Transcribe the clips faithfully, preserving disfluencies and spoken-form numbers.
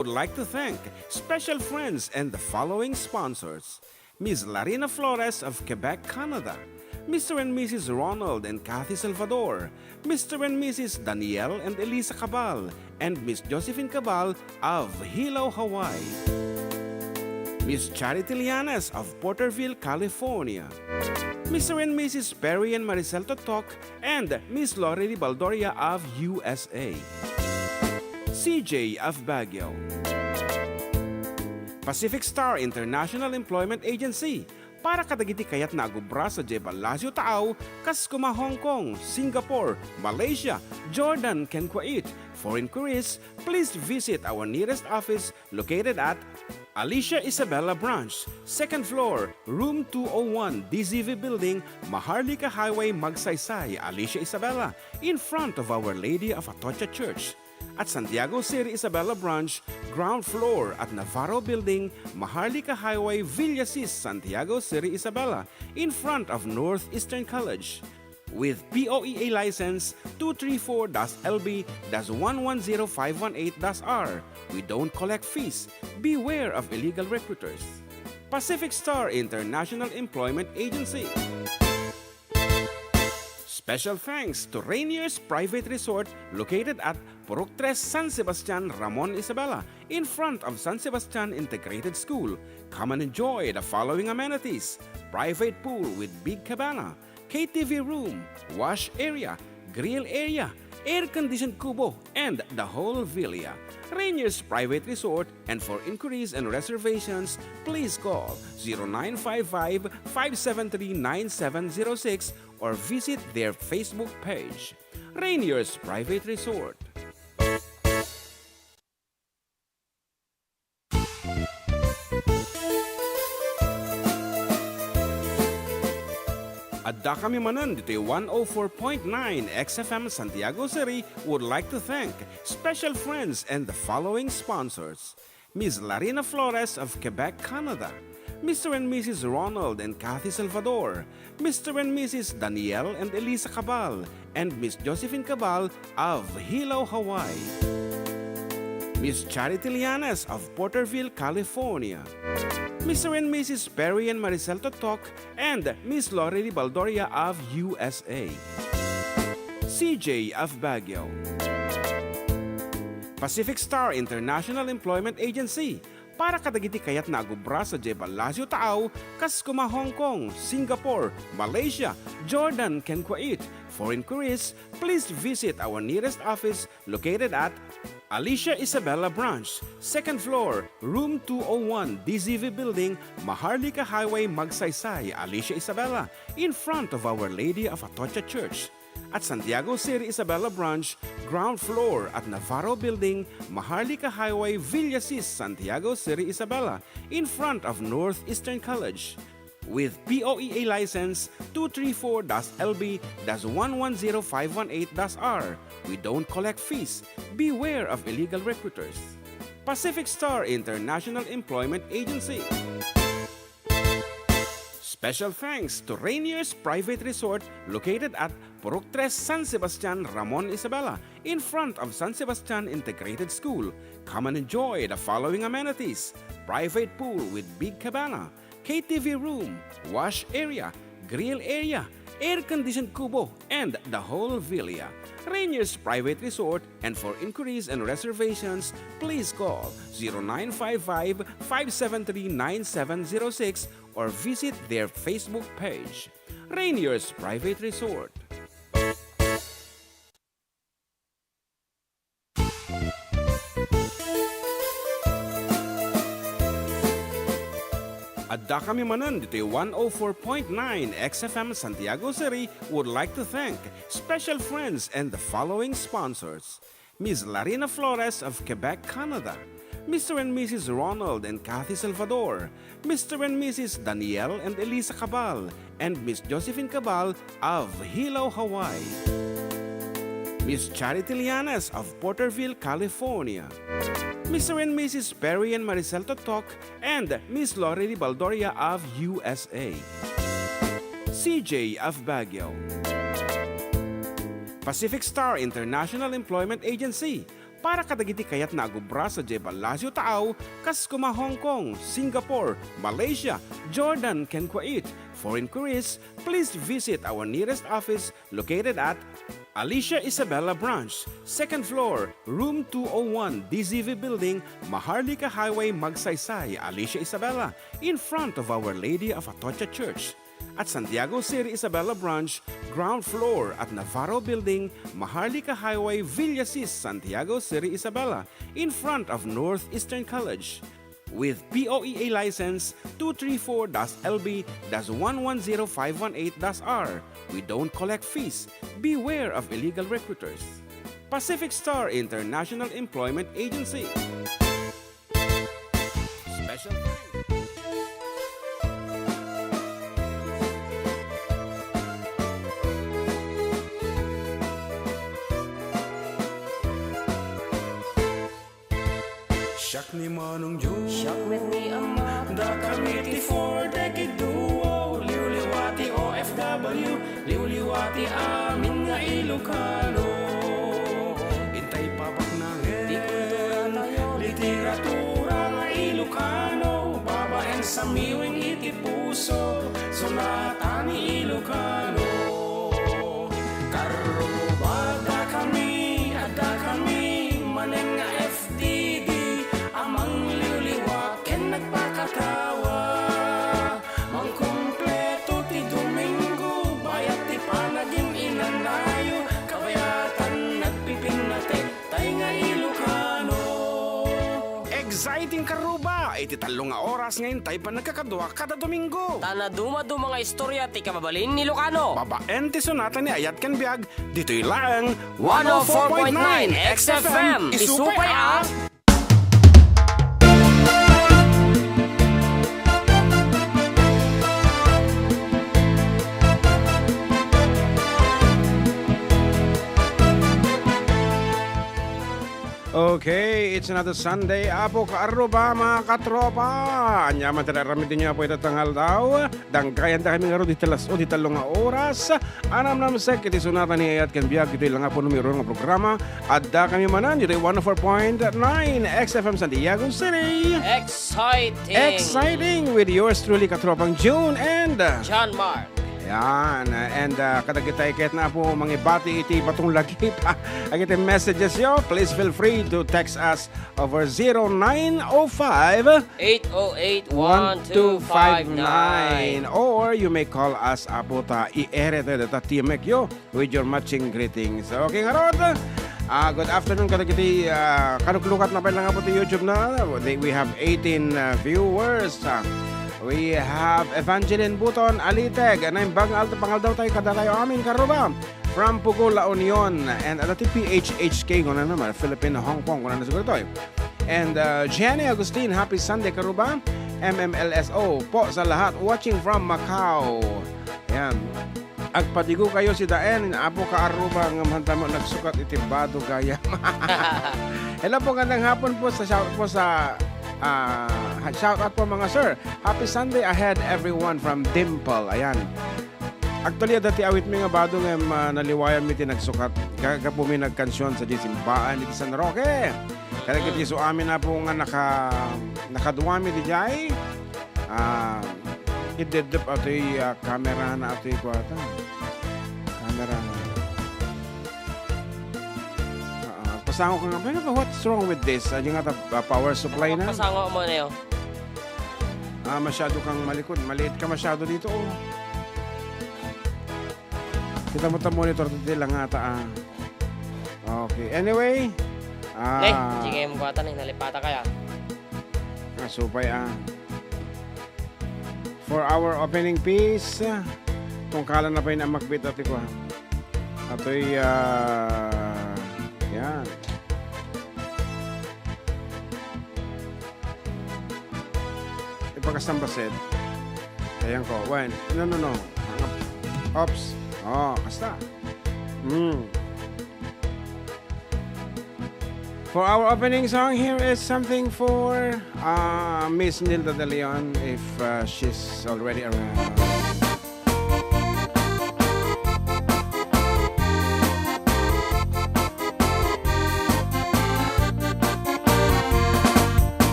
Would like to thank special friends and the following sponsors: Miss Larina Flores of Quebec, Canada, Mister and Missus Ronald and Kathy Salvador, Mister and Missus Daniel and Elisa Cabal, and Miss Josephine Cabal of Hilo, Hawaii. Miss Charity Lianes of Porterville, California. Mister and Missus Perry and Maricel Totok and Miss Lori Baldoria of U S A. C J of Baguio. Pacific Star International Employment Agency, para kadagiti kayatna a agubra sadiay Palacio Taaw, kas koma Hong Kong, Singapore, Malaysia, Jordan, ken Kuwait. For inquiries, please visit our nearest office located at Alicia Isabela Branch, second floor, room two oh one, D Z V Building, Maharlika Highway, Magsaysay, Alicia Isabela, in front of Our Lady of Atocha Church. At Santiago City Isabela Branch, ground floor at Navarro Building, Maharlika Highway, Villasis, Santiago City Isabela, in front of Northeastern College. With P O E A license two three four dash L B dash one one zero five one eight dash R, we don't collect fees. Beware of illegal recruiters. Pacific Star International Employment Agency. Special thanks to Rainier's Private Resort, located at Purok Tres, San Sebastian, Ramon, Isabela, in front of San Sebastian Integrated School. Come and enjoy the following amenities: private pool with big cabana, K T V room, wash area, grill area, air-conditioned kubo, and the whole villa. Rainier's Private Resort, and for inquiries and reservations, please call zero nine five five, five seven three, nine seven zero six or visit their Facebook page. Rainier's Private Resort. Addakami manen ditoy one oh four point nine X F M Santiago City would like to thank special friends and the following sponsors: Miss Larina Flores of Quebec, Canada, Mister and Missus Ronald and Kathy Salvador, Mister and Missus Daniel and Elisa Cabal, and Miss Josephine Cabal of Hilo, Hawaii. Miss Charity Lianes of Porterville, California. Mister and Missus Perry and Maricel Totok and Miss Lori Baldoria of U S A. C J of Baguio. Pacific Star International Employment Agency, para kadagiti kayatna a agubra sadiay Palacio Taaw, kas koma Hong Kong, Singapore, Malaysia, Jordan, ken Kuwait. For inquiries, please visit our nearest office located at Alicia Isabela Branch, second floor, room two oh one, D Z V Building, Maharlika Highway, Magsaysay, Alicia Isabela, in front of Our Lady of Atocha Church. At Santiago City Isabela Branch, ground floor at Navarro Building, Maharlika Highway, Villasis, Santiago City Isabela, in front of Northeastern College. With P O E A license two three four dash L B dash one one zero five one eight dash R, we don't collect fees. Beware of illegal recruiters. Pacific Star International Employment Agency. Special thanks to Rainier's Private Resort, located at Purok Tres, San Sebastian, Ramon, Isabela, in front of San Sebastian Integrated School. Come and enjoy the following amenities: private pool with big cabana, K T V room, wash area, grill area, air-conditioned kubo, and the whole villa. Rainier's Private Resort, and for inquiries and reservations, please call zero nine five five, five seven three, nine seven zero six or visit their Facebook page. Rainier's Private Resort. Addakami manen ditoy one oh four point nine X F M Santiago City would like to thank special friends and the following sponsors: Miss Larina Flores of Quebec, Canada, Mister and Missus Ronald and Kathy Salvador, Mister and Missus Daniel and Elisa Cabal, and Miss Josephine Cabal of Hilo, Hawaii. Miss Charity Lianes of Porterville, California. Mister and Missus Perry and Maricel Totok and Miss Lori Baldoria of U S A. C J of Baguio. Pacific Star International Employment Agency, Para kadagiti kayatna a gubra sadiay Palacio Taaw, kas kuma Hong Kong, Singapore, Malaysia, Jordan, ken Kuwait. For inquiries, please visit our nearest office located at Alicia Isabela Branch, second floor, room two oh one, D Z V Building, Maharlika Highway, Magsaysay, Alicia Isabela, in front of Our Lady of Atocha Church. At Santiago City Isabela Branch, ground floor at Navarro Building, Maharlika Highway, Villasis, Santiago City Isabela, in front of Northeastern College. With P O E A license two three four dash L B dash one one zero five one eight dash R, we don't collect fees. Beware of illegal recruiters. Pacific Star International Employment Agency. Special thanks. Siak ni Manong Joe. Siak met ni Ama. Dakami ti four decade duo. Liwliwa ti O F W. Liwliwa ti amin nga Ilocano. Intay papaknagen. Ti kultura tayo. Literatura nga Ilocano. Babaen sa miwing iti puso. Sonata ni Ilocano. Karruba, dakami, adda kami, manen nga F T D, a mangliwliwa ken nagpakatawa. Mangkumpleto ti Domingo, bayat ti panagin-inanayo, kabayatan nagpipinnatek, tay nga Ilocano. Exciting karruba, iti tallo nga oras nga intay pannagkakadua kada Domingo. Ta nadumaduma nga istorya ti kababalin ni Ilocano. Babaen ti sonata ni Ayat ken Biag, ditoy laeng one oh four point nine X F M. Isupay a. Okay, it's another Sunday. Apo ka Aruba, mga katropa. Ania man ti aramidennyo, Apo, ita nga aldaw. Danggayan da kami ngarud iti las-, o, iti tallo nga oras. Anam namsek iti sonata ni Ayat ken Biag, iti langa po numero nga programa. Adda kami manen, iti one oh four point nine X F M Santiago City. Exciting! Exciting with yours truly, katropang June and John Mark. Yan. And, ah, kadagitay ket na po mangibati iti batong lagip. Agiti messages yo, please feel free to text us over zero nine oh five, eight oh eight, one two five nine. Or you may call us, Apo, ta i-ere tayo data T M X yo with your matching greetings. Okay, ngarud. Ah, good afternoon kadagiti, ah, kanuklukat na pay lang, Apo, ti YouTube na. They, we have eighteen, ah, viewers. Ah, we have Evangeline Buton Aliteg. Naimbag nga aldaw, pangaldaw tayo, kada tayo amin, karuba. From Pugo, La Union. And adda ti P H H K, kuna naman, Philippine Hong Kong, kuna na siguro to, eh. And, uh, Jenny Agustin, happy Sunday, karuba. M M L S O po sa lahat, watching from Macau. Ayan. Agpadigo kayo si Daen, Apo ka Aruba, nga mahantamo nagsukat iti bado gayam. Hello po, ngandang hapon po sa shout po sa, ah, shout out po, mga sir. Happy Sunday ahead, everyone, from Dimple. Ayan. Actually, adda ti awit mi nga bado nga, ah, naliwayan mi ti nagsukat. Ga-, gapu mi nagkansion sa di simbaan iti San Roque. Kadagiti su amin, Apo, nga naka-, nakaduami didiay. Ah, idedep atoy, ah, camera na atoy kuwata. Camera na. Ah, ah, pasango ka nga, pero what's wrong with this? Ah, di nga ta-, ah, power supply na. Pasango mo na yun. Ah, masyado kang malikod. Maliit ka masyado dito, oh. Kita mo ta monitor dito lang ata, ah. Okay. Anyway, ah, ne, sige, mukha ta ni, nalipata kaya. Ah, supay, ah. For our opening piece, tungkalan na pay ni amakbit ati ko, ah. Atoy, ah, yan. Ipakastambaset. Ayan ko. Wen. No, no, no. Oops. Oh, kasta. Mm. For our opening song, here is something for, uh, Miss Nilda De Leon, if, uh, she's already around.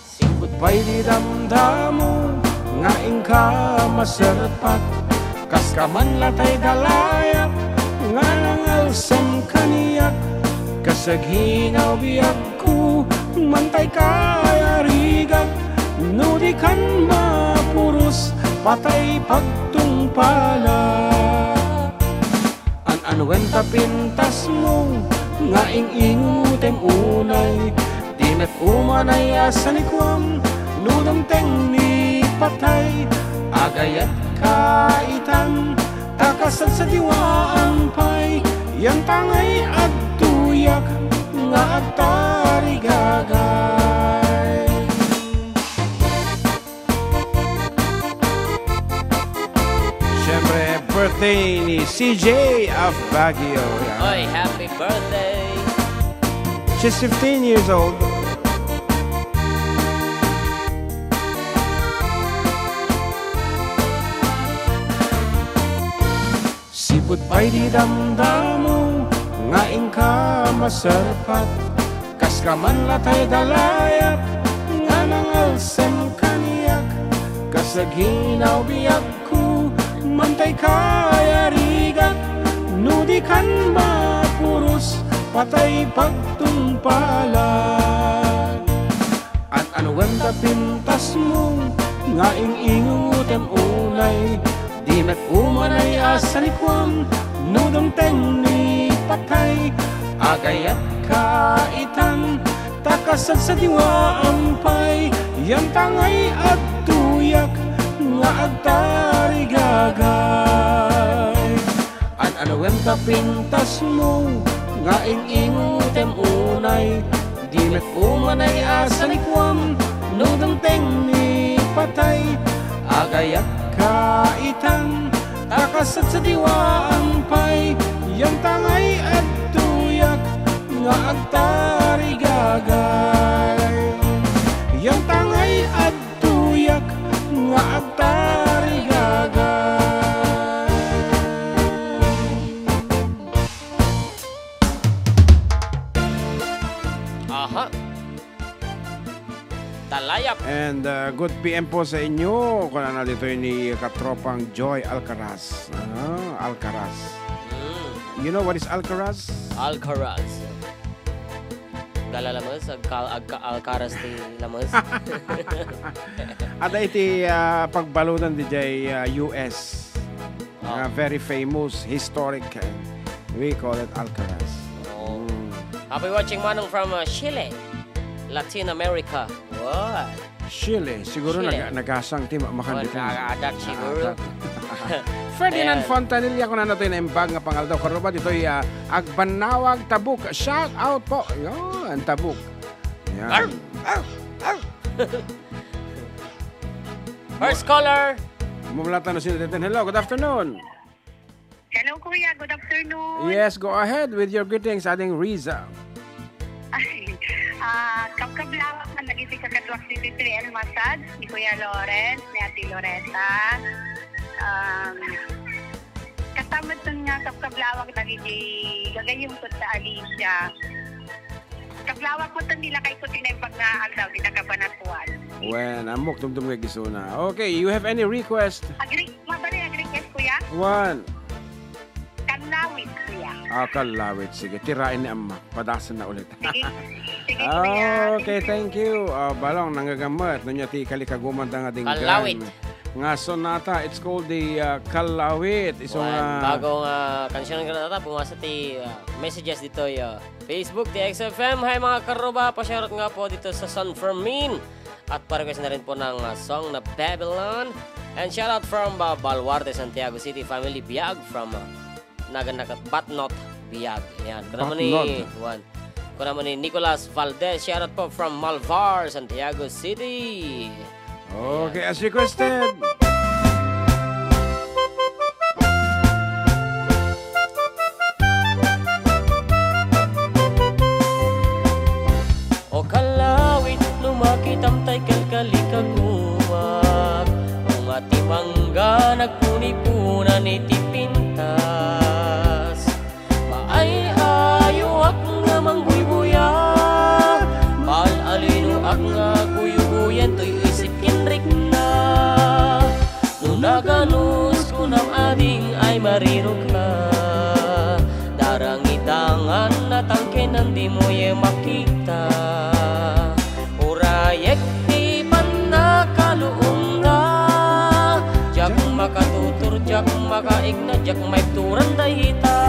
Sipud pay ti damdamo nga inka maserpat, kas ka man latay dalayap nga nangalsem kaniak, kas aghinaw biagko, mantay kayarigak, no di kan mapuros, patay pagtungpalak. An-anuem ta pintasmo nga ing-ingutem unay, di met umanay a sanikuam no dumteng ni patay. Agayat ka itan, ta kasadsadiwaam pay, yantangay adtoyak nga agtarigagay. Siyempre, birthday ni C J of Baguio. Yan. Oy, happy birthday! She's fifteen years old. Sipud pay di damdamo nga inka maserpat, kas ka man latay dalayap nga nangalsem kaniak, kas aghinaw biagko, mantay kayarigak, no di kan mapuros, patay pagtungpalak. An-anuem ta pintasmo nga ing-ingutem unay, di met umanay a sanikuam no dumteng ni patay. Agayat ka itan, ta kasadsadiwaam pay, yantangay adtoyak nga agtarigagay. An-anuem ta pintasmo nga ing-ingutem unay, di met umanay a sanikuam no dumteng ni patay. Agayat ka itan, ta kasadsadiwaam pay, yantangay adtoyak nga agtarigagay. Yantangay ad- tuyak nga agtarigagay. Aha. Dalayap. And, uh, good P M po sa inyo. Kunana ditoy ni katropang Joy Alcaraz. Ah, Alcaraz. Mm. You know what is Alcaraz? Alcaraz. Gala lames, agka-, agka-, Alcaraz ti lames. Adda iti, ah, pagbaludan didiay, ah, U S. Oh. Ah, very famous, historic, eh. We call it Alcaraz. Oh. Mm. Happy watching, Manong, from, uh, Chile, Latin America. Wow. Chile. Siguro Chile. Naga-, nagasang ti ma-, Oh, makandit. Naadat siguro. Naadat. Ferdinand Ayan. Fontanilla, kunana toy naimbag nga pangaldaw. Karuba, ditoy, ah, Agbannawag, Tabuk. Shout out po. Yan, Tabuk. Yan. Arr! Arr! Arr! First caller. Mumulatan na sila dito. Hello, good afternoon. Hello, Kuya. Good afternoon. Yes, go ahead with your greetings, Ading Riza. Ay, ah, kabkablawak man dagiti kakadduak ditoy Almasad, ni Kuya Lawrence, ni Ate Loretta. Um, kasta met nga kabkablawak dagiti gagayyem ket da Alicia. Kablawak met ti lakay ko ti naimbag nga aldaw, ti taga Banatuan. Wen, ammok, tumtum nga igisuna. Okay, you have any request? Agri-, mabalin, agri-request, Kuya? One. Kallawit, Kuya. Ah, Kallawit. Sige, tiraen ni Amma. Padasen na ulit. Sige. Sige, Kuya. Ah, okay, thank you. Ah, Balong, nanggagammet. Nunya ti kalikagumanda nga dinggan. Kallawit. Nga sonata, it's called the, ah, Kallawit. Isu nga bago nga kansiyon nga nata, pumasa ti, ah, messages ditoy, ah, Facebook, ti X F M. Hi, mga karuba, pa-shoutout nga po dito sa San Fermin. At pa-request na rin po ng, ah, song na Babylon. And shoutout from, ah, Baluarte, Santiago City, family biag from, ah, Nagan na Batnot biag. Yan. Kuna mo ni Batnot. Juan. Kuna mo ni Nicolas Valdez. Shoutout po from Malvar, Santiago City. Okay, as requested. O Kallawit, no makitam tay kalkalikaguak, bunga ti mangga nagpunipunan iti pinta. Anus kunam ading ay mariruka, darangitangan natangkenan di moye makita. Urayek ti pannakaluomna, diak makatutur, diak makaigna, diak maibturan dayta.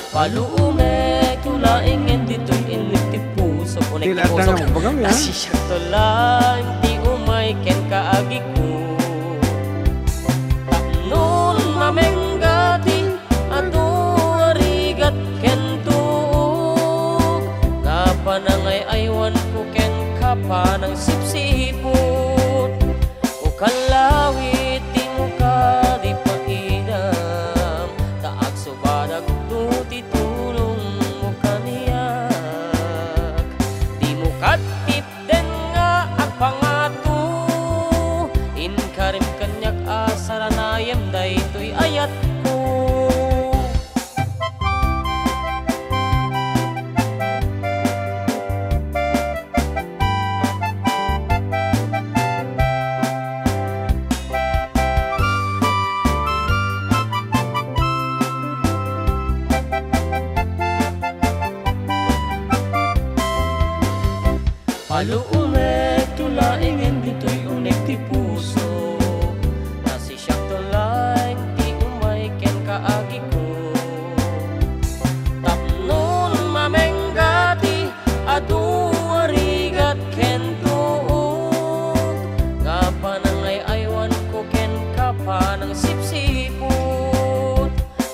Paluomek tu laengen ditoy innik ti puso. Unek ti puso. Tila adda nga magbagam yan. Nasisiak tu laeng ti umay kenka agiko. Tapnon mamengga ti adu a rigat ken tuok, nga panangay-aywanko kenka panangsipsiput. O kallawit, dimo kadi paidam, ta agsubadak no ti tulongmo kaniak. Dimo kadtipden nga agpangato, inkarim kaniak a saranayem daytoy ayatko. Paluomek tu laengen ditoy unek ti puso. Nasisiak tu laeng ti umay kenka agiko. Tapnon mamengga ti adu a rigat ken tuok, nga panangay-aywanko kenka panangsipsiput.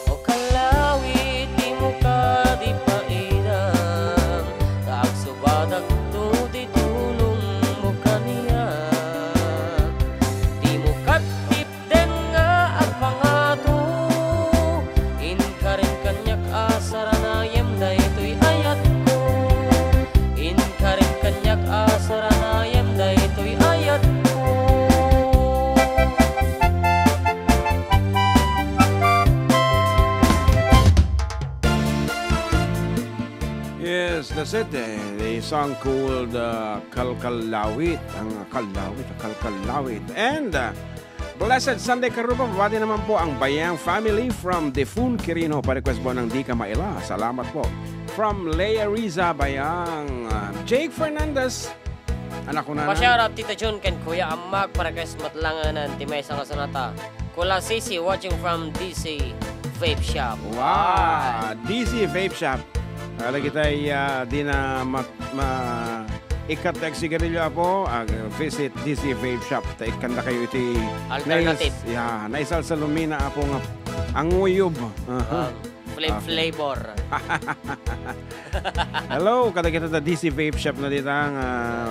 O kallawit, dimo kadi paidam, ta agsubadak no ti tulongmo kaniak. Dimo kadtipden nga agpangato, inkarim kaniak a saranayem daytoy ayatko. Inkarim kaniak a saranayem daytoy ayatko. Yes, that's it. Eh. The song called uh, Kalkalawit. Ang Kalawit, Kalkalawit. And uh, Blessed Sunday, Karuba. Pabati naman po ang Bayang family from Defun Quirino. Pa-request po ng Di Ka Maila. Salamat po. From Lea Riza Bayang, uh, Jake Fernandez, anak ko na. Pa-shoutout Tita Jun ken Kuya Amag, pa-request met langanan ti maysa nga sonata. Kulasisi, watching from D C Vape Shop. Wow! D C Vape Shop. Kala kita ay, ah, di na ma-, ma-, ikat na sigarilyo, apo, ah, visit D C Vape Shop. Ta ikkanda kayo iti Flip, nais-, flip. Yeah, naisalsalumina, apo, nga anguyub. Aha. Ah, flip Ah. flavor. Hello, kadagita ta D C Vape Shop na dita nga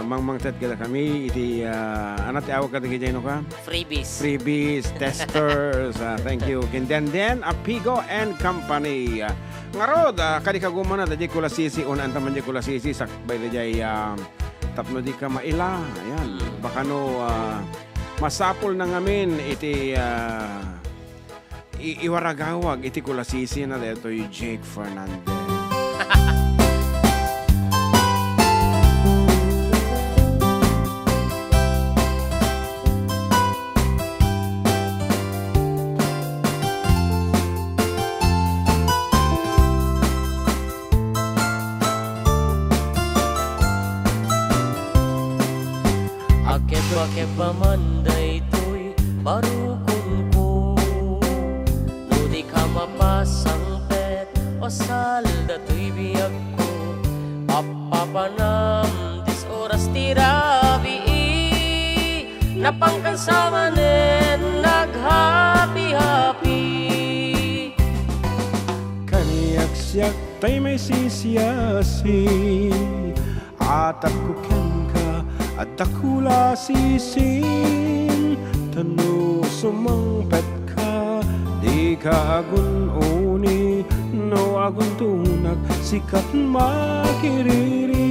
mangmangted kadakami iti, ah, ano ti awag kadagiti no ka? Freebies. Freebies, testers. Ah, thank you. Ken Denden Apigo and Company. Ah, ngarud, ah, kadi kagumana, daydiay kulasisi, unaan taman diay kulasisi, sakbay daydiay, ah, tapno di ka maila. Ayan. Mm. Baka no, ah, masapul na ngamin iti, ah, I-, iwaragawag iti kulasisi na daytoy Jake Fernandez. Akebakeba man daytoy barukonko. No di ka mapasangpet, o sal datoy biagko. Pappapanam dis oras ti rabii. Napangkan sa manen naghapi-hapi. Kaniak siak tay maisisiasi. Atapko kenka, adda kulasisim, ta no sumangpetka, dika agun-uni, no aguntonak, sika ti makiriri.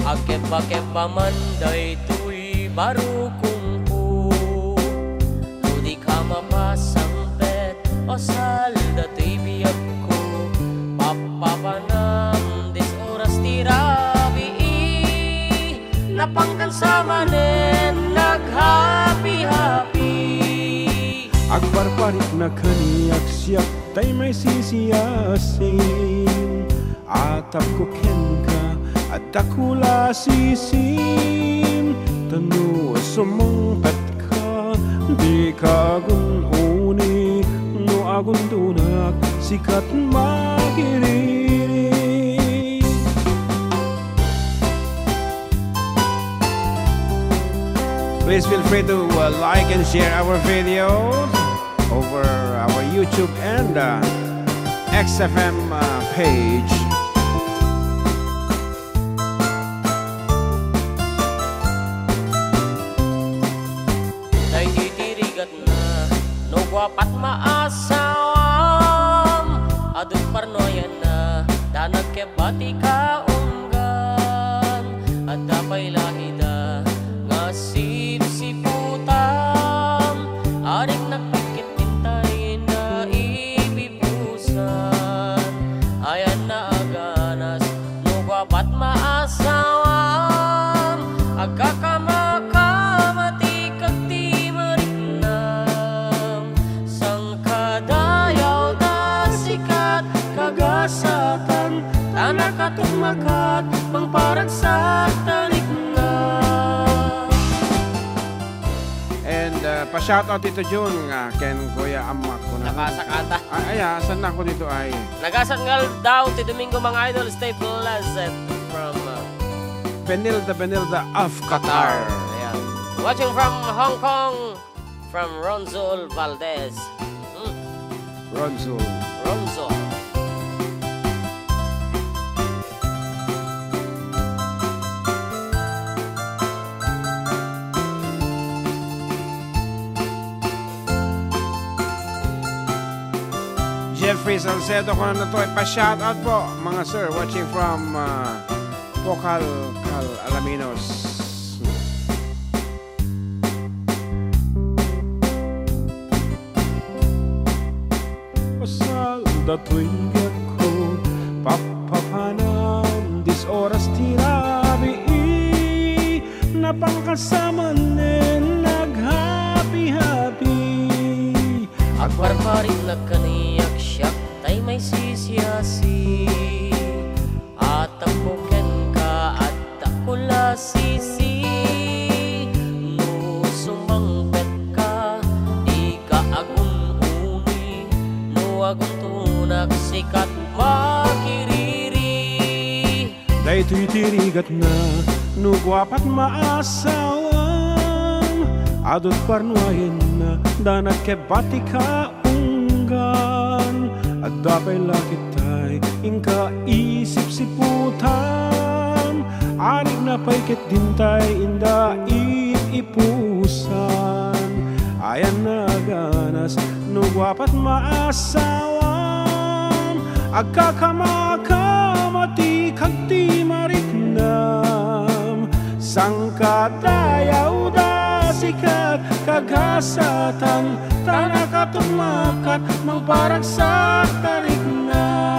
Akebakeba man daytoy barukonko, no di ka mapasangpet, o sal datoy biagko. Pappapanam dis oras ti rabii, napangkan sa manen naghapi-hapi. Parikna kaniak siak tay maisisiasin. Atapko kenka, adda kulasisim. Ta no sumungpetka, dika agun-uni. No agundonak, sika ti makiriri. Please feel free to, uh, like and share our videos over our YouTube and, uh, X F M, uh, page. Daytoy ti rigatna, no guapat maasawam, adu parnoayanna, da nagkebati ka unggan, adda pay lakida nga sipsiputam, ariknak pay ket intay na ipipusan, ayanna a ganas, no guapat maasawam, agkakamakamatik ti mariknam. Sangkadayaw ta sikat kagasatan, ta nakatummakat mangparagsak ta riknam. And, uh, pa-shoutout ito, Jun, nga ken Kuya Amak ko na. Nakasakata. Ay, ay, ah, saan na ako dito ay? Nagasat nga aldaw ti Domingo, mga idol. Stay blessed from, uh, Benilda, Benilda of Qatar. Qatar. Ayan. Watching from Hong Kong, from Ronzul Valdez. Hmm. Ronzul. Ronzul. Jeffrey Salcedo, kung ano to, ipa-shoutout po, mga sir, watching from, uh, Pocal, Cal, Alaminos. Pasal datoy nga ko, papapanan, dis oras ti rabii, napangkasaman nen naghapi-hapi. Agbarbariknak kaniak siak, tay maisisiasi. Atapko kenka, adda kulasisi. No sumangpetka, dika agun-uni. No aguntonak, sikat makiriri. Daytoy ti rigatna, no guapat maasawam. Adut parnuayenna, da nagkebati ka unggan, adda pay lakitay inka isipsiputan. Arikna pay ket dintay inda ip-ipusan. Ayan naganas no guapat maasawam. Agkakamaka mati kagti mariknam. Sangkadayaw da sikat kagasatan, ta nakatummakat mangparagsak tarigna.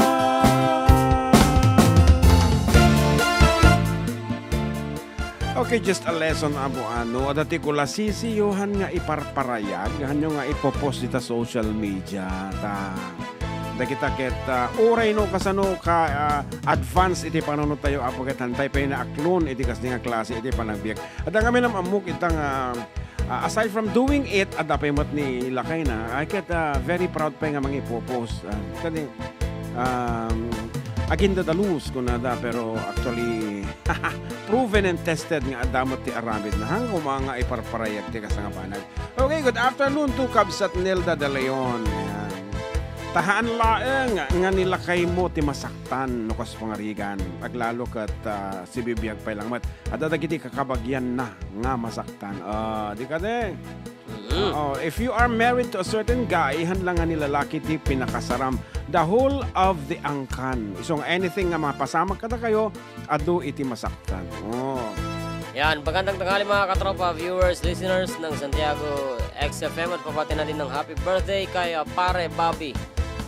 Okay, just a lesson, amo, ano, adda ti kulasisiyo han nga iparparayag, hanyo nga ipopost ita social media, ta dagita ket, ah, uray no kasano ka, ah, advance iti panunot tayo, Apo, ket hantay pay naaklon iti kasdi nga klase iti panagbiag. Adda ngamin am-ammok ita nga, ah, aside from doing it, adda pay met ni lakayna. Ay, ket, ah, very proud pay nga mangipopost. Ah, kadi, um, agindadalus kunada, pero actually, proven and tested nga adda met ti aramidna. Haan koma nga iparparayag ti kasangbanag. Okay, good afternoon to Kabsat Nelda de Leon. Ayan. Tahaan laeng nga ni lakaymo ti masaktan no kas pangarigan. Aglalo ket, ah, sibibiag pay lang met. Adda dagiti kakabagianna nga masaktan. Ah, di kadi? Mm. Oo, if you are married to a certain guy, haan lang nga ni lalaki ti pinakasaram. The whole of the angkan. Isu nga anything nga mapasamak kadakayo, adu iti masaktan. Oh. Yan, magandang tanghali, mga katropa, viewers, listeners ng Santiago X F M, at papatinadin ng happy birthday kay, ah, Pare Bobby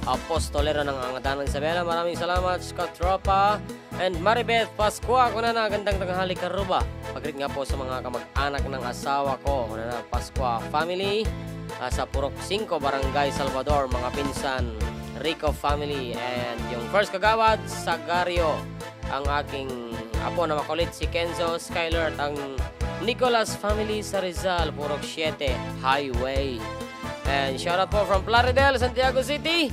Apostolero ng Angadanan, Isabela. Maraming salamat, katropa. And Maribeth Pascua, kunana, gandang tanghali, karuba. Pag-greet nga po sa mga kamag-anak ng asawa ko, na Pascua family, ah, sa Purok Singko, Barangay Salvador, mga pinsan, Rico family, and yung first kagawad, Sagario, ang aking apo na makulit, si Kenzo, Skyler, at ang Nicolas family sa Rizal, Purok Siete Highway. And shout out po from Plaridel, Santiago City.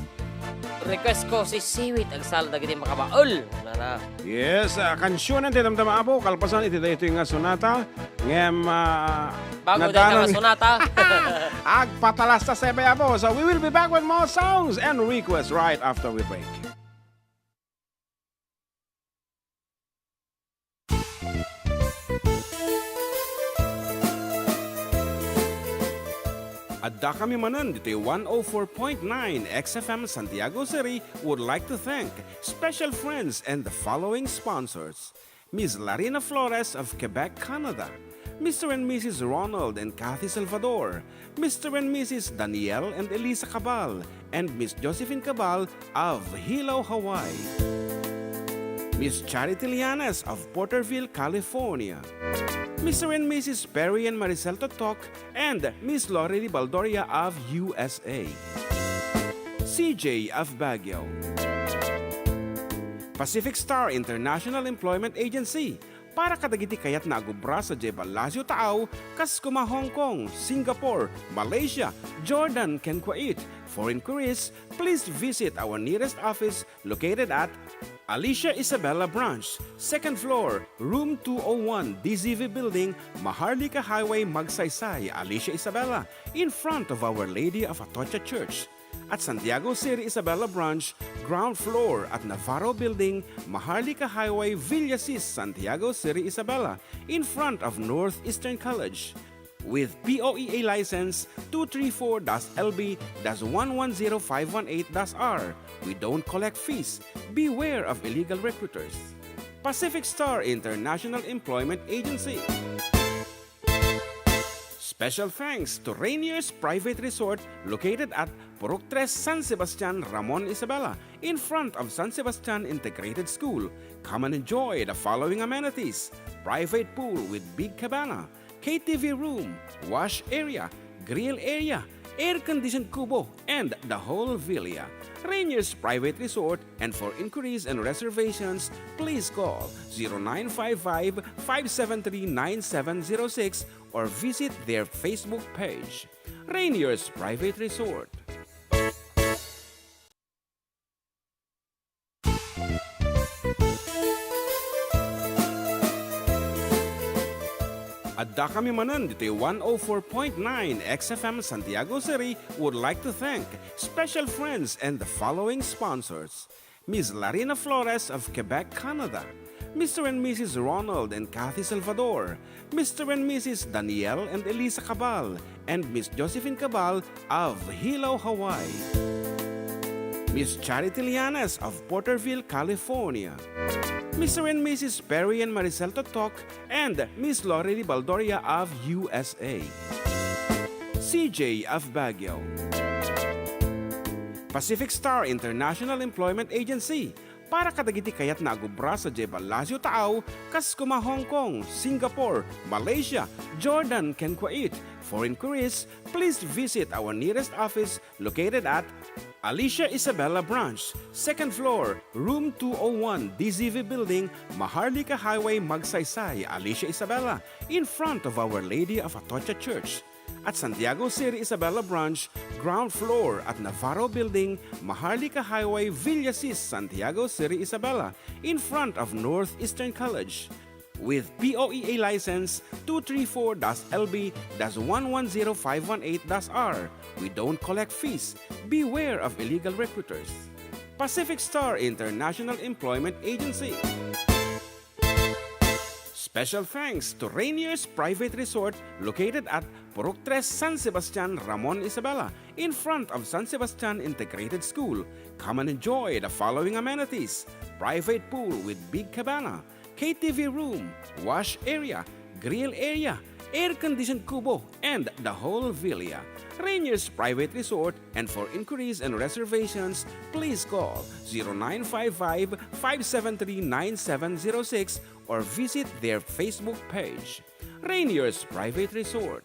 Request ko si Siwit, agsala dagiti makabaol. Nana. Yes, ah, kansionen ti damdama, apo, kalpasan iti daytoy nga sonata. Ngem, ah, Bago dayta nga sonata. Agpatalasta sa iba, apo. So we will be back with more songs and requests right after we break. Adda kami manen ditoy one oh four point nine X F M Santiago City would like to thank special friends and the following sponsors: Miss Larina Flores of Quebec, Canada, Mister and Missus Ronald and Kathy Salvador, Mister and Missus Daniel and Elisa Cabal, and Miss Josephine Cabal of Hilo, Hawaii. Miss Charity Lianes of Porterville, California. Mister and Missus Perry and Maricel Totok and Miss Lorely Baldoria of U S A. C J of Baguio. Pacific Star International Employment Agency, para kadagiti kayatna a gubra sadiay Palacio Taaw, kas kuma Hong Kong, Singapore, Malaysia, Jordan, ken Kuwait. For inquiries, please visit our nearest office located at Alicia Isabela Branch, second floor, room two oh one, D Z V Building, Maharlika Highway, Magsaysay, Alicia Isabela, in front of Our Lady of Atocha Church. At Santiago City Isabela Branch, ground floor at Navarro Building, Maharlika Highway, Villasis, Santiago City Isabela, in front of Northeastern College. With P O E A license two three four dash L B dash one one zero five one eight dash R, we don't collect fees. Beware of illegal recruiters. Pacific Star International Employment Agency. Special thanks to Rainier's Private Resort located at Purok Tres, San Sebastian, Ramon Isabela, in front of San Sebastian Integrated School. Come and enjoy the following amenities: private pool with big cabana, K T V room, wash area, grill area, air-conditioned kubo, and the whole villa. Rainier's Private Resort, and for inquiries and reservations, please call zero nine five five, five seven three, nine seven zero six or visit their Facebook page. Rainier's Private Resort. Adda kami manen ditoy one oh four point nine X F M Santiago City would like to thank special friends and the following sponsors: Miss Larina Flores of Quebec, Canada, Mister and Missus Ronald and Kathy Salvador, Mister and Missus Daniel and Elisa Cabal, and Miss Josephine Cabal of Hilo, Hawaii. Miss Charity Lianes of Porterville, California. Mister and Missus Perry and Maricel Totok and Miss Lorely Baldoria of U S A. C J of Baguio. Pacific Star International Employment Agency, para kadagiti kayatna a gubra sadiay Palacio Taaw, kas kuma Hong Kong, Singapore, Malaysia, Jordan, ken Kuwait. For inquiries, please visit our nearest office located at Alicia Isabela Branch, second floor, room two oh one, D Z V Building, Maharlika Highway, Magsaysay, Alicia Isabela, in front of Our Lady of Atocha Church. At Santiago City Isabela Branch, ground floor at Navarro Building, Maharlika Highway, Villasis, Santiago City Isabela, in front of Northeastern College. With P O E A license two three four dash L B dash one one zero five one eight dash R, we don't collect fees. Beware of illegal recruiters. Pacific Star International Employment Agency. Special thanks to Rainier's Private Resort located at Purok Tres, San Sebastian, Ramon Isabela, in front of San Sebastian Integrated School. Come and enjoy the following amenities: private pool with big cabana, K T V room, wash area, grill area, air-conditioned kubo, and the whole villa. Rainier's Private Resort, and for inquiries and reservations, please call zero nine five five, five seven three, nine seven zero six or visit their Facebook page. Rainier's Private Resort.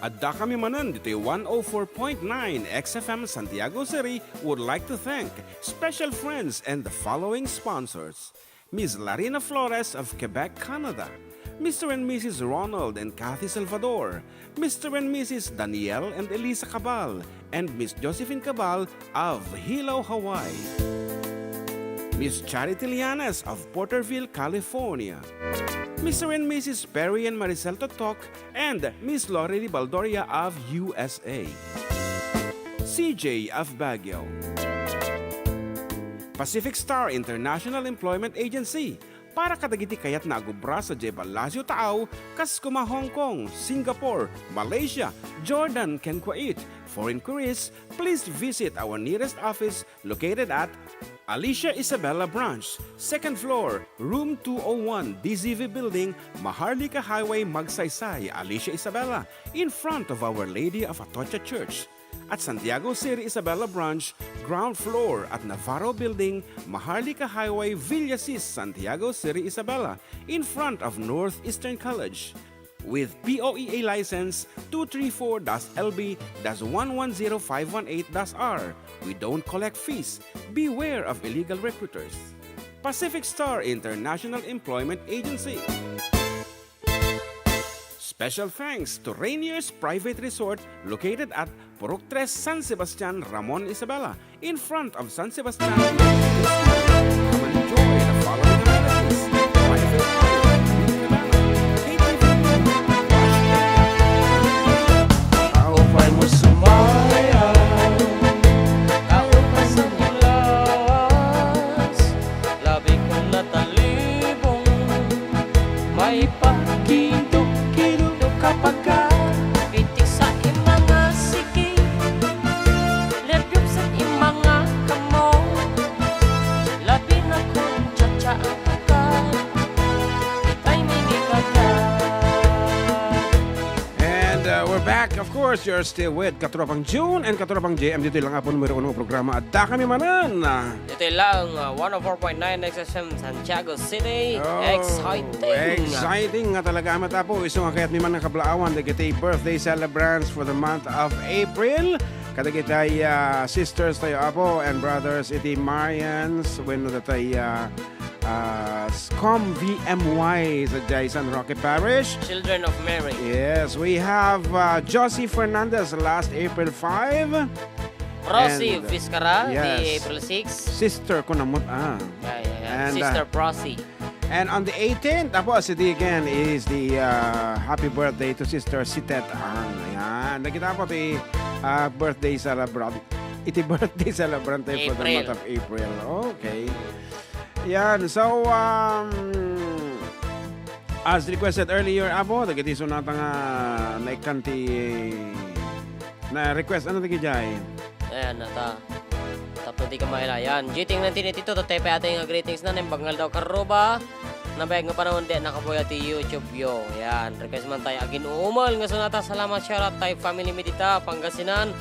Adda kami manen ditoy one oh four point nine X F M Santiago City would like to thank special friends and the following sponsors: Miss Larina Flores of Quebec, Canada, Mister and Missus Ronald and Kathy Salvador, Mister and Missus Daniel and Elisa Cabal, and Miss Josephine Cabal of Hilo, Hawaii. Miss Charity Lianes of Porterville, California. Mister and Missus Perry and Maricel Totok and Miss Lori Baldoria of U S A. C J of Baguio. Pacific Star International Employment Agency, para kadagiti kayatna a agubra sadiay Palacio Taaw, kas koma Hong Kong, Singapore, Malaysia, Jordan, ken Kuwait. For inquiries, please visit our nearest office located at Alicia Isabela Branch, second floor, room two oh one, D Z V Building, Maharlika Highway, Magsaysay, Alicia Isabela, in front of Our Lady of Atocha Church. At Santiago City Isabela Branch, ground floor at Navarro Building, Maharlika Highway, Villasis, Santiago City Isabela, in front of Northeastern College. With P O E A license two three four dash L B dash one one zero five one eight dash R, we don't collect fees. Beware of illegal recruiters. Pacific Star International Employment Agency. Special thanks to Rainier's Private Resort located at Purok Tres, San Sebastian, Ramon Isabela, in front of San Sebastian. Come enjoy the following amenities: Wi-Fi, Cabana, K T V, wash area. Kaupay mo sumayaw, kaupay sa tulas, labi kong natalibong, maipakiduk-kiduk ka pagka. Pitik sa imanga siki, lerdup sa imanga kamo, labi na kung tsatsa ang pagka, itay may migagad. And, uh, we're back. Of course, you're still with Katropang June and Katropang J M. Ditoy lang po numero uno nga programa. Adda kami manen. Ditoy lang, uh, one oh four point nine X F M Santiago City. Oh, exciting. Exciting nga talaga, Ama, Apo. Isu nga kayatmi man nga kablaawan dagiti birthday celebrants for the month of April. Kadagiti, uh, sisters tayo, Apo, and brothers, iti Marians, wenno dagiti, uh, uh, S C O M V M Y sadiay San Roque Parish. Children of Mary. Yes, we have, uh, Josie Fernandez last April five. Prossy. And, uh, Vizcara, yes, the April six. Sister ko namot, ah. Yeah, yeah, yeah. And, uh, Sister Prossy. And on the eighteenth, Apo, sadi again is the, uh, happy birthday to Sister Sitet Ang. Ayan. Dagita, Apo, ti, uh, birthday celebrant. Iti birthday celebrant tayo for the April. Month of April. Okay. Yan. So, um, as requested earlier, Apo, dagiti sonata nga naikkan ti na-request. Ano dagiti jay? Ayan, nata. Tapno di ka maila. Yan. G T nineteen eighty-two, tatay pa atay nga greetings na, naimbag nga aldaw karuba. Nabayag nga panahon, di nakapuya ti YouTube yo. Yan. Request man tayo. Agin-uumal nga sonata. Salamat, shoutout tayo, family mi dita, Pangasinan.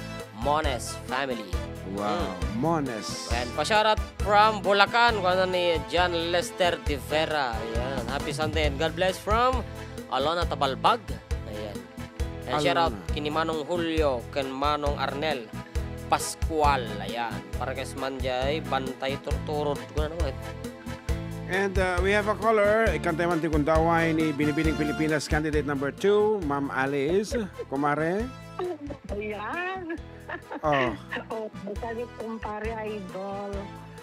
Mones family. Wow, hmm. Mones. And pa-shoutout from Bulacan, kuana ni John Lester de Vera. Ayan, happy Sunday and God bless from Alona Tabalbag. Ayan. And shoutout Alona. Kini Manong Julio, ken Manong Arnel Pascual. Ayan, para kay man jay, bantay turturod. Kuana naman. And, uh, we have a caller. Ikkan tayo man ti gundaway ni Binibining Pilipinas candidate number two, Ma'am Alice. Kumare? Ayan. Oh. Oh, basta ni kumpare idol.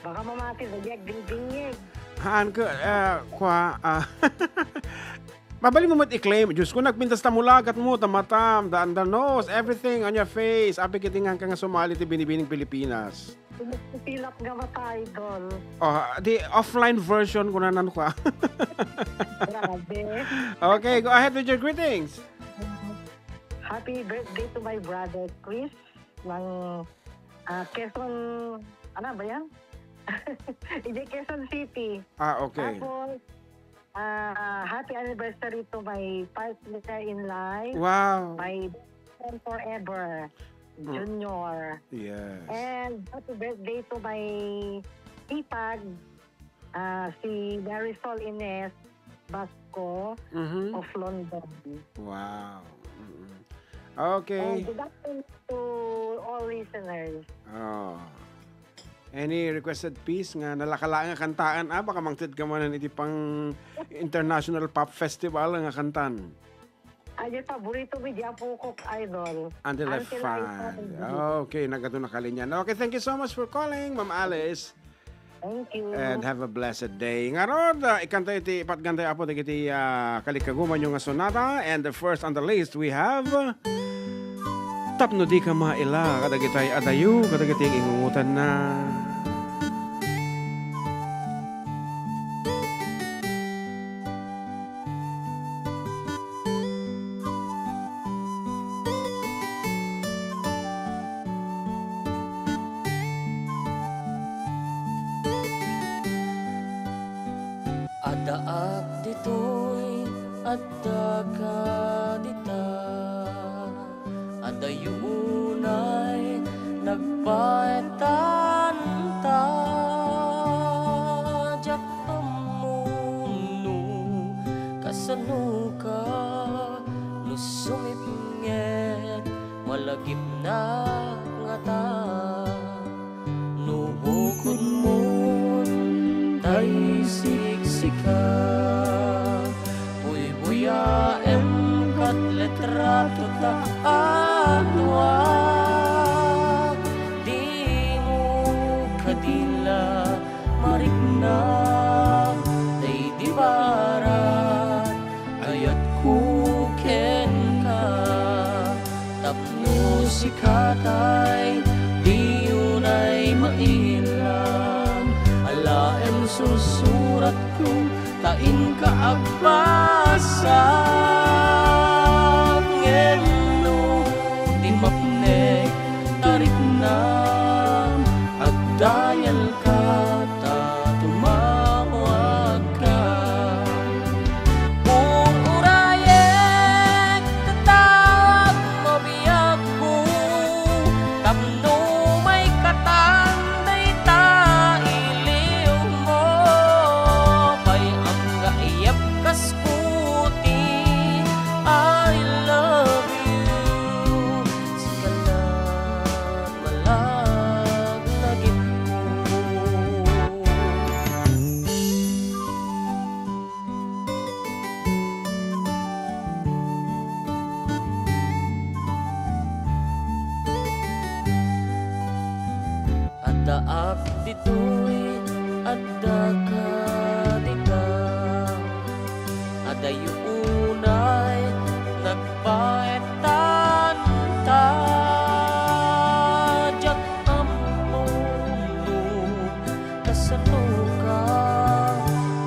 Baka mamati sa diag dingdingig. Haan ko, eh, kwa, ah. Mabalin mo met i-claim, Diyos ko, nagpintas ta mo lagat mo, ta matam, the, the nose, everything on your face. Apay ket inganka nga sumali ti Binibining Pilipinas. Pinagpipilak nga mata, idol. Oh, di offline version ko na nan kwa. Grabe. Okay, go ahead with your greetings. Happy birthday to my brother Chris ng Ah, Quezon, ano ba yan? Idiay Quezon City. Ah, okay. Tapos, ah, happy anniversary to my partner in life. Wow. My best friend forever, Mm. Junior. Yes. And happy birthday to my hipag, ah, si Marisol Ines Basco Mhm. of London. Wow. Mm-mm. Okay. And good afternoon to all listeners. Oh. Any requested piece nga nalaka laeng a kantaan? Ah, baka mangted ka manen iti pang International Pop Festival nga kantan. Ay, paborito mi di apo ko, idol. Until I Until I Find. Find. Okay, nagado na kalinya. Okay, thank you so much for calling, Ma'am Alice. Thank you. And have a blessed day. Ngarud, ah, ikanta iti ipatgantay, Apo, dagiti, ah, kalikagumanyo nga sonata. And the first on the list, we have, ah, Tapno Di Ka Maila, kadagitay adayo, kadagiti ingungutanna. Addaak ditoy, addaka dita. Adayo unay nagbaetan ta. Diak ammo no kasanoka, no sumipnget malagipnak ngata. No bukodmon tay siksika, buybuyaem ket litrato ta a dua. Dimo kadi la marikna tay di barat. Ayatko kenka, tapno sika tay di unay mailam. Alaem sursuratko ta inka agbasa. Ngem no di mapnek ta riknam, agdayalka ta tumawagka. Uurayek ta tapno biagko, tapno maikatan dayta iliwmo. Pay am nga iyep kas kuti, I love you. Sika la malaglagipko. Addaak ditoy, addaka dita. Adayo unay nagbaetan ta. Diak ammo no kasanoka,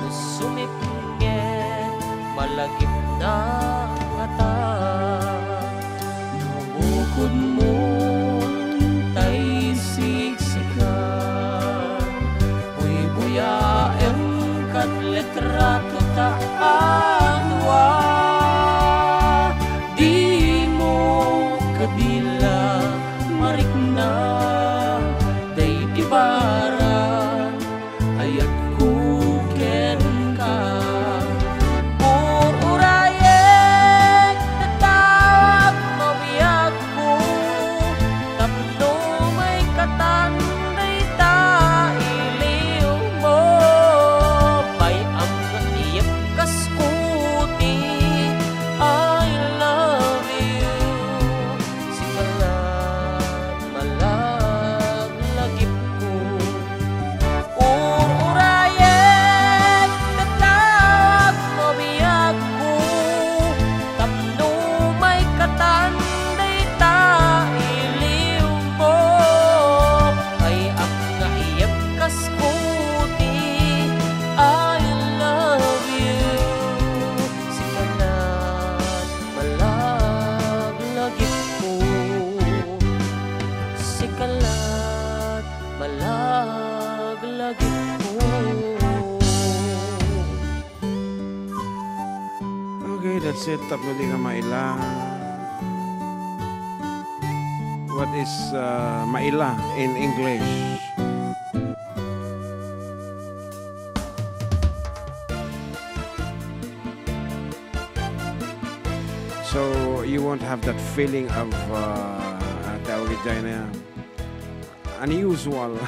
no sumipnget malagipnak ngata. No bukodmon tay siksika, buybuyaem ket litrato ta a dua. Dimo kadi la marikna daydi barat. Ayatko kenka. Ururayek That's it, tapno di ka maila. What is, uh, maila in English? So, you won't have that feeling of, uh, tawag iti na, unusual.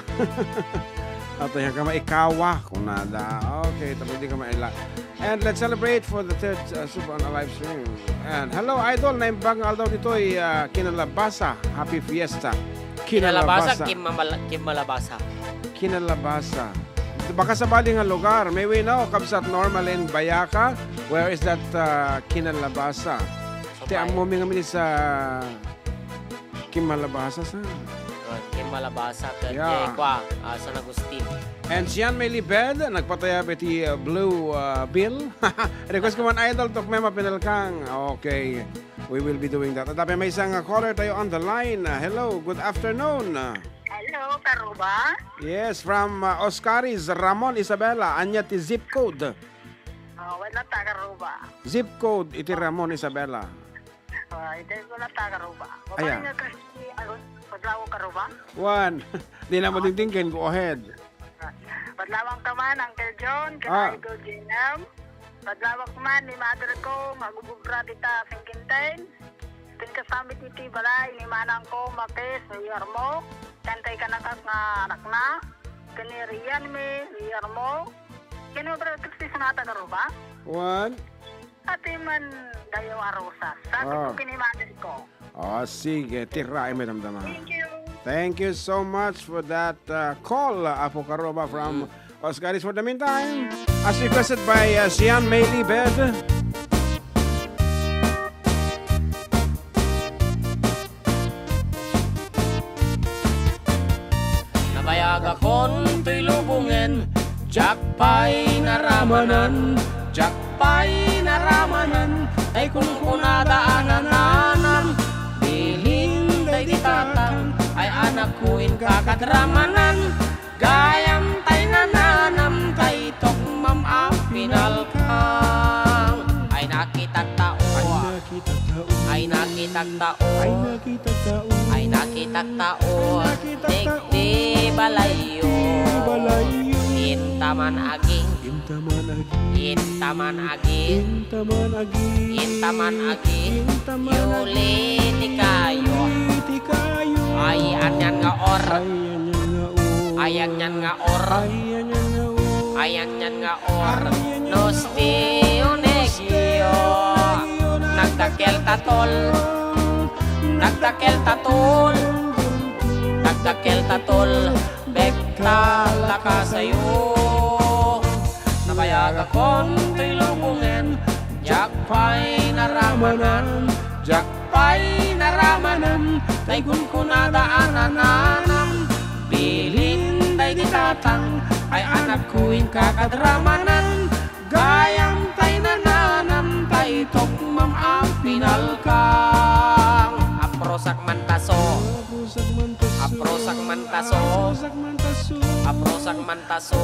At yan ka maikawa, kunada. Okay, tapos di ka maila. And let's celebrate for the third, uh, sub on a live stream. And hello, idol. Naimbag nga aldaw ditoy, uh, Kinalabasa. Happy Fiesta. Kinalabasa, Kinalabasa. Kimmamal-, Kimmalabasa. Kinalabasa. Baka sabali nga lugar. May we know, Kabsat Normalin Bayaca. Where is that, uh, Kinalabasa? Ti ammo mi nga minsan sa Kimmalabasa sa. Oh, Kimmalabasa, ket Yeah. Jekwa, ah, San Agustin. And Sian May Libed, nagpatayab iti, uh, Blue, uh, Bill. Request ko man, idol, tukmem a pinalkang. Okay. We will be doing that. At may isang, uh, caller tayo on the line. Uh, hello, good afternoon. Hello, Karuba. Yes, from, uh, Oscaris, Ramon Isabela. Ania ti zip code? Oh, wala ta, Karuba. Zip code iti Ramon Isabela. Ah, iti ko na ta, Karuba. Aya. Babae nga kasi, ano, Padlaw, Karuba? One. Di na mo Ah. dingdinggen, go ahead. Padlawak man, Uncle John, ken Ah. Idol J M. Padlawak man ni mother ko, nga gububra dita, Singkinten. Ken kasami iti balay ni manang ko, Makis, Guillermo. Kantay kanakas nga anakna. Ken ni Rian mi, Guillermo. Ken ni Brother Crispy Sonata, Karuba? One. Ati man dayaw a rosas. Sa Ah. Ken ni mother ko. Oh, sige. Tira, ay may damdama. Thank you. Thank you so much for that, uh, call, uh, Apo Karuba from Mm. Oscaris. For the meantime, as requested by, uh, Sian May Libed. Nabayagakon toy lubongen, diak pay naramanan, diak pay naramanan, tay kunkunada a nananam, bilin daydi tatang, ay anakko, inka kadramanan, gayam tay nananam, tay tukmam a pinalkang. Ay nakitak tao. Ay nakitak tao. Ay nakitak tao. Ay nakitak tao. Ay nakitak tao. Digdi balayyo. Digdi balayyo. Inta man agi. Inta man agi. Inta man agi. Inta man agi. Inta man agi. Inta man agi. Yuli ti kayo. Yuli ti kayo. Ay anian nga or. Ay anian nga or. Ay anian nga or. Ay anian nga or. Ay anian nga or. Ay anian nga or. Nostio negio. Nagdakkel ta tol. Nagdakkel ta tol. Nagdakkel ta tol. Bek ta lakasayo. Nabayagakon toy lubongen, diak pay naramanan, diak pay naramanan, tay kunkunada a nananam, bilin daydi tatang, ay anakko, inka kadramanan, gayam tay nananam, tay tukmam a pinalkang. Aprosak man taso. Aprosak man taso. Aprosak man taso. Aprosak man taso. Aprosak man taso.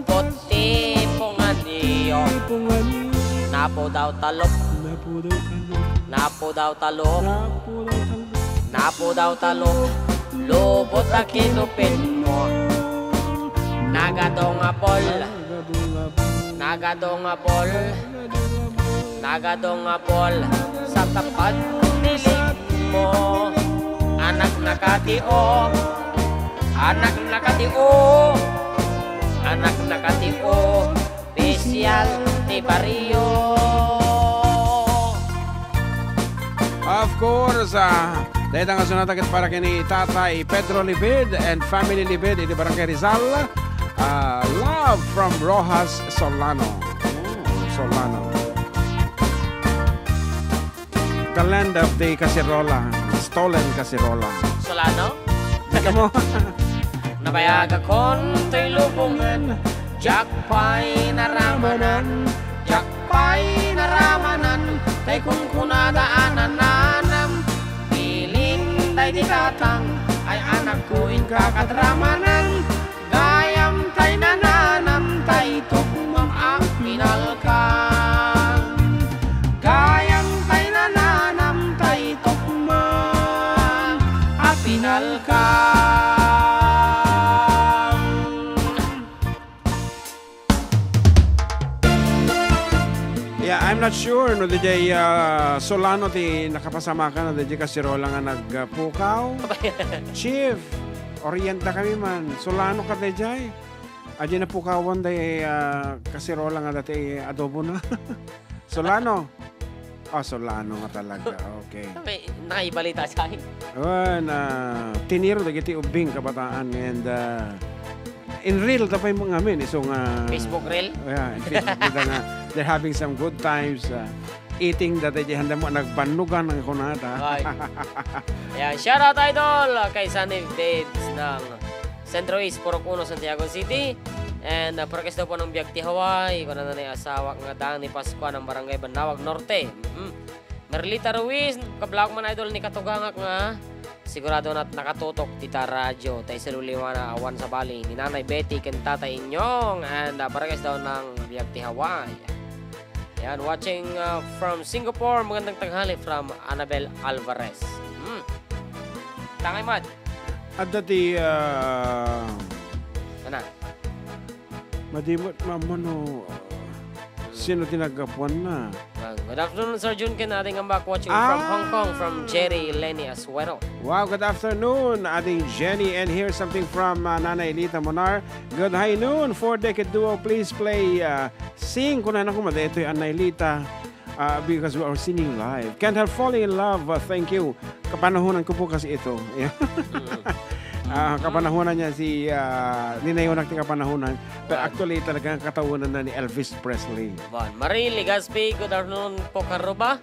Puti punganiyo. Puti punganiyo. Napudaw talok. Napudaw talok. Napudaw talok. Napudaw talok. Napudaw talok. Lubot a kinupinmo. Nagadong a bol. Nagadong a bol. Nagadong a bol. Nagadong a bol sa tapad ni Ligmo. Anak na katio, anak na katio, anak na katio, opisyal ti barrio. Of course, ah, dayta nga sonata ket para ken ni Tatay Pedro Libid and family Libid iti Barangay Rizal. Ah, love from Rojas Solano. Oh, Solano. The land of the caserola, stolen caserola. Solano? Ikaw mo. Nabayagakon toy lubongen, diak pay naramanan, diak pay naramanan, tay kunkunada a nananam, bilin daydi tatang, ay anakko, inka kadramanan, gayam tay nananam, tay tukmam a pinalkang. Yeah, I'm not sure no diay, ah, Solano ti nakapasamakan no diay kasirola nga nagpukaw. Chief, orienta kami man. Solano ka diay? Adi napukawan diay, ah, kasirola nga dati adobo na. Solano. Ah, Solano nga talaga. Okay. May nakaibalita siya. Wen, ah, tiniro dagiti ubbing kabataan and, ah, in real ta pay mo ngamin, isu nga Facebook reel? Yeah, in Facebook reel nga they're having some good times, ah, eating dati di handa mo nagbannugan ang kunata. Ay. Ayan, shout out, idol, kay Sunny Babes ng Centro East, Purok Uno, Santiago City. And, ah, Parokes daw po ng Biag ti Hawaii, kuna na ni asawa nga Dang ni Pascua ng Barangay Banawag Norte. Mm. Merlita Ruiz, kablak man, idol, ni Katugangak nga sigurado na nakatutok ti ta radyo, tay saluliwana awan sabali ni Nanay Betty ken Tatay Inyong, and, ah, Parokes daw ng Biag ti Hawaii. Yan, watching, uh, from Singapore. Magandang tanghali from Annabel Alvarez. Hmm. Tangay, Mad. Adda ti, uh, Sana? Madimot, mamano, uh, sino ti naggapuan na? Ah, good afternoon, Sir Jun. Ken ating ambak watching from Ah! Hong Kong, from Jerry Lenny Asuero. Wow, good afternoon, Ading Jenny. And here's something from, uh, Nanay Lita Monar. Good high noon, four decade duo. Please play, uh, Sing, kunana ko, madaytoy Anay Lita, ah, because we are singing live. Can't help falling in love. Ah, thank you. Kapanahonan ko po kasi ito. Ah, kapanahonan niya si, ah, ninayunak ti kapanahonan. Pero Wan. Actually, talagang katawanan na ni Elvis Presley. Wan. Marie Legaspi, good afternoon po, Karuba.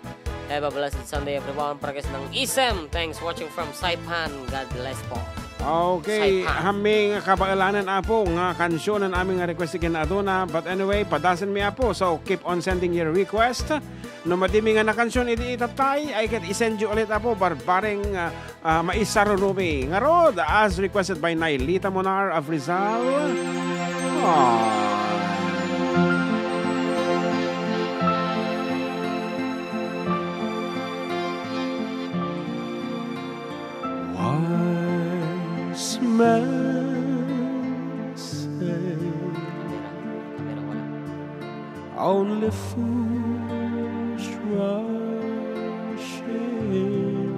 Have a blessed Sunday, everyone. Parokes ng Isem. Thanks watching from Saipan. God bless po. Okay, Saipan. Amin nga kabaelanan, Apo, nga kansionan amin nga request ti kinaaduna. But anyway, padasen mi, Apo. So, keep on sending your request. No madimi nga nakansion idi itatay, ay ket isend you ulit, Apo, barbareng, ah, ah, maisarurumi. Ngarud, as requested by Nailita Monar of Rizal. Aww. Wise men say only fools rush in.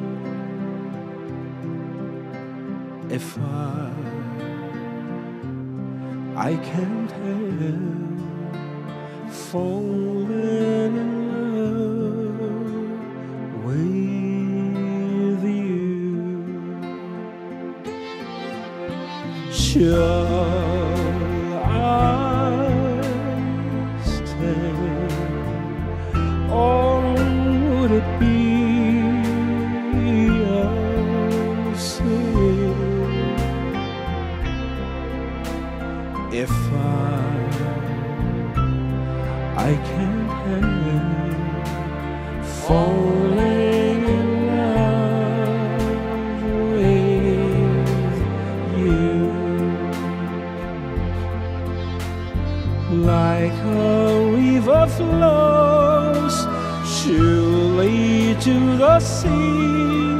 If I, I can't help falling in love with you. Shall I stay, or would it be a sin? If I, I can't help falling in love with you. Like a river flows surely to the sea,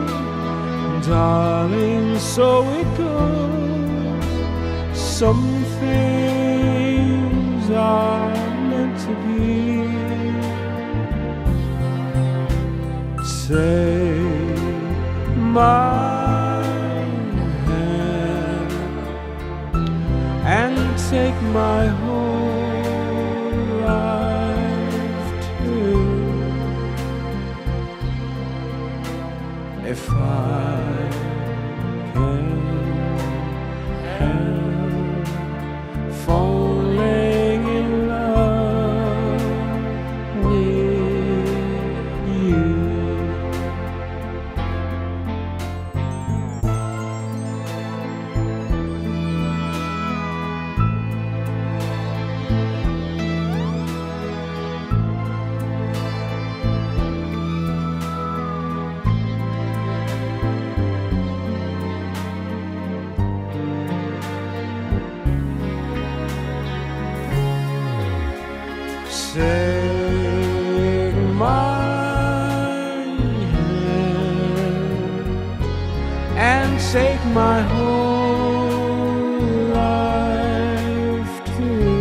darling, so it goes. Some things are meant to be. Take my hand and take my whole life too. If I can help falling in love with you. Take my hand and take my whole life too.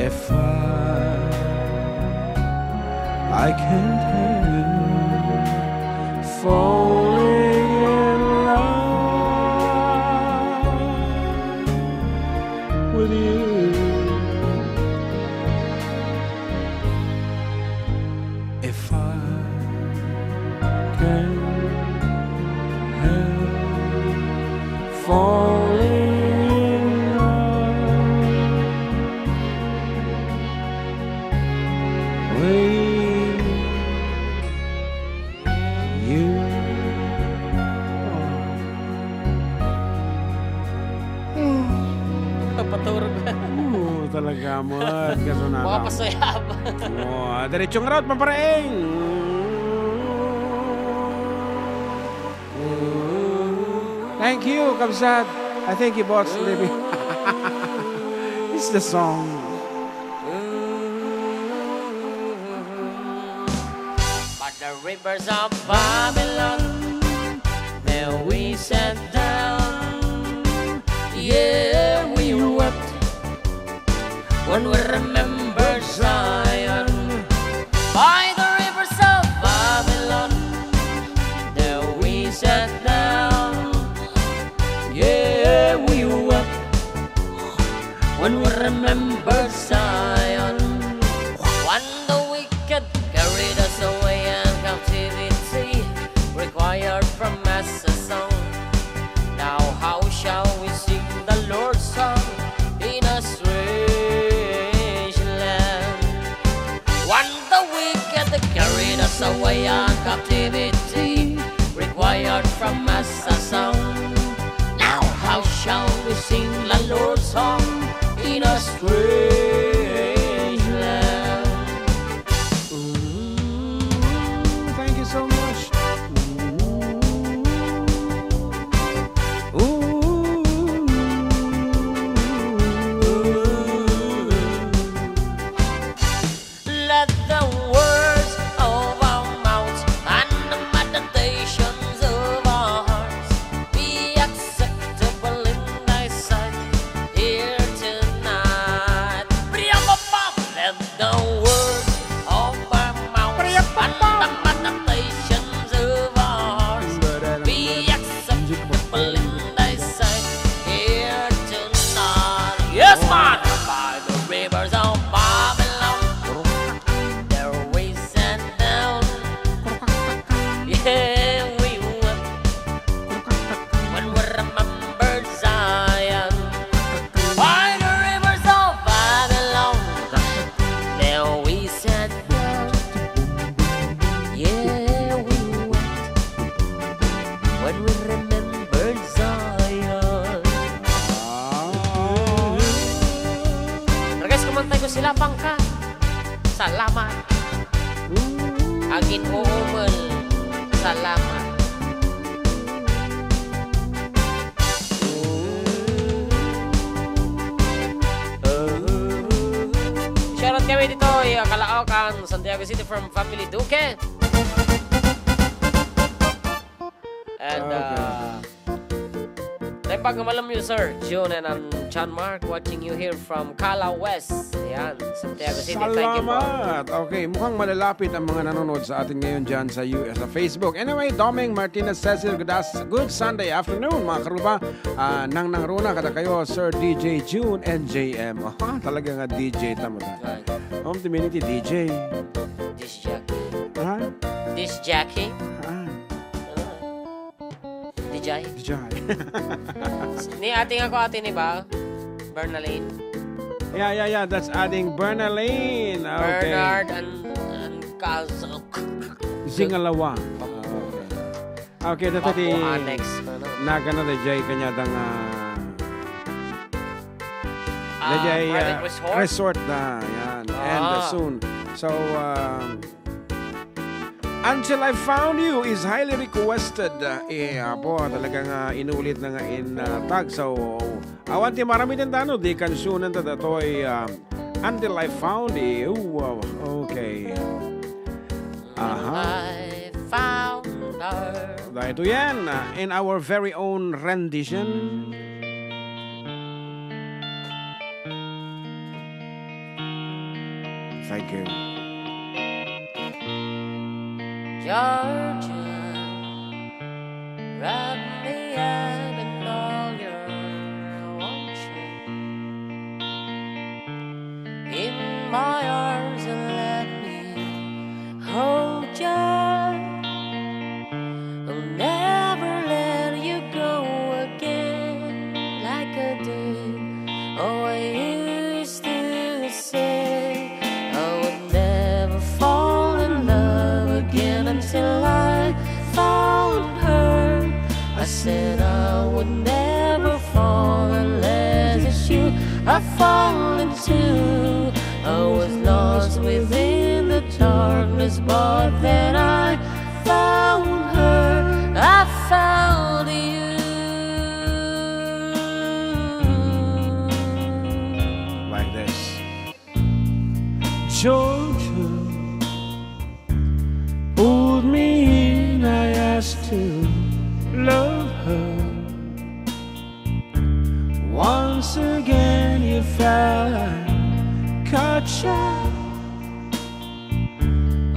If I, I can't help falling in love with you. If I can help falling in love with you. Paturog. Oo, talaga mo. Kasunara. Mapasayab. Oo, diretso nga route, pamparaing. Thank you, kabsat. I think he bought maybe. It's the song. By the rivers of Babylon, there we sat down. Yeah, we wept when we remember Zion. By the rivers of Babylon, there we sat down. Yeah, we wept when we remember Zion. When the wicked carried us away in captivity, required from us a song. Now how shall we sing the Lord's song in a strange land? When the wicked carried us away in captivity, required from us a song. Now how shall we sing the Lord's song in a strange land? Ooh, thank you so much. Ooh. Ooh. Let the words of our mouths and the meditations of our hearts be acceptable in thy sight here tonight. Let the words of our mouths and the meditations of our hearts be acceptable in thy sight here tonight. Yes, man! By the rivers of Babylon, there we sat down. Yeah, we wept when we remembered Zion. By the rivers of Babylon, there we sat down. Yeah, we wept when we remembered Zion. Ah. Request ko man tayo, Silapang Ka. Salamat. Ooh. Agin uumel. Salamat. Shoutout kami dito, ya, Caloocan, Santiago City from Family Duque. And, uh, Naimbag nga malem, Sir June and, um, John Mark, watching you here from Cala West. Ayan, Santiago City. Thank you po. Salamat. Okay, mukhang malalapit ang mga nanonood sa atin ngayon dyan sa U S, sa Facebook. Anyway, Doming Martinez Cecil, good as-, good Sunday afternoon, mga karuba. Ah, Nang Nang Runa, kadakayo, Sir D J June and J M. Ah, talaga nga D J tamo ta. Right. Home community D J. Disc jockey. Ha? Disc jockey. Ah. Ah. Dijay. Dijay. Ni ating ako, ate ni ba? Bernalyn. Yeah, yeah, yeah. That's ating Bernalyn. Okay. Bernard and, and Kazak. Zingalawa. Bambu. Okay. Okay, that's Bambu the Annex, ano? Nagana Dijay kanya dang, ah, Ah, Dijay, private ah, resort. Resort na, yan. And, ah, Ah. soon. So, um, Until I Found You is highly requested. Eh, apo, talagang, ah, inulit na nga in, ah, tag. So, awan ti maramiden tano, di kansunan ta datoy, ah, Until I Found You. Wow, okay. Aha. I found her. Dahil ito yan, ah, in our very own rendition. Thank you. Georgia, wrap me up in all your warmth. In my arms and let me hold you. I'll never let you go again like I did. Oh, I used to say I would never fall in love again until I found her. I said I would never fall unless it's you I fall into. I was lost within the darkness, but then I found her. I found you. Like this. Georgia pulled me in, I asked to love her. Once again you fell and caught you.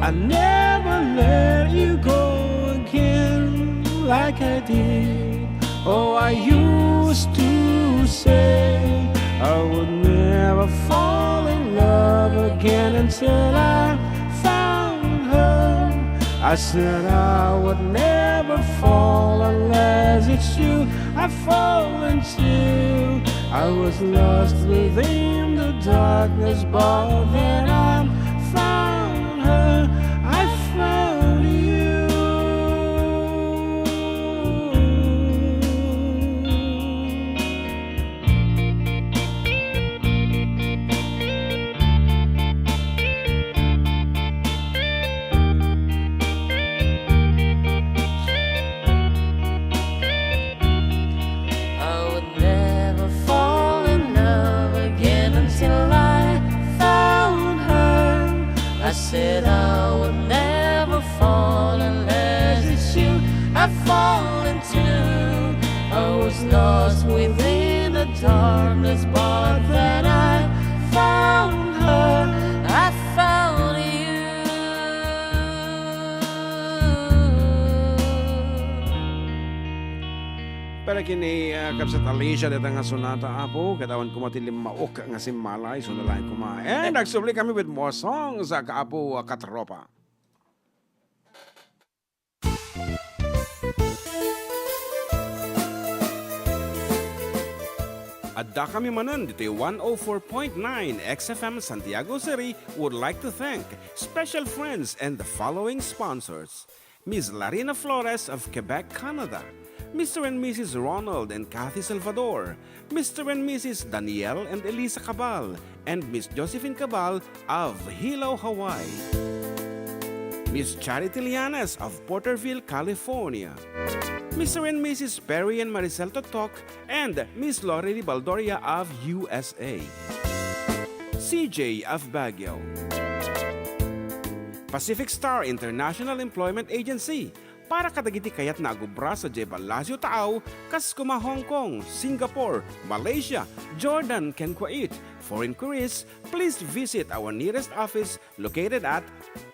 I never let you go again like I did. Oh, I used to say I would never fall in love again until I found her. I said I would never fall unless it's you I fall into. I was lost within the darkness, but then I found her. I found you. I would never fall in love again until I found her. I said I would never fall unless it's you I fall into. I was lost within the darkness, but then I found her. I found you. Para ken ni, ah, Kabsat Alicia, dayta nga sonata, Apo, ket awan koma ti limmaok nga simmalay, isu laeng koma. And nagsubli kami with more songs, ah, Kaapo, ah, Katropa. Adda kami manen ditoy one oh four point nine X F M Santiago City would like to thank special friends and the following sponsors. Miss Larina Flores of Quebec, Canada, Mister and Missus Ronald and Kathy Salvador, Mister and Missus Daniel and Elisa Cabal, and Miss Josephine Cabal of Hilo, Hawaii. Miss Charity Lianes of Porterville, California. Mister and Missus Perry and Maricel Totok and Miss Lorely Baldoria of U S A. C J of Baguio. Pacific Star International Employment Agency, para kadagiti kayatna agubra sadiay Palacio Taaw, kas koma Hong Kong, Singapore, Malaysia, Jordan, ken Kuwait. For inquiries, please visit our nearest office located at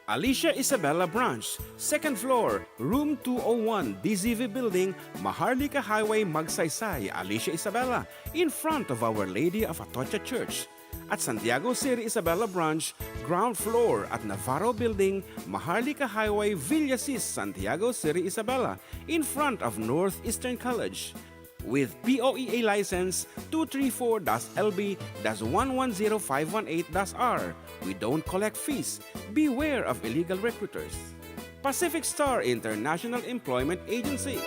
Alicia Isabela Branch, second floor, room two oh one, D Z V Building, Maharlika Highway, Magsaysay, Alicia Isabela, in front of Our Lady of Atocha Church. At Santiago City Isabela Branch, ground floor at Navarro Building, Maharlika Highway, Villasis, Santiago City Isabela, in front of Northeastern College. With P O E A license two three four dash L B dash one one zero five one eight dash R, we don't collect fees. Beware of illegal recruiters. Pacific Star International Employment Agency.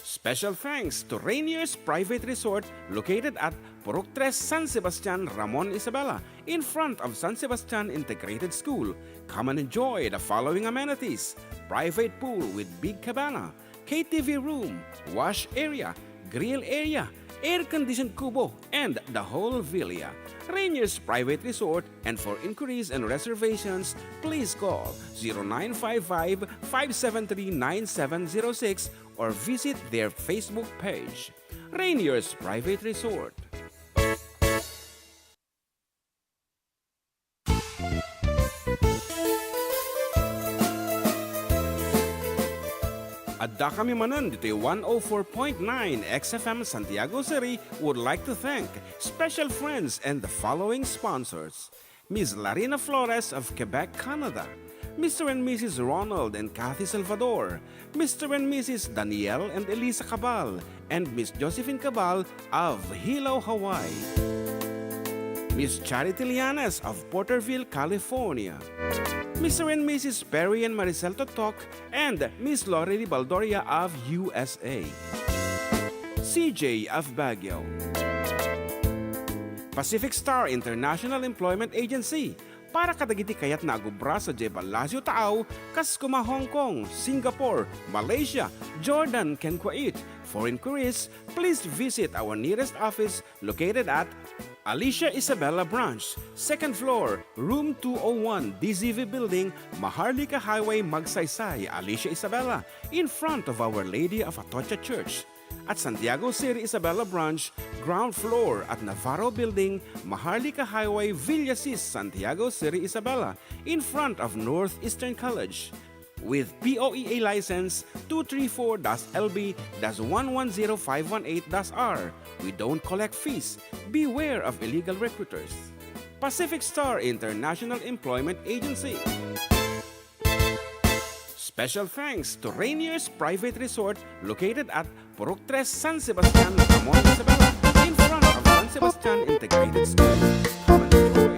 Special thanks to Rainier's Private Resort located at Purok Tres, San Sebastian, Ramon, Isabela, in front of San Sebastian Integrated School. Come and enjoy the following amenities: private pool with big cabana, K T V room, wash area, grill area, air-conditioned kubo, and the whole villa. Rainier's Private Resort, and for inquiries and reservations, please call zero nine five five, five seven three, nine seven zero six or visit their Facebook page. Rainier's Private Resort. Adda kami manen ditoy one oh four point nine X F M Santiago City would like to thank special friends and the following sponsors: Miss Larina Flores of Quebec, Canada, Mister and Missus Ronald and Kathy Salvador, Mister and Missus Daniel and Elisa Cabal, and Miss Josephine Cabal of Hilo, Hawaii, Miss Charity Lianes of Porterville, California, Mister and Missus Perry and Maricel Totok, and Miss Lorely Baldoria of U S A, C J of Baguio, Pacific Star International Employment Agency, para kadagiti kayatna a gubra sadiay Palacio Taaw, kas kuma Hong Kong, Singapore, Malaysia, Jordan, ken Kuwait. For inquiries, please visit our nearest office located at Alicia Isabela Branch, second floor, room two oh one, D Z V Building, Maharlika Highway, Magsaysay, Alicia Isabela, in front of Our Lady of Atocha Church. At Santiago City Isabela Branch, ground floor at Navarro Building, Maharlika Highway, Villasis, Santiago City Isabela, in front of Northeastern College. With P O E A license two three four dash L B dash one one zero five one eight dash R. We don't collect fees. Beware of illegal recruiters. Pacific Star International Employment Agency. Special thanks to Rainier's Private Resort located at Purok Tres, San Sebastian, Ramon, Isabela, in front of San Sebastian Integrated School. Come and enjoy.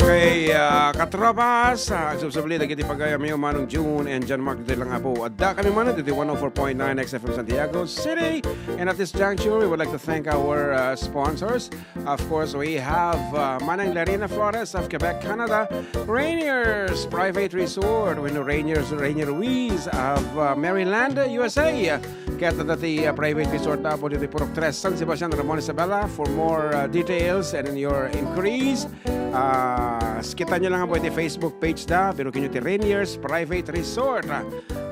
Okay, ah, katropas, ah, agsubsubli dagiti pagayamyo, Manong June and John Mark, ditoy lang, Apo. Adda kami man ditoy one oh four point nine X F M Santiago City. And at this juncture, we would like to thank our, uh, sponsors. Of course, we have, uh, Manang Larina Flores of Quebec, Canada, Rainier's Private Resort, wenno Rainier's, Rainier Ruiz of, uh, Maryland, U S A. Ket dati, uh, private resort na po dito, Purok Tres, San Sebastian, Ramon, Isabela. For more, uh, details and your inquiries, uh, kita nyo lang po iti Facebook page da, pero kinyo ti Rainier's Private Resort.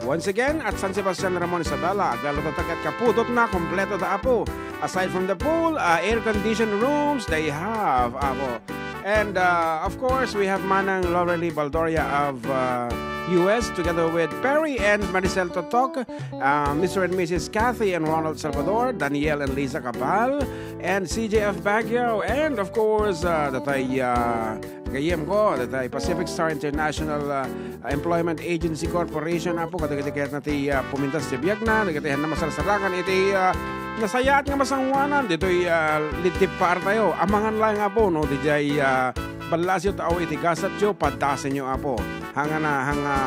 Once again, at San Sebastian, Ramon, Isabela, aglalo ta ket kapudotna, kompleto da, Apo. Aside from the pool, uh, air-conditioned rooms, they have, Apo. And, uh, of course, we have Manang Loverly Baldoria of, uh, U S, together with Perry and Maricel Totok, uh, Mister and Missus Kathy and Ronald Salvador, Daniel and Lisa Cabal, and C J of Baguio, and of course, uh, datay, uh, gayyem ko, datay Pacific Star International, uh, Employment Agency Corporation, Apo, kadagiti kayatna ti, ah, pumintas ti biagna, dagiti hanna masarsarakan iti, ah, nasayaat nga masangoanan ditoy, ah, Leedtip Par tayo. Amangan laeng, Apo, no, didiay, ah, Palacio Taaw iti gasatyo, padasenyo, Apo. Hangana, hanga,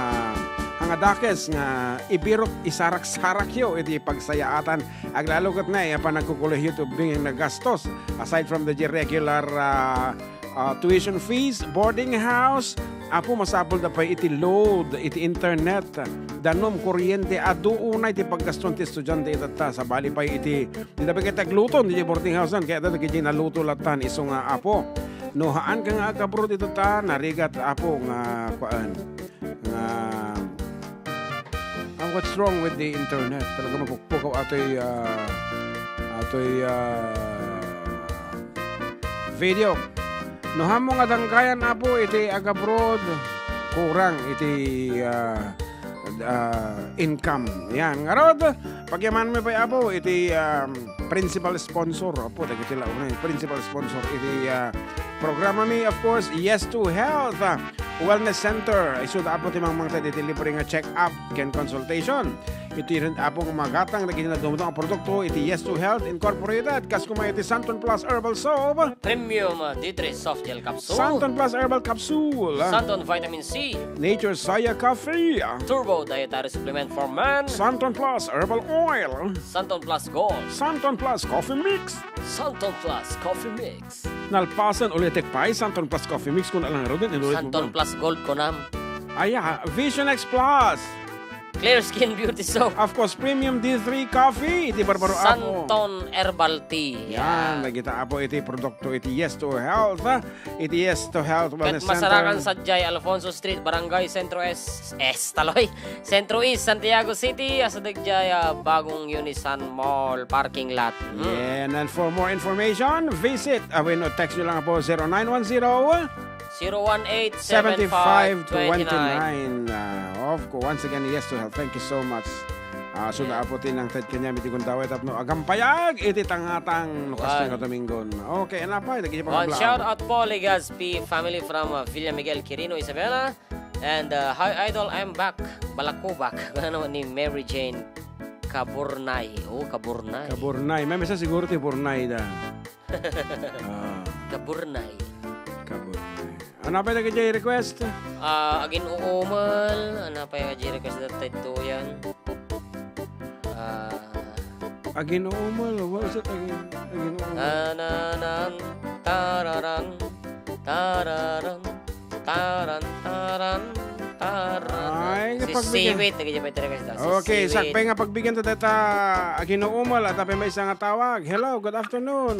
hanga dakes nga ibirok isarak-sarakyo iti pagsayaatan. Aglalo ket nay, a panagkukulehio ti ubbing nga gastos, aside from the regular, ah, ah, tuition fees, boarding house, Apo, masapulda pay iti load iti internet. Danum, kuryente, adu unay ti paggaston ti estudiante itatta. Sabali pay iti, dida pay ket agluton iti boarding house-an, kayatda dagiti naluto lattan, isu nga, Apo, no haanka nga agabroad itatta, narigat, Apo, nga kuan, nga, ah, what's wrong with the internet? Talaga mapukpukaw atoy, ah, atoy, ah, video. No haanmo nga danggayan, Apo, iti agabroad, kurang iti, ah, ah, income. Yan. Ngarud, pagyamanmi pay, Apo, iti, um, principal sponsor, Apo, dagiti launay, principal sponsor iti, ah, programami, of course, Yes to Health, ah, Wellness Center. Isuda, Apo, ti mangmangted iti libre nga check-up ken consultation. Iti ren, Apo, nga magatang dagiti nadumdum a produkto iti Yes to Health Incorporated, kas kuma iti Santon Plus Herbal Soap, Premium D three Soft Gel Capsule, Santon Plus Herbal Capsule, Santon Vitamin C, Nature Soya Coffee, Turbo Dietary Supplement for Man, Santon Plus Herbal Oil, Santon Plus Gold, Santon Plus Coffee Mix, Santon Plus Coffee Mix. Nalpasen ulitek pay, Santon Plus Coffee Mix, kun alang ruden, inulit mo Santon ba? Plus Gold, kunam. Aya, Vision X Plus. Clear Skin Beauty Soap. Of course, Premium D three Coffee, iti barbaro, Apo. Santon Herbal Tea. Yan, yan. Nagita, Apo, iti produkto, iti Yes to Health, ah. Iti Yes to Health Wellness Center. Ket masarakan sadiay Alfonso Street, Barangay Centro East, East, taloy. Centro East, Santiago City, a sadeg diay, ah, bagong Unisan Mall parking lot. Hmm. Yeah, and then for more information, visit, ah, wenno text nyo lang, Apo, zero nine one zero, Zero one eight seven five twenty-nine. Seventy-five twenty-nine. Ah, of course, once again, yes to help. Thank you so much. Ah, so, yeah, daapo ti nangted kaniam iti gundaway tapno agampayag iti tangatang no kasdiay nga Dominggon. Okay, anapay, dagiti pangablaang. One shout out po, Legazpi family from, uh, Villa Miguel, Quirino, Isabela. And, uh, hi, Idol, I'm back. Balakubak. Ano ni Mary Jane Kaburnay? Oh, Kaburnay. Kaburnay. May mesa siguro ti Burnay da. Ah. Kaburnay. Kaburnay. Ano pa yung nag-request? Ah, agin-uumel. Ano pa yung request na tayto yan? Ah. Agin-uumel. What was it? Agin-, agin-uumel. Tananan, tararan, tararan, taran, taran, taran. Ay, si kapag bigyan. Siwit, nagiging request daw. Si okay, Siwit. Sakbay nga pagbigyan ta data, agin-uumel, at apay may isang tawag. Hello, good afternoon.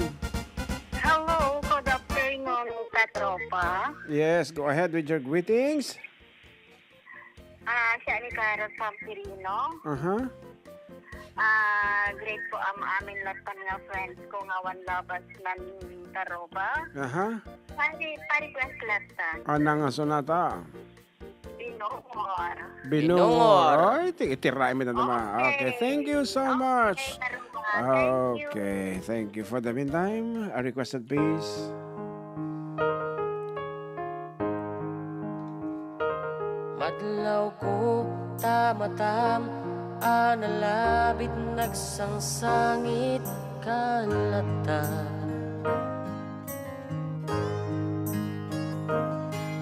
Hello, good afternoon, katropa. Yes, go ahead with your greetings. Ah, siya ni Carol Sampirino. Aha. Ah, greet ko am-, amin latta nga friends ko nga awan labas nan Taroba. Aha. Pari, pari friends latta. Anang nga sonata? Binungor. Binungor. Binungor. Ay, ti-, itiraem ita naman. Okay. Okay, thank you so much. Okay, Taroba. Thank you. Okay, thank you. For the meantime, a requested piece. Madlawko ta matam a nalabit nagsangsangit ka latta.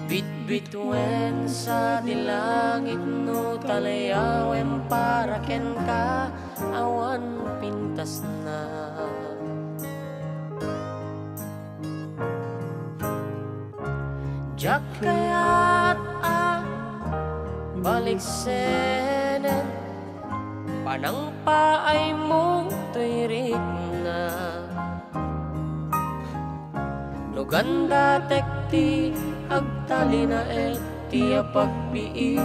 Bitbituen sa di langit no talayawem para kenka awan pintasna. Diak kayat a baliksenen panangpaaymo toy rikna. No gandatek ti agtalinaed ti apagbiit,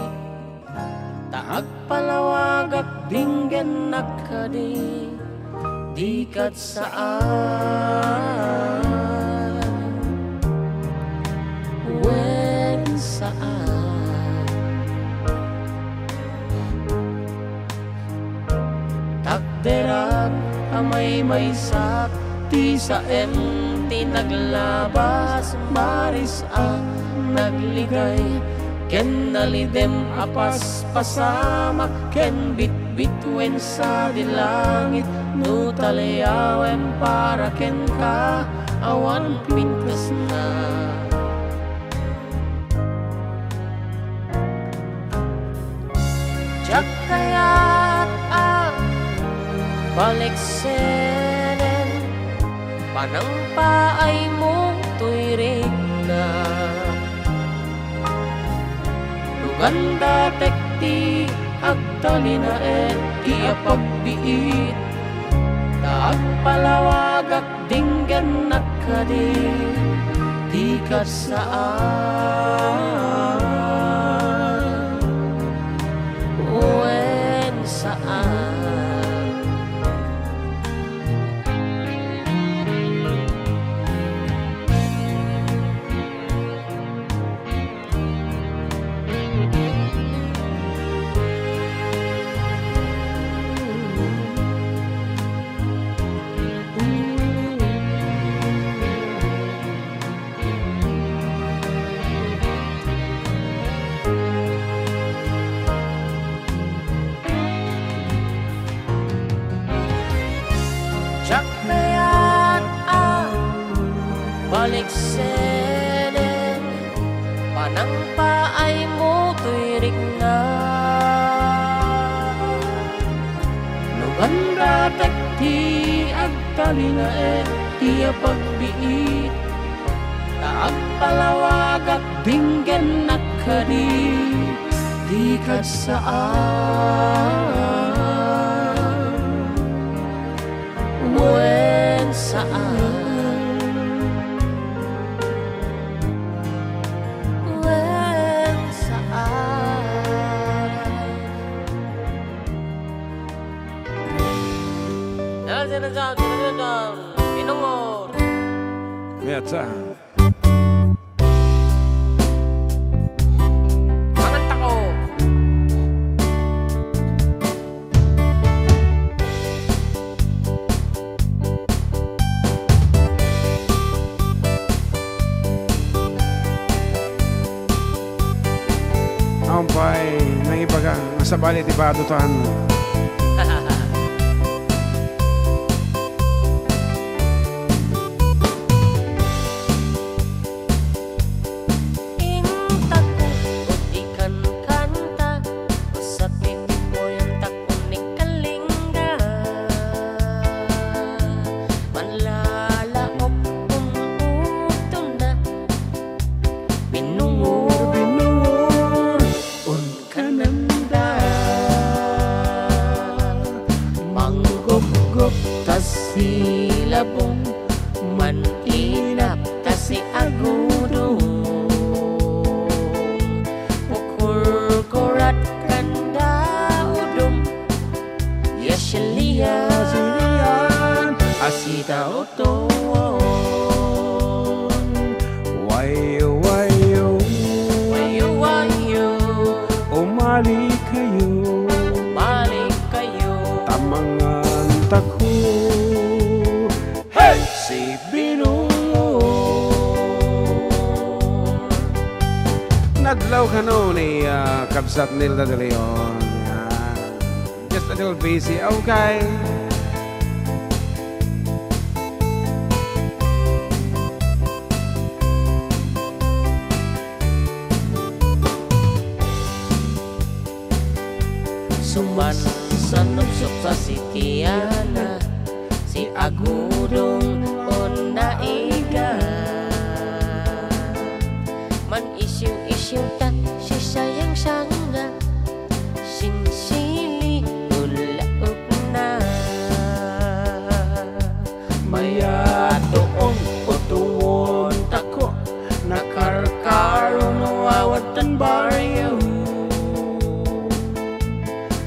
ta agpalawagak dinggennak kadi, dika saan. Wen saan. Takderak a maymaysak ti saem ti naglabas, maris a nagligay, ken nalidem a paspasamak, ken bitbituen sa di langit no talayawem para kenka awan pintasna. Diak kayat a baliksenen panangpaaymo toy rikna. No gandatek ti agtalinaed ti apagbiit, ta agpalawagak dinggennak kadi, dika saan. Wen saan. Diak kayat a baliksenen panangpaaymo toy rikna. No gandatek ti agtalinaed ti apagbiit, ta agpalawagak dinggennak kadi, dika saan. Wen saan. Wen saan. Dahil sinasabi na yun, ah, Pinungor. Mayat sa. Bali ti badutan. Intaku, o di kankanta, usat ti memoriantak, uneg kalingga. Manlalaok, un-utona, binungur, binungur, un kananda. Manggupgup ta si labong, man-inap ta si agudong. Pukurkurat kanda udom, ya silian, asita uton. Wayo, wayo. Wayo, wayo. Umali kayo. Umali kayo. Ta mangan tako. Hey! Si Binungon. Nadlaw kano ni, ah, Kabsat Nilda de Leon. Ah, just a little busy. Okay. Suman sanupsop sa sitiana, si agudong on naiga. Man-isiw-isiw ta, sisayang sanga, sinsili, ulaok na. Mayat toong utuon tako, nakarkaro no awadtan baryo.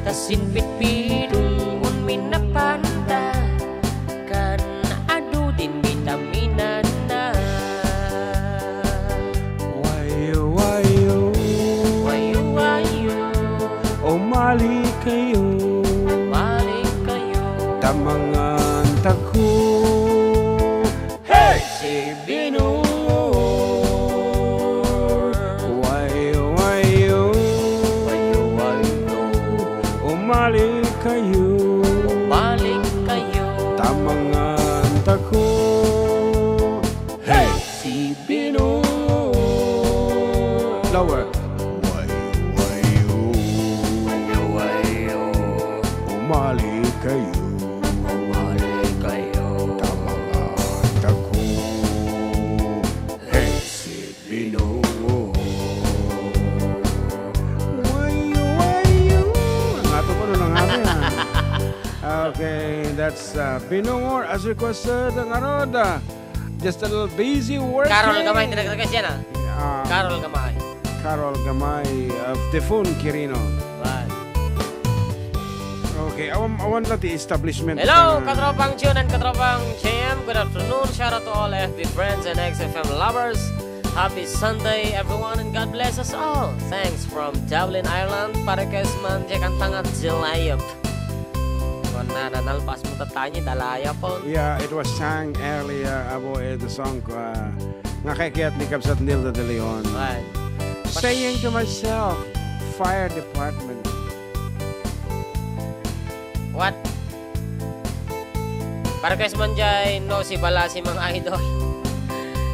Ta sinpit bidong on minapanta, kan adu din bitaminanna. Wayo, wayo. Wayo, wayo. Umali kayo. Umali kayo. Ta mangan tako. Hey! Si Binungon. Wayo, wayo. Wayo, wayo. Umali kayo. Umali kayo. Ta mangan tako. Hey! Si Binungon. Lower. Wayo, wayo. Wayo, wayo. Umali kayo. Umali kayo. Ta mangan tako. Hey, si Binungon. Wayo, wayo. Ang ato ko, ano nang ato yan? Okay, that's, uh, Binungon as requested. Ang ano, the, just a little busy working. Carol Gamay, tinagdagas yan, ah. Ah, Carol Gamay. Carol Gamay of Defun Quirino. Right. Okay, awan, awan la ti establishment. Hello, ah, katropang June and katropang J M. Good afternoon. Shout out to all F B friends and X F M lovers. Happy Sunday, everyone, and God bless us all. Thanks from Dublin, Ireland. Para kay Sman, Jack, ang tangat, Jilayap. Kung nananalpas mo tatanyi, dalayapon. Yeah, it was sang earlier, abo, eh, the song, uh, nga kayat ni Kabsat Nilda de Leon. Right. Saying to myself, fire department. What? Para kay Sman jay, no, si Balasi, mga idol.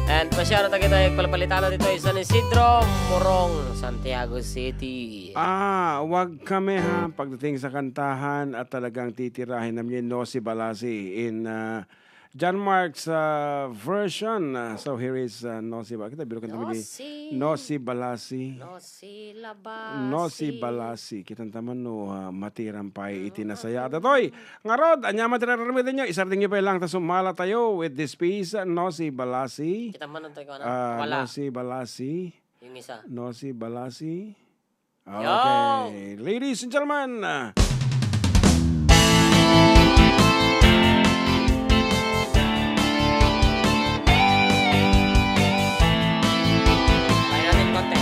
And pa-shoutout tayo tayo, palapalitana dito, San Isidro, Morong, Santiago City. Ah, wag kami ha, pagdating sa kantahan at talagang titirahin namin yun, no, si Balasi in, ah, John Mark's, ah, version. Ah, so here is, ah, no, si Ba-, kita, bilo kanta No, magi-, si no, si Balasi. No, si Labasi. No, si Balasi. Kitanta man no, ah, matiram pay iti nasaya. Datoy, ngarod, anya man ti raramidennyo, isardengyo pay lang ta sumala tayo with this piece, no, si Balasi. Kita man, antoy ko na. Ah, Wala. No, si Balasi. Yung isa. No, si Balasi. Yo! Okay. Ladies and gentlemen, ah, Tayo natin konti.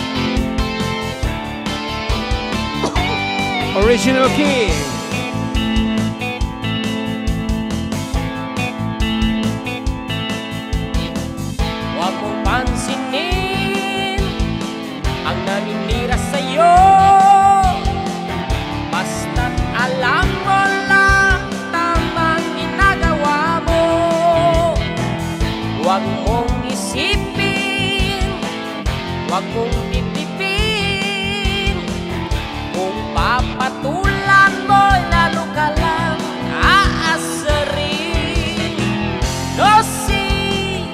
Original key. Huwag mong pansinin ang naninira sa'yo. Huwag mong tiptipin kung papatulan mo'y lalo ka lang aasarin. No si,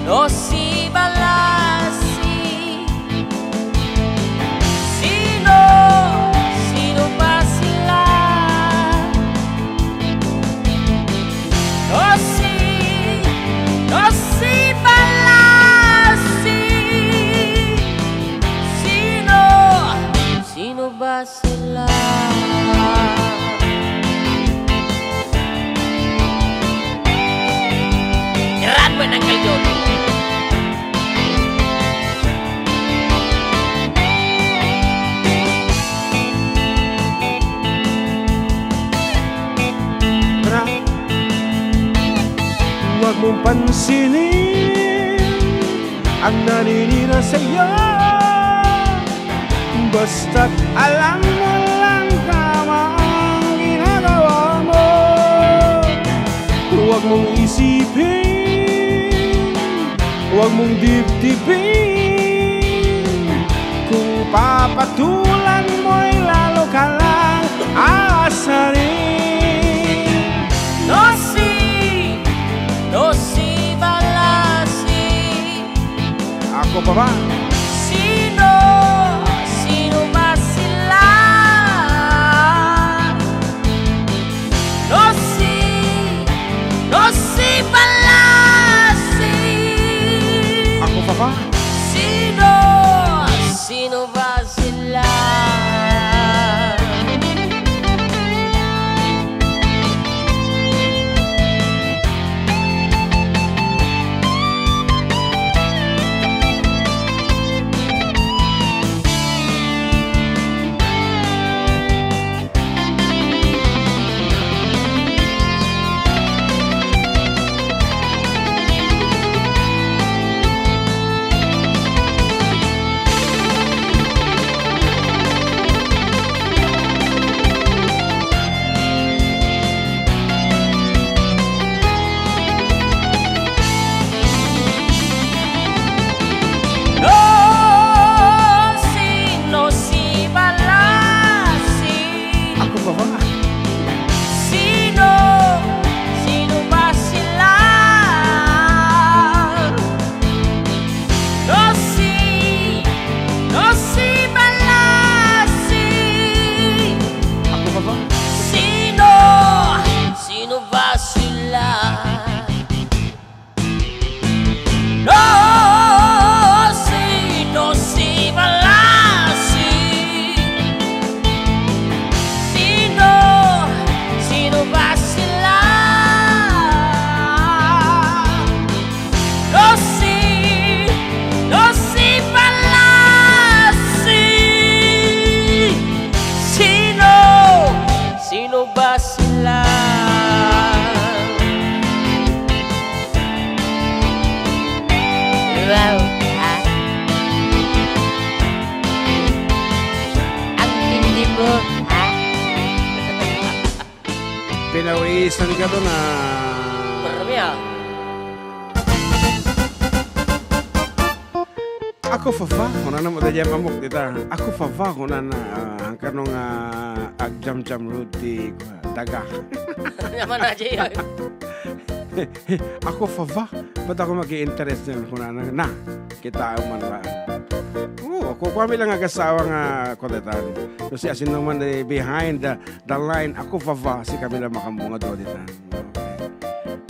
no si Balasi. Sino, sino ba sila? No si, no si Balasi. Sino, sino ba sila? Graduate, Uncle Jody. Tara, huwag mong pansinin ang naninira sa'yo. Basta't alam mo lang tama ang ginagawa mo. Huwag mong isipin, huwag mong dibdibin. Kung papatulan mo'y lalo ka lang aasarin. No si, no si Balasi. Ako pa ba? Sino, sino ba sila? No si, no si Balasi. Ako pa ba? Sino, sino ba sila? No, sino si Balasi? Ako pa ba? Sino, sino ba sila? No si, no si Balasi. Ako pa ba? Sino, sino ba sila? No si, no si Balasi. Sino, sino ba sila? No si, no si Balasi. Sino, sino ba sila? Wow, ha? Ang tindi mo, ha? Pinawisan ka doon, ah. Permi, ah. Ako fava, kunana mo daydiay a mamok dita. Ako fava, kunana, ah, ang kanong, ah, agjamjamrud ti, ah, daga. Naman na, Jay, oy. Ako fava, ba't ako mag-i-interest niyan? Kunana, na, kita man ba? Oo, ako, kami lang agassawa nga, kudetan. No si asin naman, eh, behind the, the line, ako fava, si Camila Macambo nga dua ditan. Okay.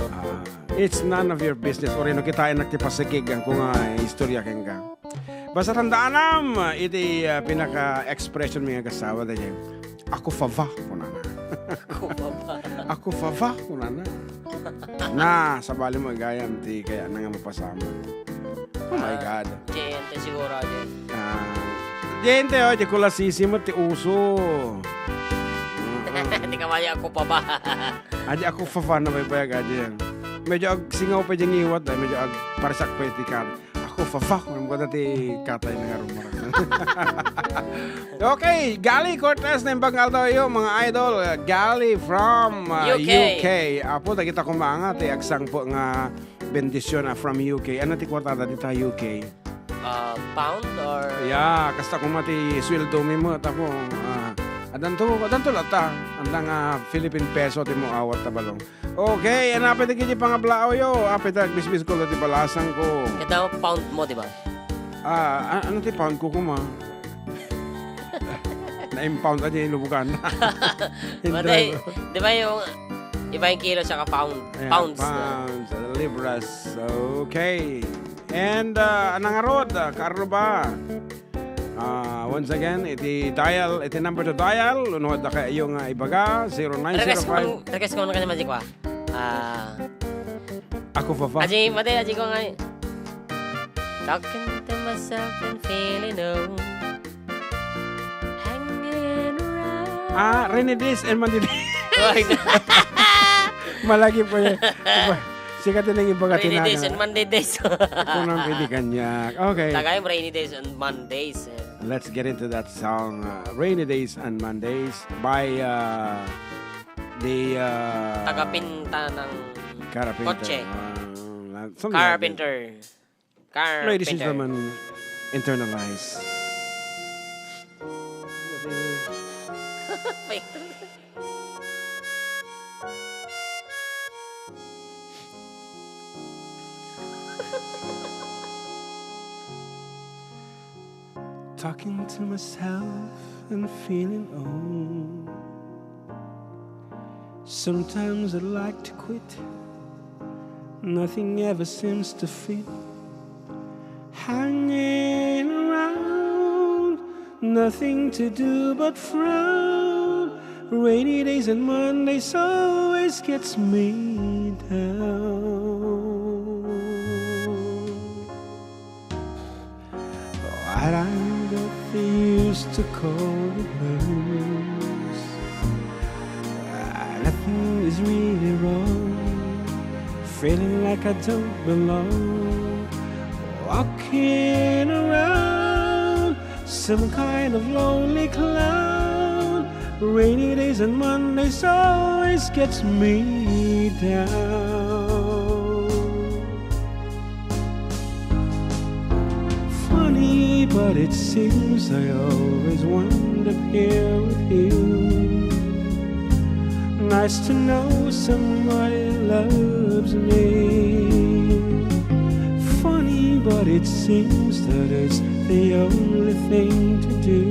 Ah, it's none of your business. Uray no kitaennak ti pasikig, ang kunana, istorya kenka. Basta tandaanam, iti, ah, pinaka-expression mi nga agassawa, daydiay, "Ako fava," kunana. Ako fava. "Ako fava," kunana. Na, sabali mo, gayam ti kayatna nga mapasamak. Oh my God. J N T siguro, Jen. Ah, J N T, oh, di ko lasisi mo, ti uso. Di ka maya, "Ako fava." Adi, "Ako fava" na pay pay, adi. Medyo agsingaw pay di ngiwat, ah, medyo agparisak pay ti kar. "Ako fava," kunam kada ti katay na nga rumarag. Okay, Gali Cortez, naimbag nga aldaw, mga idol. Gali from, ah, U K. U K. Apo, dagita kumanga ti agsangpo nga bendisyon, ah, from U K. Ano ti kuartada dita U K? Ah, pound or? Ya, kasta koma ti sueldomi met, Apo. Ah, adanto, adanto latta. Anda nga Philippine peso ti mo awat ta balong. Okay, apay dagiti pangablaawyo? Apay ta agbisbisko ti balasangko. Kada pound mo, di ba? Ah, a-, ano ti pound ko koma? Na-impound a di ilubugan. Hindi Matay, lang. Di ba yung iba yung kilo saka pound? Ayan, pounds, no? Pounds, libras. Okay. And, uh, anang arod, uh, Carlo ba? Uh, once again, iti dial, iti number to dial, uno da kayo nga ibaga, Request ko man, zero nine zero five. Request ko man kanya, Magic, wa? Ah. Ako, Fafa? Aji, mate, aji ko nga. Talking to myself and feeling old. Hanging around. Ah, rainy days and Monday days. Ay, na. Malagi po yan. Iba, sikat din ang iba ka Rainy days tinaga. And Monday days. Kunang pwede kanyak. Okay. Tagay mo rainy days and Mondays, eh. Let's get into that song, uh, Rainy Days and Mondays by, uh, the, uh, Tagapinta ng Carpenter. Kotse. Uh, something like that. Carpenter. Carpenter. Ladies and gentlemen, internalize. Talking to myself and feeling old. Sometimes I'd like to quit. Nothing ever seems to fit. Hanging around, nothing to do but frown. Rainy days and Mondays always gets me down. What I got they used to call the blues. Ah, nothing is really wrong. Feeling like I don't belong. Walking around some kind of lonely clown. Rainy days and Mondays always gets me down. Funny, but it seems I always wind up here with you. Nice to know somebody loves me. Funny, but it seems that it's the only thing to do.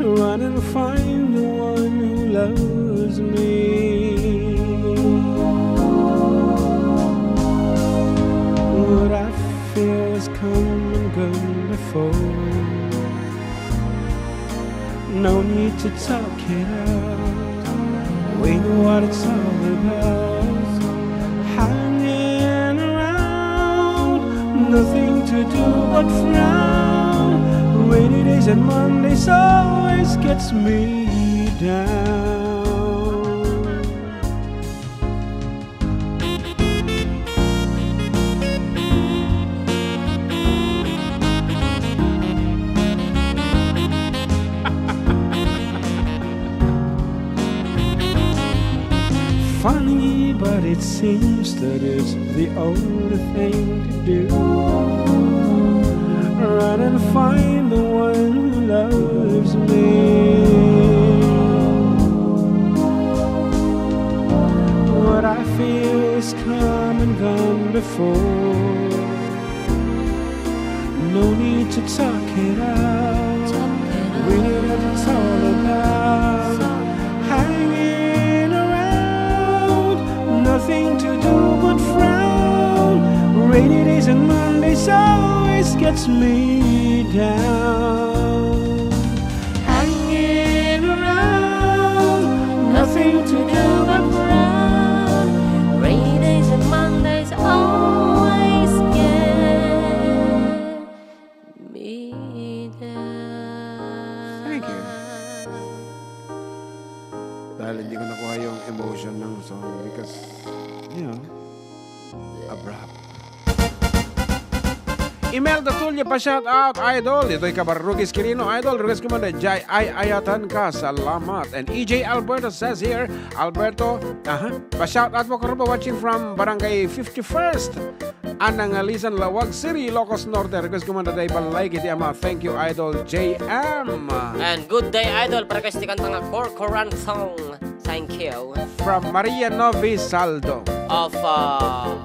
Run and find the one who loves me. What I feel has come and gone before. No need to talk it out. We know what it's all about. Hanging around, nothing to do but frown. Rainy days and Mondays always gets me down. Funny, but it seems that it's the only thing to do. Run and find the one who loves me. What I feel is come and gone before. No need to talk it out. We know what it's all about. Hanging around, nothing to do but frown. Rainy days and Mondays always gets me down. Hanging around, nothing to do but frown. Rainy days and Mondays always get me down. Thank you. Dahil hindi ko nakuha yung emotion ng song because, you know, abrupt. Imelda Tulio pa shout out, idol. Ito'y Kabarrugis Quirino, idol. Request ko man, Jai Ay Ayatan ka. Salamat. And E J Alberto says here, Alberto, aha, pa shout out mo, Karuba, watching from Barangay fifty-first. Anang Lisan, Laoag City, Ilocos Norte. Request ko man, Day Balay, kiti ama. Thank you, Idol J M. And good day, Idol. Para kas ti kanta nga Corcoran song. Thank you. From Maria Novi Saldo. Of, uh,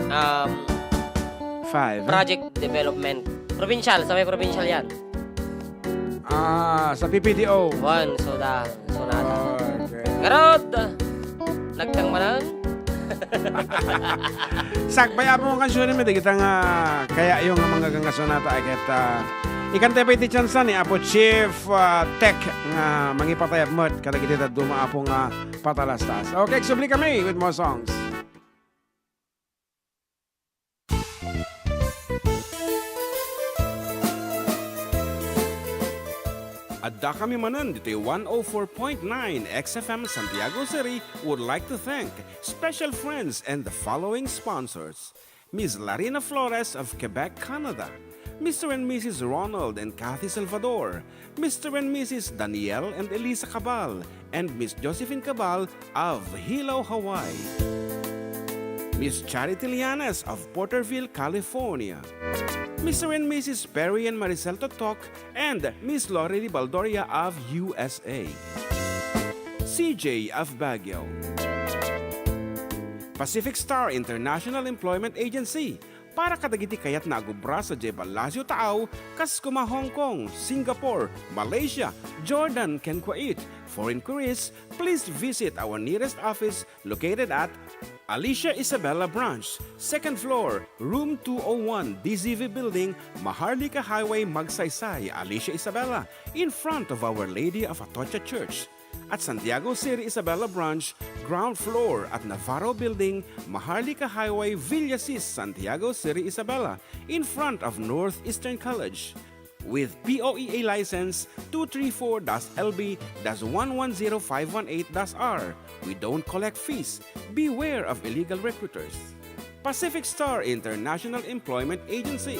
um, Five. Project Development. Provincial, sa may provincial yan. Ah, sa P P D O. One, so da, so nada. Okay. Garod! Nagtang manan? Sagbay, Apo, nga kansyonmi, dagita nga kayatyo nga manggagangas sonata, ay ket, ah, ikantay pay ti tsansa ni Apo Chief, ah, Tech nga mangipatayab met kadagiti dadduma, Apo, nga patalastas. Okay, subli kami with more songs. Adda kami manen ditoy one oh four point nine X F M Santiago City would like to thank special friends and the following sponsors: Miss Larina Flores of Quebec, Canada, Mister and Missus Ronald and Kathy Salvador, Mister and Missus Daniel and Elisa Cabal, and Miss Josephine Cabal of Hilo, Hawaii. Miss Charity Lianes of Porterville, California. Mister and Missus Perry and Maricel Totok and Miss Lorely Baldoria of U S A. C J of Baguio. Pacific Star International Employment Agency, para kadagiti kayatna a agubra sadiay Palacio Taaw, kas koma Hong Kong, Singapore, Malaysia, Jordan, ken Kuwait. For inquiries, please visit our nearest office located at Alicia Isabela Branch, second floor, room two oh one, D Z V Building, Maharlika Highway, Magsaysay, Alicia Isabela, in front of Our Lady of Atocha Church. At Santiago City Isabela Branch, ground floor at Navarro Building, Maharlika Highway, Villasis, Santiago City Isabela, in front of Northeastern College. With P O E A license two three four dash L B dash one one zero five one eight dash R, we don't collect fees. Beware of illegal recruiters. Pacific Star International Employment Agency.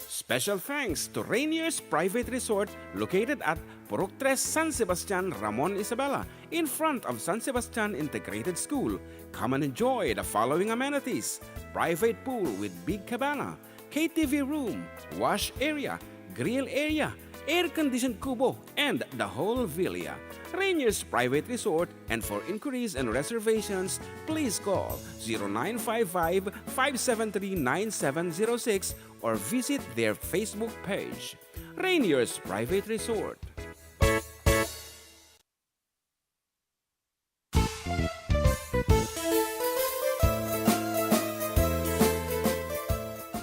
Special thanks to Rainier's Private Resort located at Purok Tres, San Sebastian, Ramon Isabela, in front of San Sebastian Integrated School. Come and enjoy the following amenities: private pool with big cabana, K T V room, wash area, grill area, air-conditioned kubo, and the whole villa. Rainier's Private Resort, and for inquiries and reservations, please call zero nine five five, five seven three, nine seven zero six or visit their Facebook page, Rainier's Private Resort.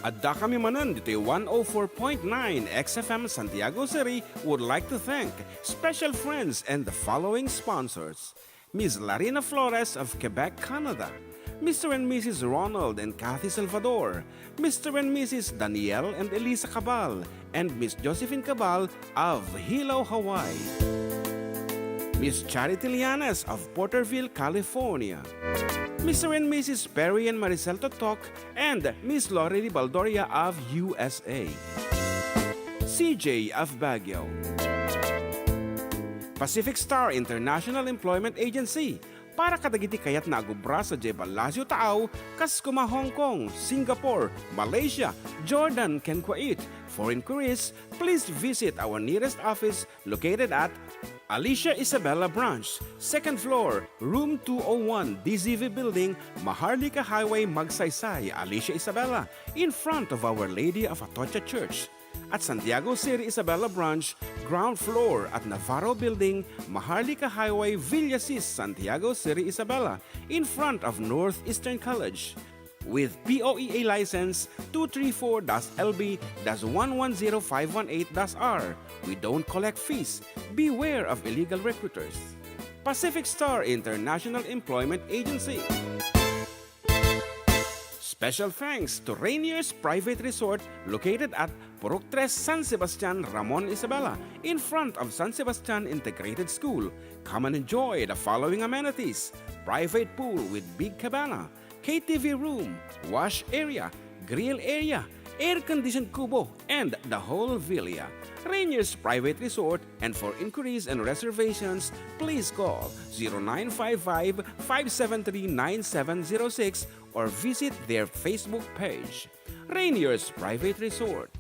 Adda kami manen ditoy one oh four point nine X F M Santiago City would like to thank special friends and the following sponsors: Miss Larina Flores of Quebec, Canada, Mister and Missus Ronald and Kathy Salvador, Mister and Missus Daniel and Elisa Cabal, and Miss Josephine Cabal of Hilo, Hawaii. Miss Charity Lianes of Porterville, California. Mister and Missus Perry and Maricel Totok and Miss Lorely Baldoria of U S A. C J of Baguio. Pacific Star International Employment Agency, para kadagiti kayatna a gubra sadiay Palacio Taaw, kas koma Hong Kong, Singapore, Malaysia, Jordan, ken Kuwait. For inquiries, please visit our nearest office located at Alicia Isabela Branch, second floor, room two oh one, D Z V Building, Maharlika Highway, Magsaysay, Alicia Isabela, in front of Our Lady of Atocha Church. At Santiago City Isabela Branch, ground floor at Navarro Building, Maharlika Highway, Villasis, Santiago City Isabela, in front of Northeastern College. With P O E A license two three four dash L B dash one one zero five one eight dash R, we don't collect fees. Beware of illegal recruiters. Pacific Star International Employment Agency. Special thanks to Rainier's Private Resort located at Purok Tres, San Sebastian, Ramon Isabela, in front of San Sebastian Integrated School. Come and enjoy the following amenities: private pool with big cabana, K T V room, wash area, grill area, air-conditioned kubo, and the whole villa. Rainier's Private Resort, and for inquiries and reservations, please call zero nine five five, five seven three, nine seven zero six or visit their Facebook page. Rainier's Private Resort.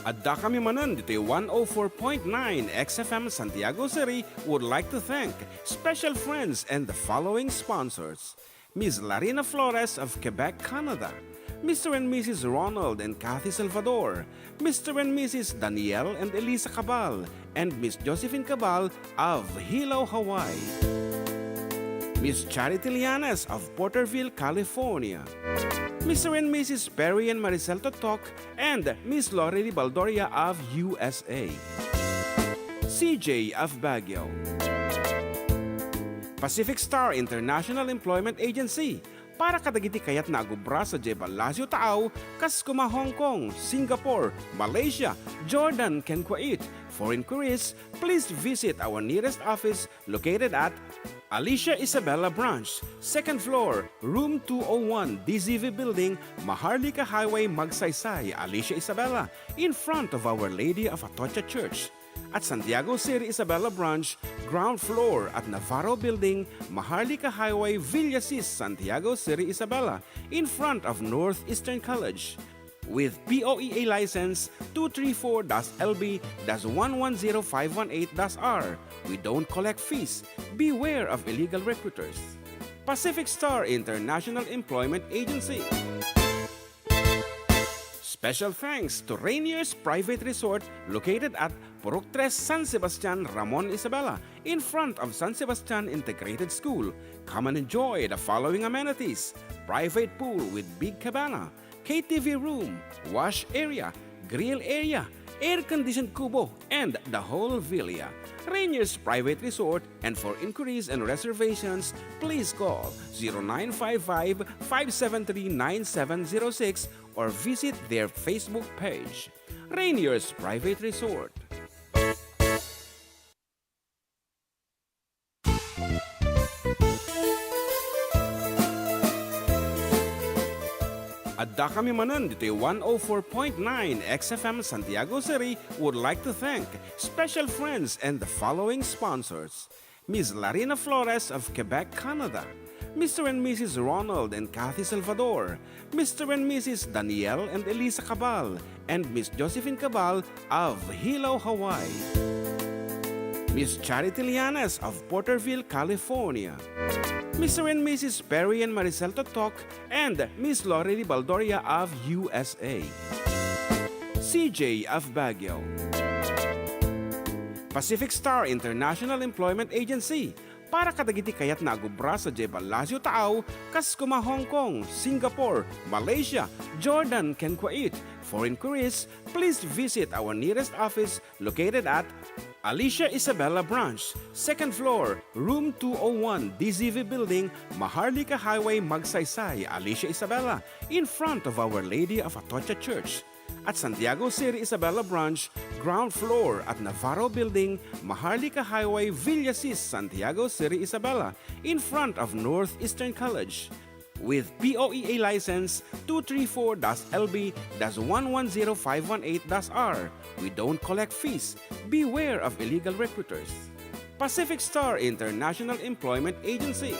Addakami manen ditoy one oh four point nine X F M Santiago City would like to thank special friends and the following sponsors: Miss Larina Flores of Quebec, Canada, Mister and Missus Ronald and Kathy Salvador, Mister and Missus Daniel and Elisa Cabal, and Miss Josephine Cabal of Hilo, Hawaii. Miss Charity Lianes of Porterville, California. Mister and Missus Perry and Maricel Totok and Miss Lorely Baldoria of U S A. C J of Baguio. Pacific Star International Employment Agency, para kadagiti kayatna a agubra sadiay ballasiw taaw, kas koma Hong Kong, Singapore, Malaysia, Jordan, ken Kuwait. For inquiries, please visit our nearest office located at Alicia Isabela Branch, second floor, room two oh one, D Z V Building, Maharlika Highway, Magsaysay, Alicia Isabela, in front of Our Lady of Atocha Church. At Santiago City Isabela Branch, ground floor at Navarro Building, Maharlika Highway, Villasis, Santiago City Isabela, in front of Northeastern College. With P O E A license two three four dash L B dash one one zero five one eight dash R, we don't collect fees. Beware of illegal recruiters. Pacific Star International Employment Agency. Special thanks to Rainier's Private Resort located at Purok Tres, San Sebastian, Ramon Isabela, in front of San Sebastian Integrated School. Come and enjoy the following amenities: private pool with big cabana, K T V room, wash area, grill area, air-conditioned kubo, and the whole villa. Rainier's Private Resort, and for inquiries and reservations, please call zero nine five five, five seven three, nine seven zero six or visit their Facebook page, Rainier's Private Resort. Addakami manen ditoy one oh four point nine X F M Santiago City would like to thank special friends and the following sponsors: Miss Larina Flores of Quebec, Canada, Mister and Missus Ronald and Kathy Salvador, Mister and Missus Daniel and Elisa Cabal, and Miss Josephine Cabal of Hilo, Hawaii. Miss Charity Lianes of Porterville, California. Mister and Missus Perry and Maricel Totok and Miss Lorely Baldoria of U S A. C J of Baguio. Pacific Star International Employment Agency, para kadagiti kayatna a gubra sadiay ballasiw taaw, kas koma Hong Kong, Singapore, Malaysia, Jordan, ken Kuwait. For inquiries, please visit our nearest office located at Alicia Isabela Branch, second floor, room two oh one, D Z V Building, Maharlika Highway, Magsaysay, Alicia Isabela, in front of Our Lady of Atocha Church. At Santiago City Isabela Branch, ground floor at Navarro Building, Maharlika Highway, Villasis, Santiago City Isabela, in front of Northeastern College. With P O E A license two three four dash L B dash one one zero five one eight dash R, we don't collect fees. Beware of illegal recruiters. Pacific Star International Employment Agency.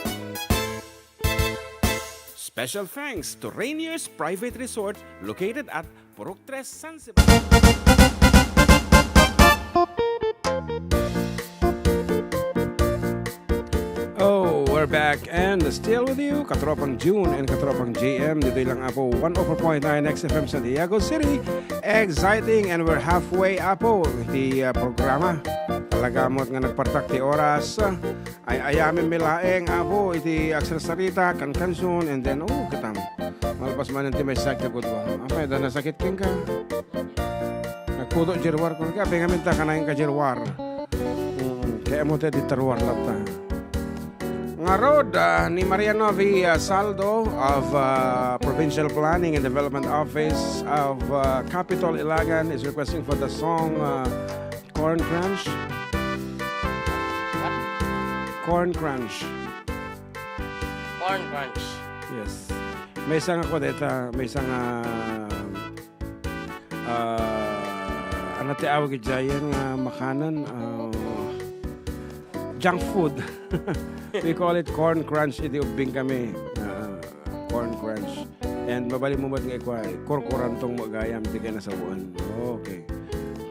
Special thanks to Rainier's Private Resort located at Purok Tres, San Sebastian. Oh, we're back and still with you, Katropang June and Katropang J M. Ditoy lang, Apo, one oh four point nine X F M Santiago City. Exciting, and we're halfway, Apo, iti, ah, programa. Talaga met nga nagpartak ti oras. Ay-ayamin mi laeng, Apo, iti agsarsarita, kankanson, and then, oh, kitam. Malpas man ti may sakit, good one. Apay, da nasakit kenka. Nagputo Jerwar ko ka, apay ngamin ta kanayon ka Jerwar. Mm, kaya mo tayo di Tarwar latta. Ngarud, ah, ni Maria Novi, ah, Saldo of, ah, Provincial Planning and Development Office of, ah, Capitol Ilagan is requesting for the song, ah, Corn Crunch. Corn Crunch. Corn Crunch. Yes. Maysa nga kua dayta, maysa nga, ah, ano ti awag idiay nga makanan? Ah, junk food. We call it Corn Crunch. Iti ubbing kami. Ah, Corn Crunch. And mabalin mo met nga ikua, kurkurantong mo gayam, ti kinasawan. Okay.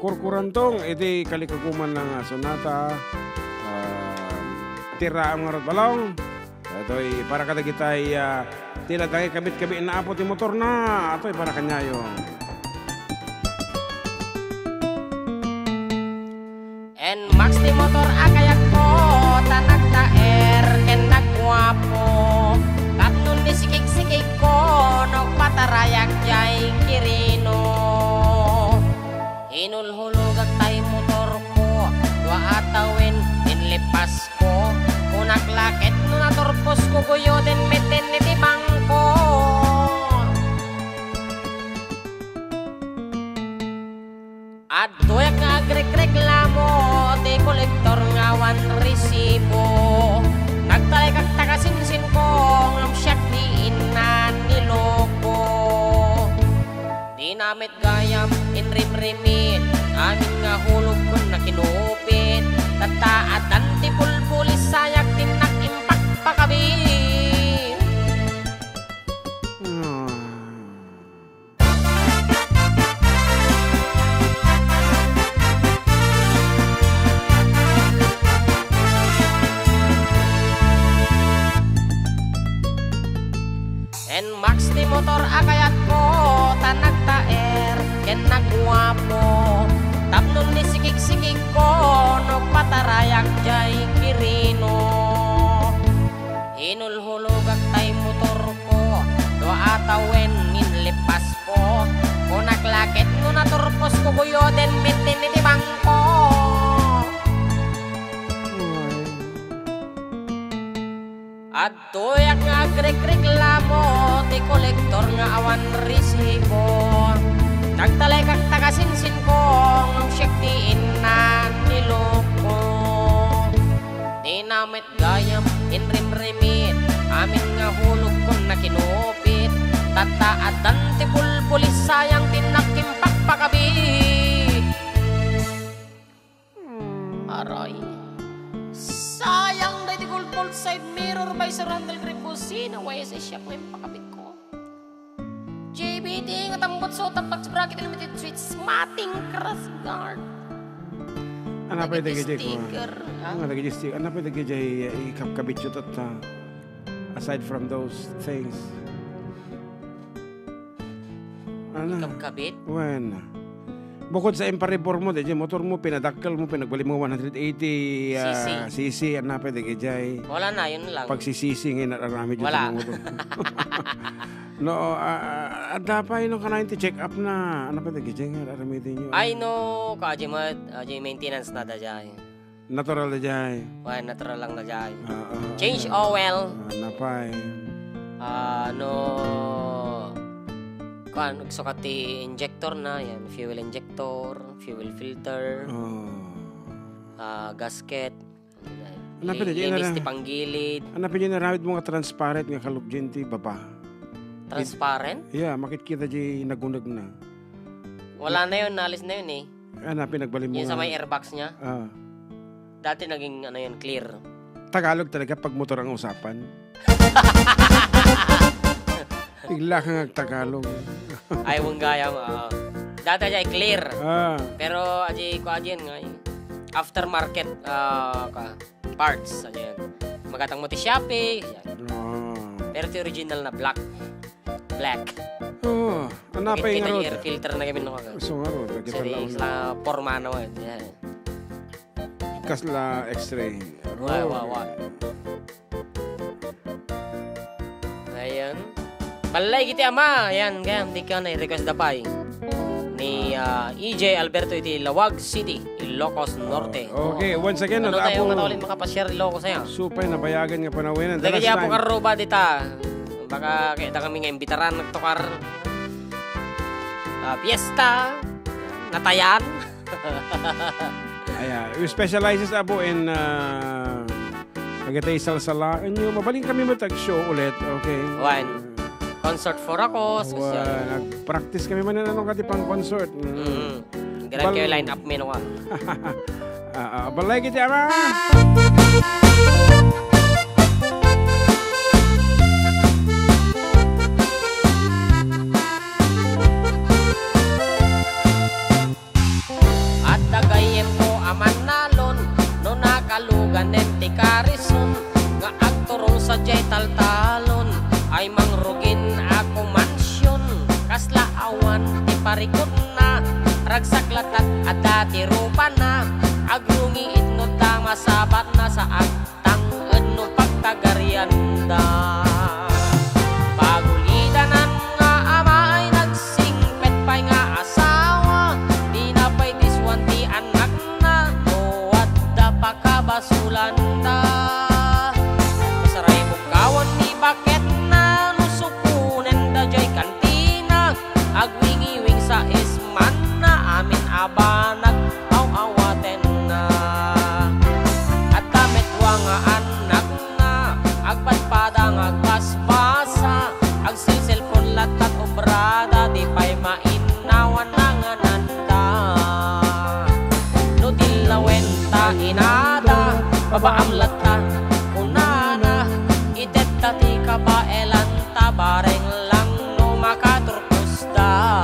Kurkurantong, iti kalikaguman nga sonata, ah, ti raem ngarud balong. Itoy para kadagitay, ah, ti ladangay kabit-kabit na apo ti motorna. Itoy para kaniayo. Nmax ti motor a kayatko, ta nagtaer ken nagguapo. Tapno ni sikiksikigko, no patarayak diay kirino. Inulhulogak tay motorko, dua a tawen, inlippasko. Kunak la ket no naturposko, guyoden met iti bangko. Adtoyak nga agrekreklamo ti kolektor nga awan resibo. Nagtalaykak ta kasinsinko ngem siak ti inna ni loko. Dina met gayam inrimrimit, amin nga hulogkon nakinupit. Tatta addan ti pulpulis sayak tinnak impakpakabit. Ah. Nmax ti motor a kayatko, ta nagtaer ken nagguapo. Tapno ni sikiksikigko, no patarayak diay kirino. Inulhulogak tay motorko, dua a tawen inlippasko. Kunak la ket no naturposko, guyoden met iti bangko. Adtoyak nga agrekreklamo ti kolektor nga awan resibo. Nagtalaykak ta kasinsinko ngem siak ti inna ni loko. Dina met gayam inrimrimit, amin nga hulogkon nakinupit. Tatta addan ti pulpulis sayang tinnak impakpakabit. Aray. Sayang daydi gold mold side mirror by Sir Randall Crepusina. Way siak nga impakabitko. J B T nga tambutso, tampax bracket, limited switch, mating crash guard. Ano pa yung dagiti sticker, ha? Ano dagiti sticker? Ano pa yung dagiti, eh, ikapkabityo tatta? Aside from those things. Ano? Ikapkabit? Wen. Bukod sa imparibor mo, di motor mo, pinadakkel mo, pinagbaling mo one hundred eighty, ah, C C. C C, ano pa, di kay jay? Wala na, yun lang. Pag-C C C ngayon, aramid yung motor. No, ah, ah, adda pa, yun, kanayon ti check up na, ano pa, di kay jay nga, aramid yun. Ay, no, kaji mo, kaji maintenance na da jay. Natural na jay. Why, natural lang na jay. Ah, ah, change oil. Ah, napay. Ah, no, kuan, sukat ti injector na, yan, fuel injector, fuel filter, ah, gasket. Napay, linis ti panggilid. Napay, naramid mo nga transparent nga kalubjin ti baba. Transparent? Yeah, makitkita di nagunag na. Wala na yun, nalis na yun eh. Ah, napay, nagbaling mo. Yung sa may airbox niya? Ah. Dati naging, ano yun, clear. Tagalog talaga pag motor ang usapan. Bigla kang nagtagalog. Ay, wala gayam, oo. Dati ay clear. Ah. Pero, aji, ko, aji, nga, aftermarket, ah, ka, parts, aji. Magatang mo ti Shopee, yan. Ah. Pero ti original na black. Black. Oo. Napay, kita nga air filter na kami nung. So nga ro, lagi. Sa pala, sa porma na, yan. Kasla X-ray. Wa, wa, wa. Ayan. Balay kiti ama. Ayan, kaya di ka na request da pay. Ni, ah, E J Alberto iti Laoag City, Ilocos Norte. Okay, once again, ano tayo, Apo, nga ulit makapashare Ilocos, ayan. Supay nabayagan nga panawen. Lagi di Apo Karuba dita. Baka kaya kami nga imbitaran, nagtukar. Ah, fiesta. Natayan. Ayan. We specializes, Apo, in, uh, Dagiti salsalaenyo, mabalin kami met ag-show ulit, okay? Wen. Concert for a cause, Wen, social. Nag-practice kami man, ano, kadi pang concert. Mm. Mm. Garan kayo line up mi, no, ah. Ah, ah, balay kiti ama. Adda gayyemko a mannalon, no nakaluganen ti karison, nga agturong sadiay taltalon, ay mangrugin a kumansion, kasla awan ti parikutna, ragsak latat adda ti rupana, agrungiit no ta masabatna sa ag- tang wenno pagtagarianda. Pagulidanan nga ama ay nagsingpet pay nga asawa, dina pay disuan ti annakna no adda pakabasolanda. Masaraybukkawan ni baketna no suponenda diay kantina, agwingiwing sa ismanna amin a banag aw-awatenna. Adda met dua nga annakna, agpadpada nga agbasbasa, agselselpon latta obrada, di pay mainnawan nangananda. No dillawen ta inada, babaam latta, kunana, itedta ti kabaelanta, bareng lang no makaturpos da.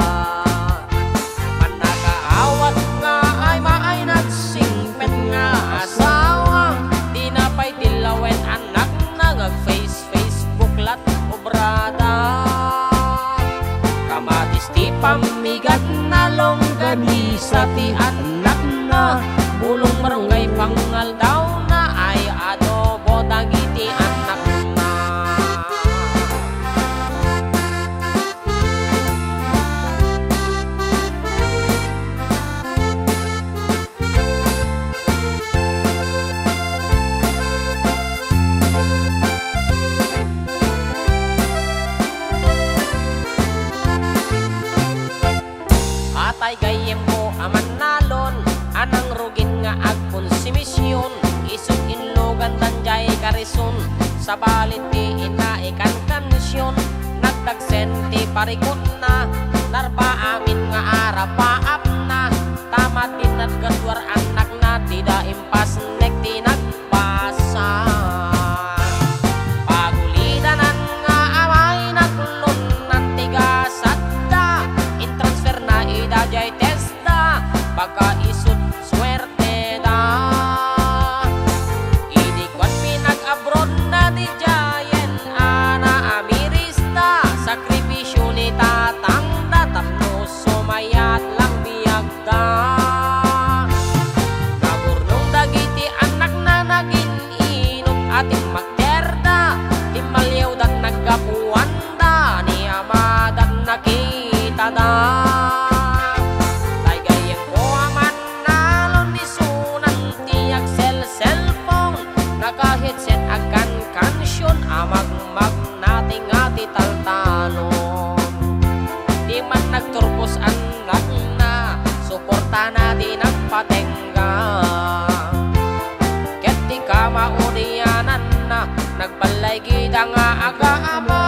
Mannakaawat nga ay maay nagsingpet nga asawa, dina pay dillawen annakna nga ag-face Facebook lat obrada. Kamatis ti pammigatna, longganisa ti annakna, bulong marunggay pangaldawna ay adobo dagiti annakna. Atay gayyemko a mannalon, a nangrugin nga agkonsumision, isut' inlugandan diay karison, sabali ti inna ikankansion, nagdagsen ti parikutna, narpa amin nga arapaapna, ta madin naggaduar annakna, dida impasnek ti nagpasa. Pagulidanan nga amay naglunnan ti gasatda, intransferna ida diay TESDA, pagkaisut' suerteda. Idi kuan pinag-abroadna didiayen a naamirisda, sakripisio ni tatangda tapno sumayat lang biagda. Naburnong dagiti annakna, nagin-inop a timmakderda, timmaliawda naggapuanda, ni amada nakitada. Tay gayyemko a mannalon, isunan ti agselselpon, naka-headset, agkankansion a magmag- na ti nga ti taltalon. Di man nagturpos annakna, suportana ti nagpatengga. Ket ti kamaudiananna, nagballay gida nga aga-ama.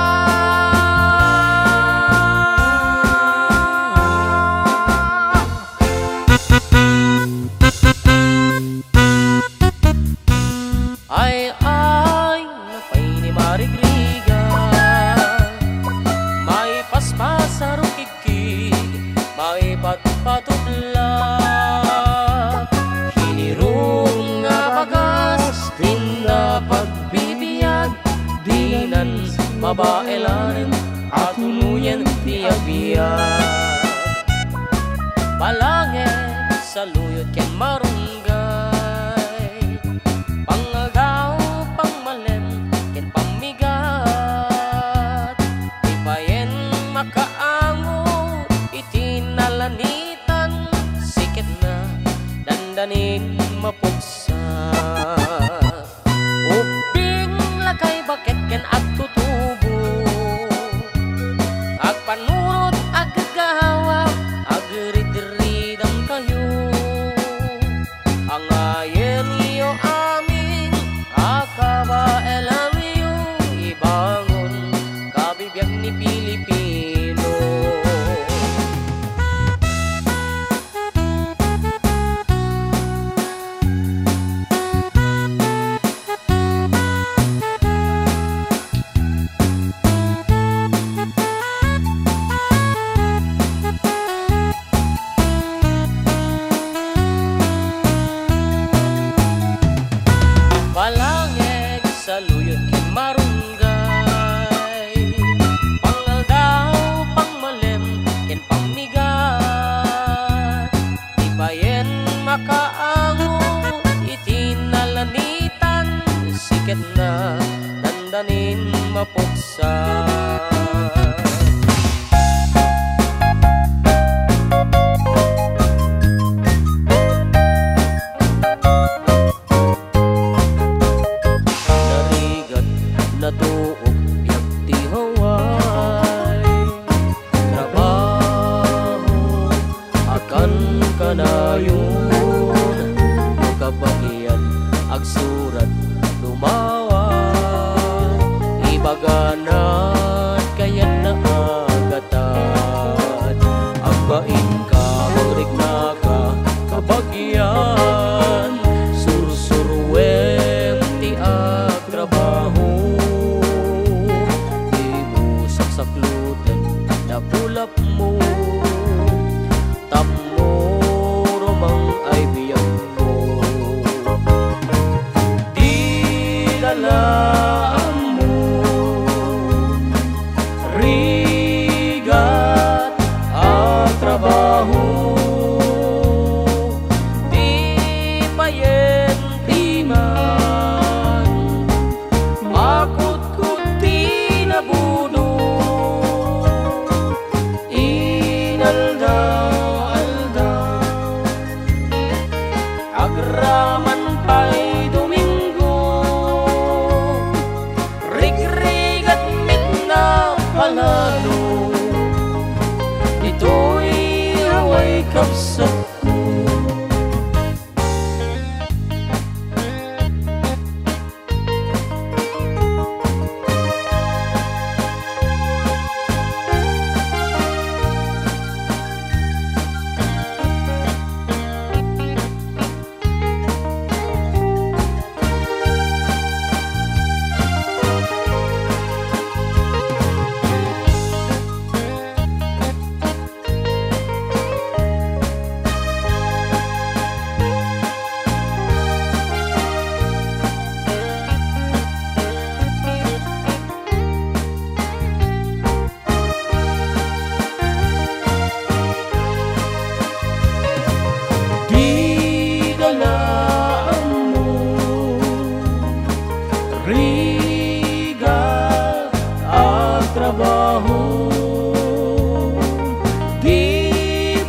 Ay, ay, napay ni marigriga, maipaspas a rukigkig, maipatpatubla. Hinirum nga bagas, tinda pagbibiag, dinan mabaelanen a tunoyen ti agbiag. Palangit, saluyot ken marunggay, pangagaw, pangmalem, ken pammigat. Ti payen makaango iti nalanitan, siketna, dandanin mapugsa. Ubbing, lakay, baket ken agtutubo, agpanurot, aggagawa, agridridam kayo. Angayen iyo amin a puksa. Narigat, natuok, biag ti Hawaii. Trabaho, akan kanayon, no kabagian, agsurat, lumawa, ibaganat, kayatna agatad, agbain ka, agriknaka, kabagian, sursuruem ti agtrabaho, dimo saksakloten, napulap mo. Tapno rumang ay biagmo. Dina la ammo, rigat a trabaho. Di payen piman, makutkot ti nabudo. Inaldaw-aldaw, agraman pay Domingo, rigrigat met napalalo, ditoy Hawaii, kabsatko. Dida la ammo, rigat a trabaho, di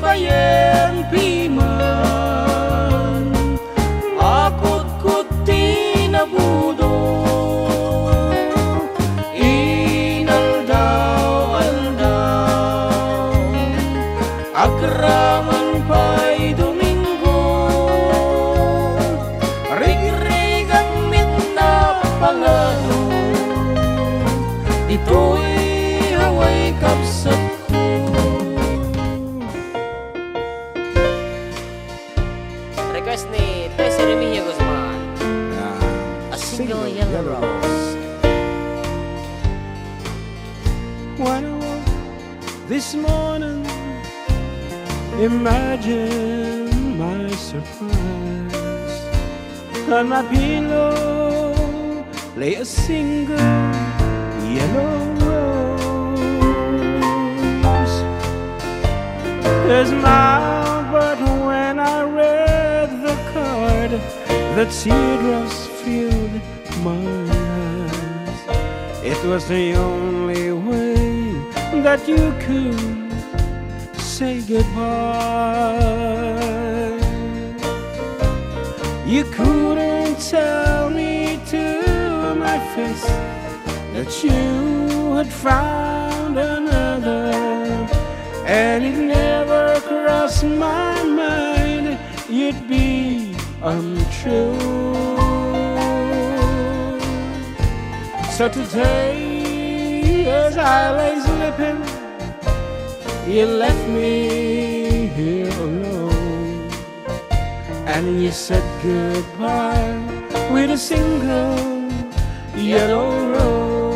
payen piman, akutkot ti nabudo, inaldaw-aldaw, agraman pay Domingo, rigrigat met napalalo, ditoy Hawaii, kabsatko. Request ni Tessie Remigio Guzman. Ah, A single yellow rose. When I woke this morning, imagine my surprise. On my pillow lay a single yellow rose. I smiled, but when I read the card, the teardrops filled my eyes. It was the only way that you could say goodbye. You couldn't tell me to my face that you had found another, and it never crossed my mind you'd be untrue. So today, as I lay sleeping, you left me here alone, and you said goodbye with a single yellow rose.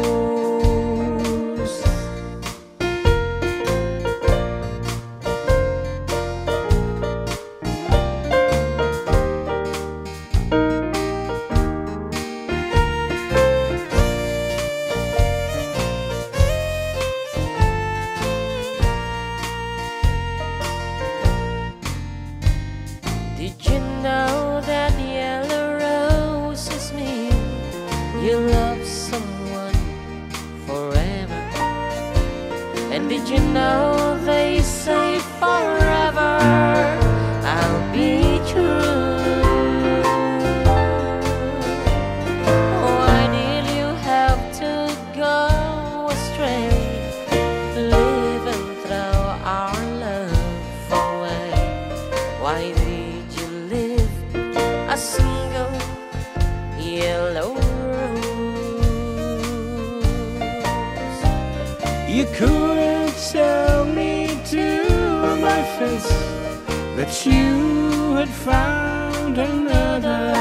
Did you know that yellow roses mean you love someone Did you know they say forever I'll be true? Why did you have to go astray, leaving throw our love away? Why did you leave a single yellow rose? You couldn't tell me to my face that you had found another,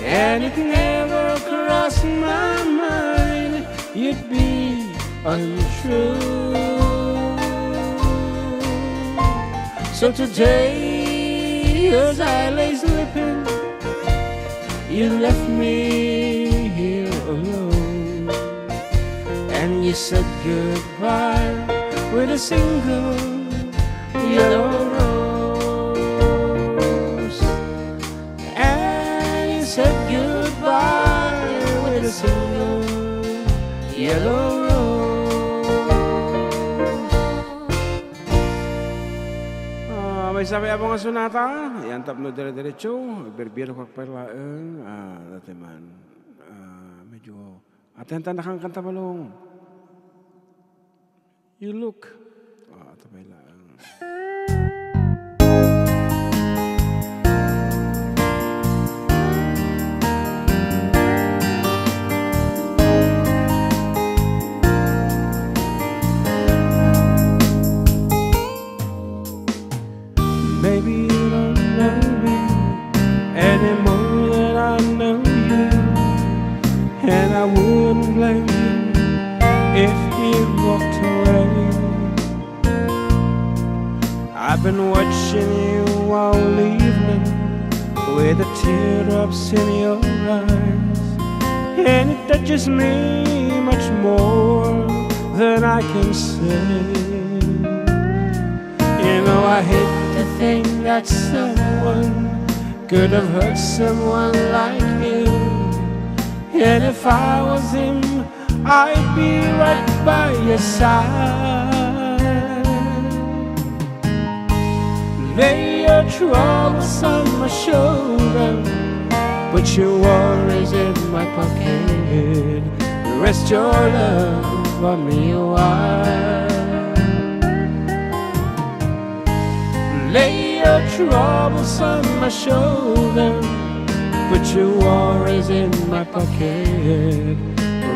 and it never crossed my mind you'd be untrue. So today, as I lay sleeping, you left me here alone, and you said goodbye with a single yellow rose. And you said goodbye with a single yellow rose. Ah, maysa pay a bungay a sonata, yan tapno dire-diretso, agbirbirokak pay laeng, ah, dati man, ah, medyo atenta na kan kanta, Balong. You look. Ah, ata pay laeng. Maybe you don't know me any more than I know you, and I wouldn't blame you if you walked away. I've been watching you all evening with the teardrops in your eyes, and it touches me much more than I can say. You know, I hate to think that someone could have hurt someone like you. And if I was him, I'd be right by your side. Lay your troubles on my shoulder, put your worries in my pocket. Rest your love on me a while. Lay your troubles on my shoulder, put your worries in my pocket.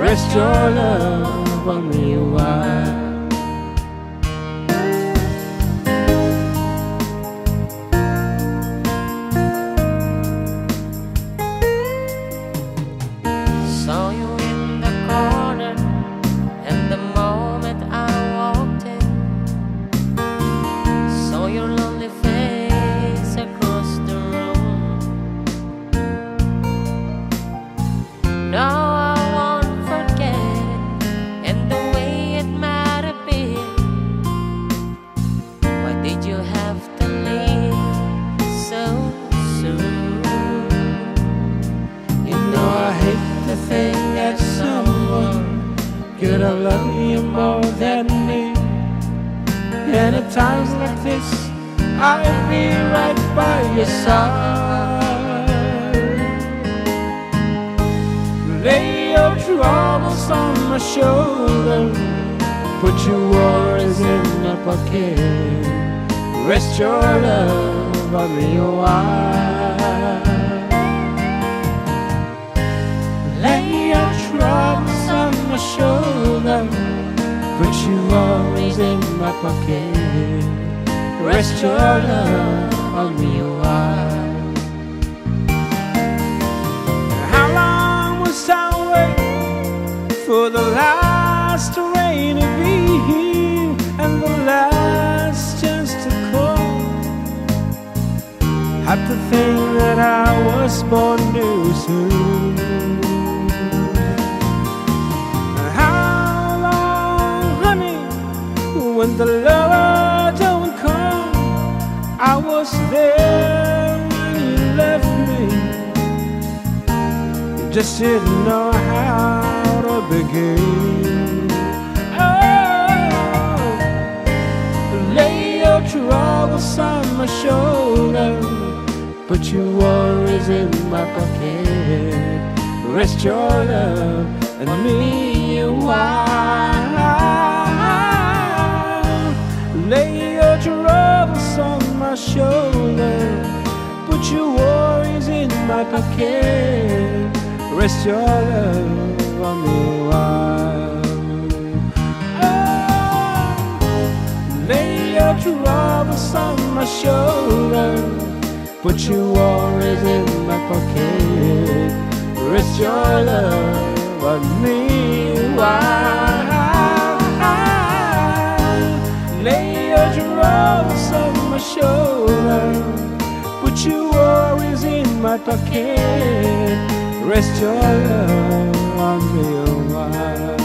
Rest your love on me a while. Saw you in the corner, and the moment I walked in, saw your lonely face across the room. No, I won't forget, and the way it might have been. Why did you have to leave so soon? You know, I hate to think that someone could have loved you more than me. And at times like this, I'd be right by your side. Lay your troubles on my shoulder, put your worries in my pocket. Rest your love on me a while. Lay your troubles on my shoulder, put your worries in my pocket. Rest your love on me a while. How long must I wait for the last rain to be here and the last chance to call? Have to think that I was born too soon. How long, honey, when the lover don't come? I was there when you left me. Just didn't know how to begin. Oh, Put your worries in my pocket. Rest your love on me a while. Lay your troubles on my shoulder. Put your worries in my pocket. Rest your love on me a while. Oh, lay your troubles on my shoulder. Put your worries in my pocket. Rest your love on me a while. Lay your troubles on my shoulder. Put your worries in my pocket. Rest your love on me a while.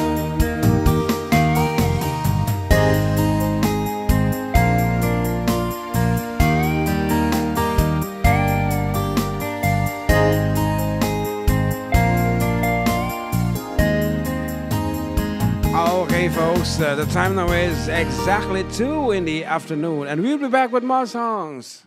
Okay, folks, uh, the time now is exactly two in the afternoon, and we'll be back with more songs.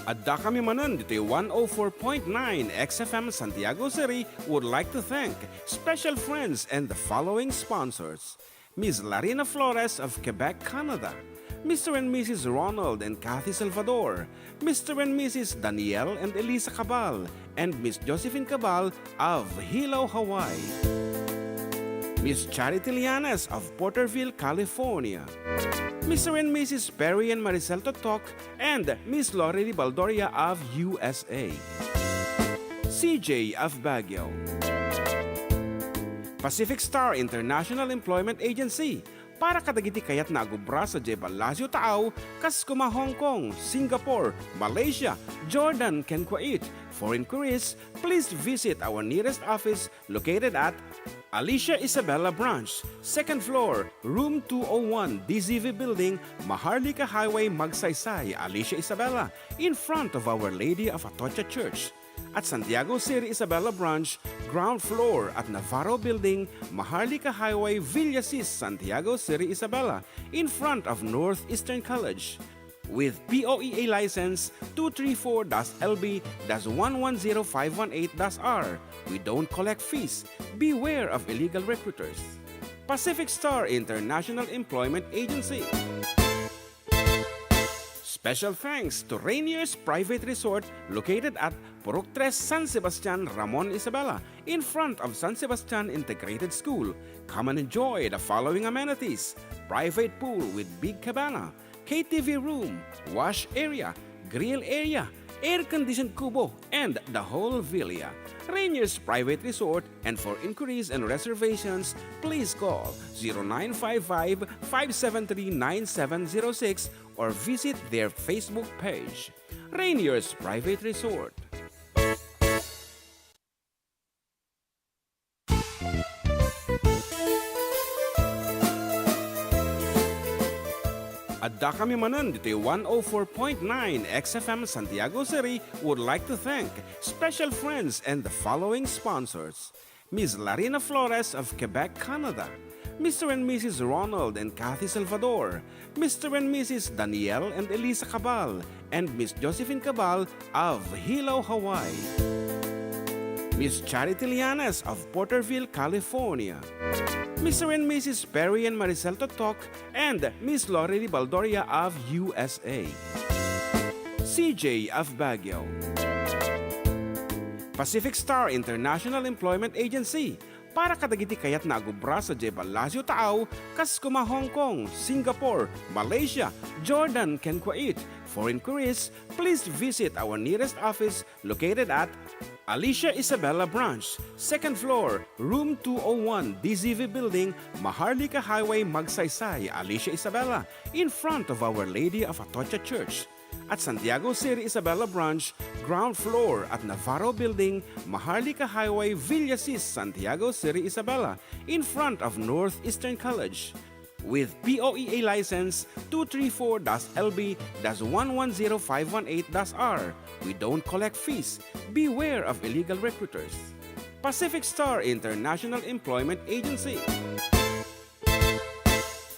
Adda kami manen ditoy one oh four point nine X F M Santiago City would like to thank special friends and the following sponsors: Miss Larina Flores of Quebec, Canada, Mister and Missus Ronald and Kathy Salvador, Mister and Missus Daniel and Elisa Cabal, and Miss Josephine Cabal of Hilo, Hawaii, Miss Charity Lianes of Porterville, California, Mister and Missus Perry and Maricel Totok, and Miss Lori Ribaldoria of U S A, C J of Baguio, Pacific Star International Employment Agency, para kadagiti kayatna a agubra sadiay Palacio Taaw, kas koma Hong Kong, Singapore, Malaysia, Jordan, ken Kuwait. For inquiries, please visit our nearest office located at Alicia Isabela Branch, second floor, room two oh one, D Z V Building, Maharlika Highway, Magsaysay, Alicia Isabela, in front of Our Lady of Atocha Church. At Santiago City Isabela Branch, ground floor at Navarro Building, Maharlika Highway, Villasis, Santiago City Isabela, in front of Northeastern College. With P O E A license two three four dash L B dash one one zero five one eight dash R, we don't collect fees. Beware of illegal recruiters. Pacific Star International Employment Agency. Special thanks to Rainier's Private Resort, located at Purok Tres, San Sebastian, Ramon Isabela, in front of San Sebastian Integrated School. Come and enjoy the following amenities: private pool with big cabana, K T V room, wash area, grill area, air-conditioned kubo, and the whole villa. Rainier's Private Resort, and for inquiries and reservations, please call zero nine five five, five seven three, nine seven zero six or visit their Facebook page. Rainier's Private Resort. Adda kami manen ditoy one oh four point nine X F M Santiago City would like to thank special friends and the following sponsors: Miss Larina Flores of Quebec, Canada, Mister and Missus Ronald and Kathy Salvador, Mister and Missus Daniel and Elisa Cabal, and Miss Josephine Cabal of Hilo, Hawaii, Miss Charity Lianes of Porterville, California, Mister and Missus Perry and Maricel Totok, and Miss Lori Ribaldoria of U S A, C J of Baguio, Pacific Star International Employment Agency, para kadagiti kayatna a gubra sadiay Palacio Taaw, kas koma Hong Kong, Singapore, Malaysia, Jordan, ken Kuwait. For inquiries, please visit our nearest office located at Alicia Isabela Branch, second floor, room two oh one, D Z V Building, Maharlika Highway, Magsaysay, Alicia Isabela, in front of Our Lady of Atocha Church. At Santiago City Isabela Branch, ground floor at Navarro Building, Maharlika Highway, Villasis, Santiago City Isabela, in front of Northeastern College. With P O E A license two three four dash L B dash one one zero five one eight dash R, we don't collect fees. Beware of illegal recruiters. Pacific Star International Employment Agency.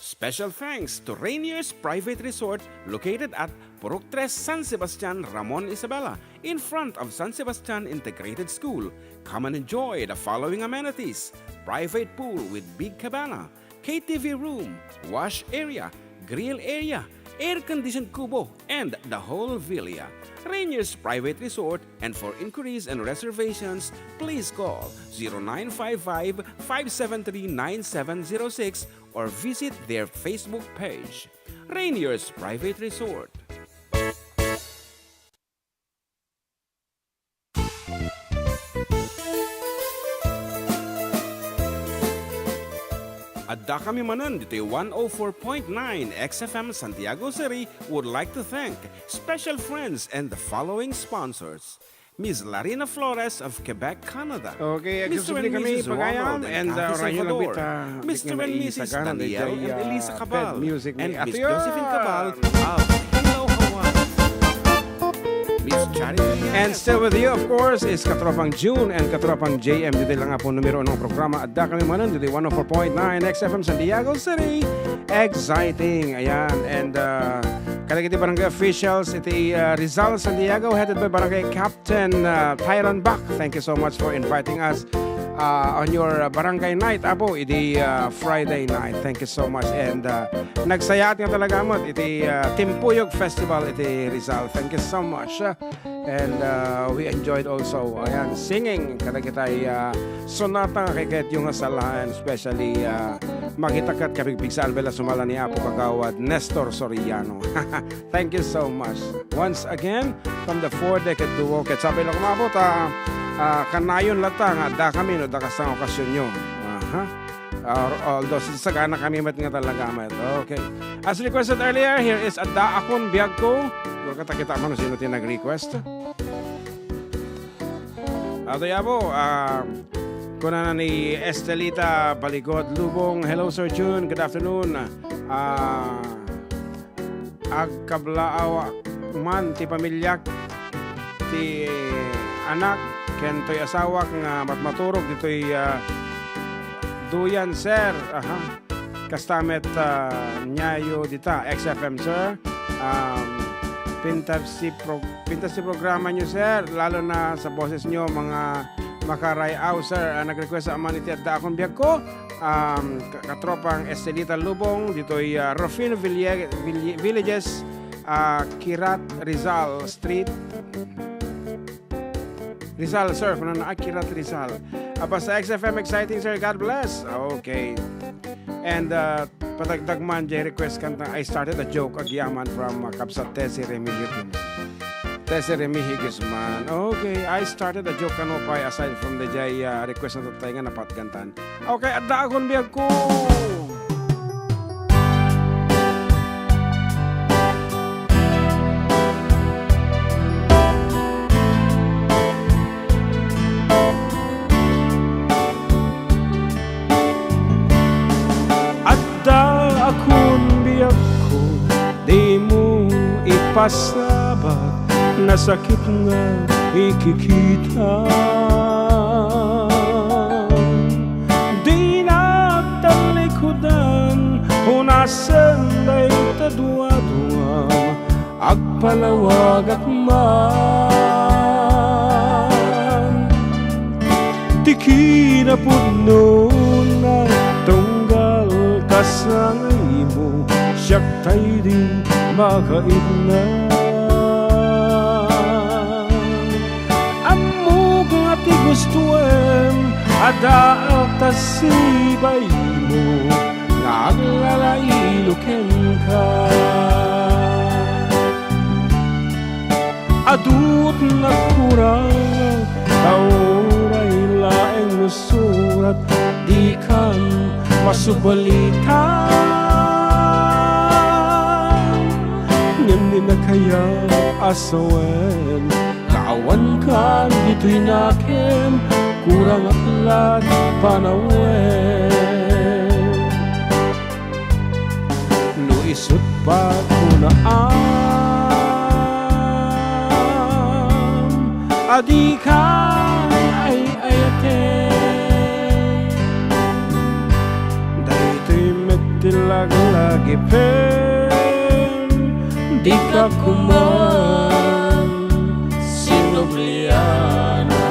Special thanks to Rainier's Private Resort located at Purok Tres, San Sebastian, Ramon Isabela, in front of San Sebastian Integrated School. Come and enjoy the following amenities: private pool with big cabana, K T V room, wash area, grill area, air-conditioned kubo, and the whole villa. Rainier's Private Resort, and for inquiries and reservations, please call zero nine five five, five seven three, nine seven zero six or visit their Facebook page. Rainier's Private Resort. Addakami manen ditoy one oh four point nine X F M Santiago City would like to thank special friends and the following sponsors: Miss Larina Flores of Quebec, Canada. Okay, Mister and agsusubli kami, Missus pagayam, Ronald and and, uh, Kathy Orayon Salvador. Lagbita, Mister and Missus Daniel and Elisa Cabal, and Miss Josephine Cabal of Hilo, Hawaii. Miss Charity Yanez. And still with you, of course, is Katropang June and Katropang J M. Ditoy lang nga po numero ng programa. Addakami manen ditoy one oh four point nine X F M Santiago City. Exciting. Ayan. And, uh, kadagiti barangay officials iti, uh, Rizal, Santiago, headed by Barangay Captain, uh, Tyron Bach. Thank you so much for inviting us, uh, on your, uh, barangay night, Apo, idi, uh, Friday night. Thank you so much. And, uh, nagsayaat nga talaga met iti, uh, Timpuyog Festival iti Rizal. Thank you so much. Uh, and, uh, we enjoyed also, ayan, singing kadagitay, uh, sonata nga kayatyo nga salaen, especially, uh, makita ket kapigpigsaan bella sumala ni Apo Kagawad Nestor Soriano. Thank you so much. Once again, from the Four Decade Duo, ket sabi lang, umabot, ah, ah, kanayon latta nga addakami no adda kasta nga okasionyo. Aha. Or, although, sagana kami met nga talaga met. Okay. As requested earlier, here is Adda Akon Biagko. Dua kata kita man no sino ti nag-request. Ato yabo, ah, kunana ni Estelita Baligod Lubong, "Hello, Sir Jun. Good afternoon. Ah, agkablaaw man ti pamiliak, ti anak, ken toy asawak nga matmaturog ditoy, ah, duyan, sir." Aha. Kasta met, ah, niayo dita, X F M, sir. Um, pintas ti pro-, pintas ti programa nyo, sir, lalo na sa boses nyo, mga makaray-aw, sir. Ah, nag-request man iti Adda Akon Biagko, um, ka-, katropang Estelita Lubong, ditoy, ah, Rufino Ville-, Ville-, Villages, ah, Kirat, Rizal Street. Rizal, sir, kunana, ah, Kirat Rizal. Ah, basta X F M exciting, sir. God bless. Okay. And, uh, padagdag man, jay request kanta, "I Started a Joke," agyaman from, uh, Kabsat Tessie Remigio. Tessie Remigio Guzman. Okay, "I Started a Joke," kano pay, aside from the jay, uh, request na tatay nga napatgantan. Okay, Adda Akon Biagko. Adda Akon Biagko, dimo ipasabat, nasakit nga ikikita. Dinak talikudan, hunasen dayta duaduam, agpalawagak man. Ti kinapudnona, tunggal kasangaymo, siak tay di makaitna. Ammok nga ti gustoem a daak ta sibaymo nga aglalailo kenka. Adut nagkurang, ta uray laeng no surat, dikan masubalitan. Ngem ni nakayat a sawen, nga awankan ditoy nakem, kurang ak la ti panawen. No isut' pagkunaam a dika ay-ayaten, Lagipem, dika kuman sinubliana.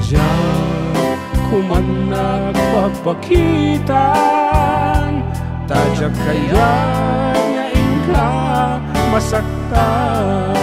Diak kuman nagpagpakitan, ta diak kayat nga inka masaktan.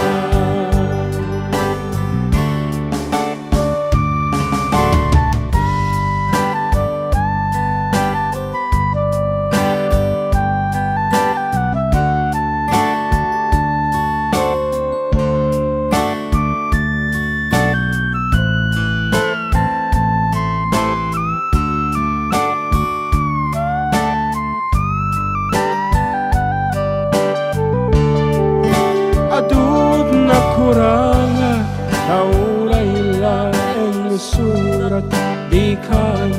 Adu ti nakurang, ta uray laeng isurat, dika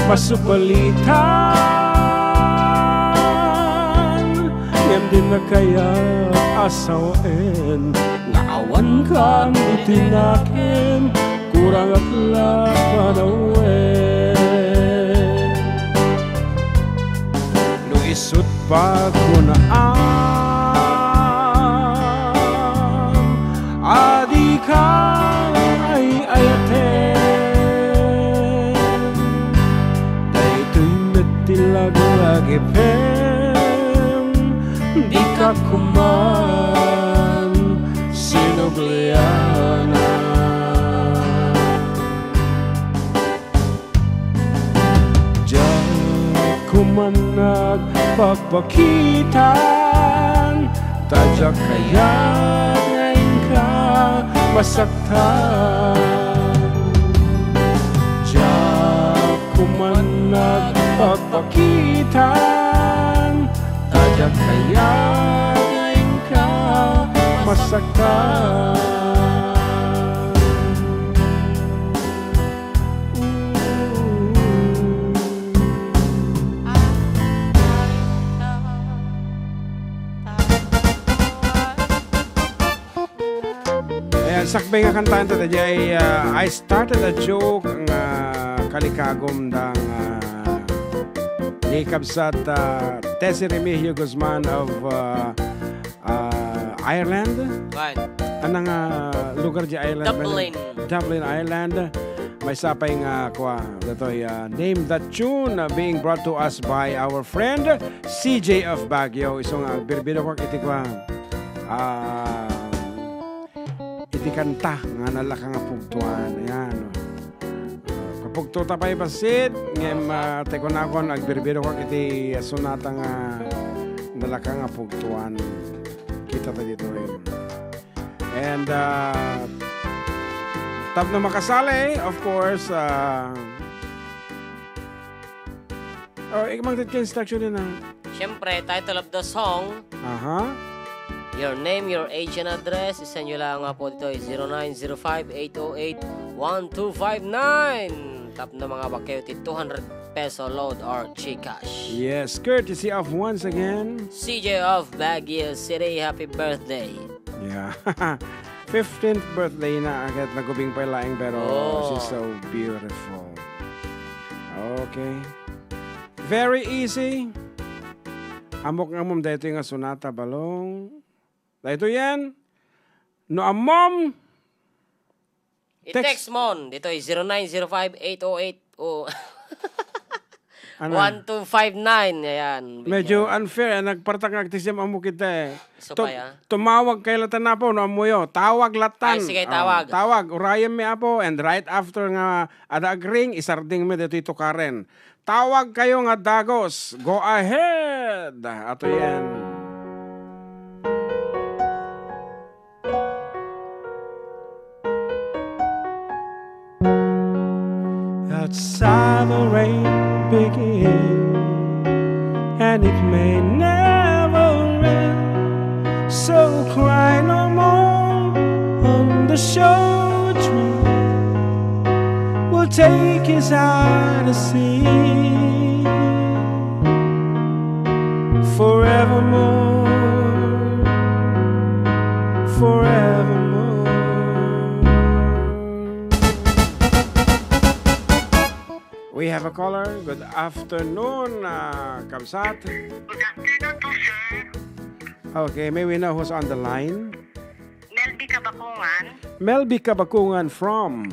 masubalitan. Ngem dina kayat a sawen nga awankan iti nakem, kurangak la panawen. No isut' pakunaam a dika ay-ayaten, daytoy met ti laglagipem, dika kuman sinubliana. Diak kuman nagpagpakitan, ta diak kayat nga inka masaktan. Diak kuman nagpagpakitan, ta diak kayat nga inka masaktan. Ayan, sakbay nga kantaen ta, diay, ah, I started a joke nga kalikagum dang, ah, ni kabsat, ah, Tessie Remigio Guzman of, ah, ah, Ireland. Right. Ano nga lugar di Ireland? Dublin. Dublin, Ireland. Maysa pay nga, kua, datoy, ah, Name That Tune, ah, being brought to us by our friend C J of Baguio. Isu nga agbirbirokak iti, kua, ah, iti kanta nga nalaka nga pugtuan. Ayan. Kapugto ta pay bassit, ngem, ah, ti kunakon, agbirbirokak iti sonata nga nalaka nga pugtuan. Kita ta ditoy. And, ah, tapno makasali, of course, ah, oh, ikmang ti instruction din, ah. Siyempre, title of the song, Aha. Your name, your age, and address. I-send nyo lang nga po dito ay zero nine zero five, eight oh eight, one two five nine. Tapno mangabak kayo ti two hundred peso load or GCash. Yes, courtesy of, once again, C J of Baguio City. Happy birthday. Yeah. Fifteenth birthday na, agad nagubing pay laeng, pero Oh. she's so beautiful. Okay. Very easy. Ammok nga ammom daytoy nga sonata, balong. Daytoy yan. No ammom, text. I-text mon. Ditoy zero nine zero five eight oh eight, oh. Ano? One two five nine. Ayan. Medyo unfair, eh. Nagpartak nga agtisim ammo kita, eh. Isu pay, ah. Tumawag kayo latta, Apo, no ammoyo. Tawag latta. Ay, sige, tawag. Tawag. Urayen mi, Apo. And right after nga adda agring, isarding mi ditoy tukaren. Tawag kayo nga dagos. Go ahead. Ato yan. Outside the rain begin, and it may never end. So cry no more on the shore tree. We'll take his heart to sea. Forevermore, forevermore. caller. Good afternoon, ah, kabsat. Good afternoon po, sir. Okay, may we know who's on the line? Melby Kabakungan. Melby Kabakungan from?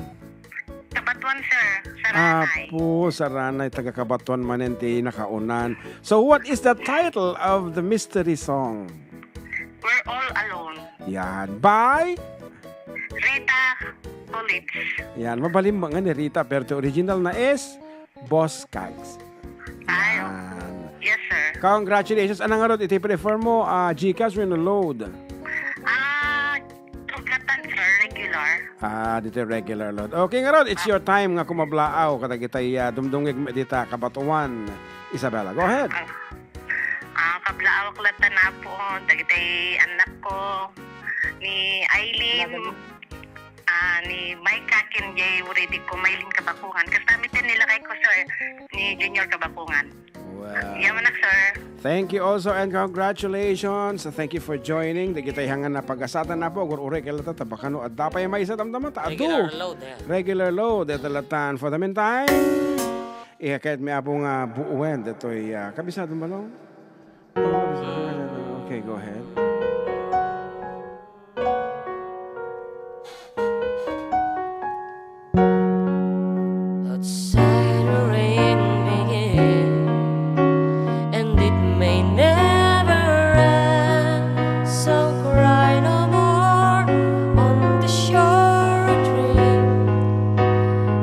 Cabatuan, sir. Saranay. Apo, Saranay, taga Cabatuan manen ti nakaunan. So, what is the title of the mystery song? We're All Alone. Yan. By? Rita College. Yan. Mabalin nga ni Rita, pero the original na is Boss Kags. Ay, Yan. Yes, sir. Congratulations. Ano nga rod, iti prefer mo, ah, GCash wenno load? Ah, tuglatan, sir, regular. Ah, dito regular load. Okay nga rod, it's your time nga kumablaaw. Kadagitay, ah, dumdungig dita Cabatuan. Isabela, go ahead. Ah, ah, kablaaw ak latta na po. Dagitay anak ko, ni Aileen. Ah, ni Micah ken jay writer ko, Maylin Kabakungan. Kasta met ti nilakay ko, sir, ni Junior Kabakungan. Wow. Yamanak, sir. Thank you also and congratulations. Thank you for joining. Dagitay hangan a pagasatan na po. Agur-uray kay latta, tapno adda pay maysa damdama ta adu. Regular load, eh. Regular load. Ita latta. For the meantime, ihaket mi apo nga buwen. Ditoy, ah, kabisado mo, Long? Okay, go ahead. Outside the rain begins, and it may never end. So cry no more on the shore. A dream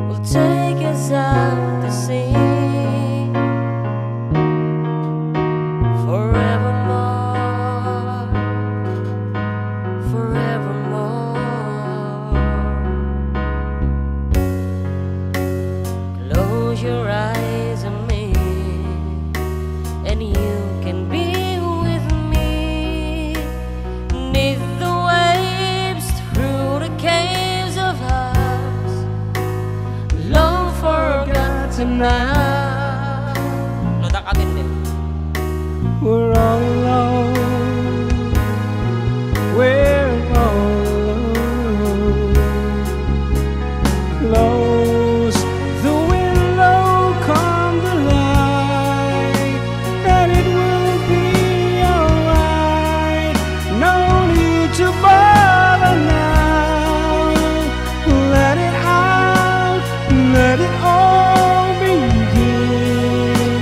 will take us out to sea. Forevermore, forevermore. Close your eyes a minute, and you can be with me. Neath the waves, through the caves of hearts, long forgotten now. No, da katin din. We're all alone. We're all alone. Close the window, come the light, and it will be alright. No need to bother now. Let it out, let it all begin.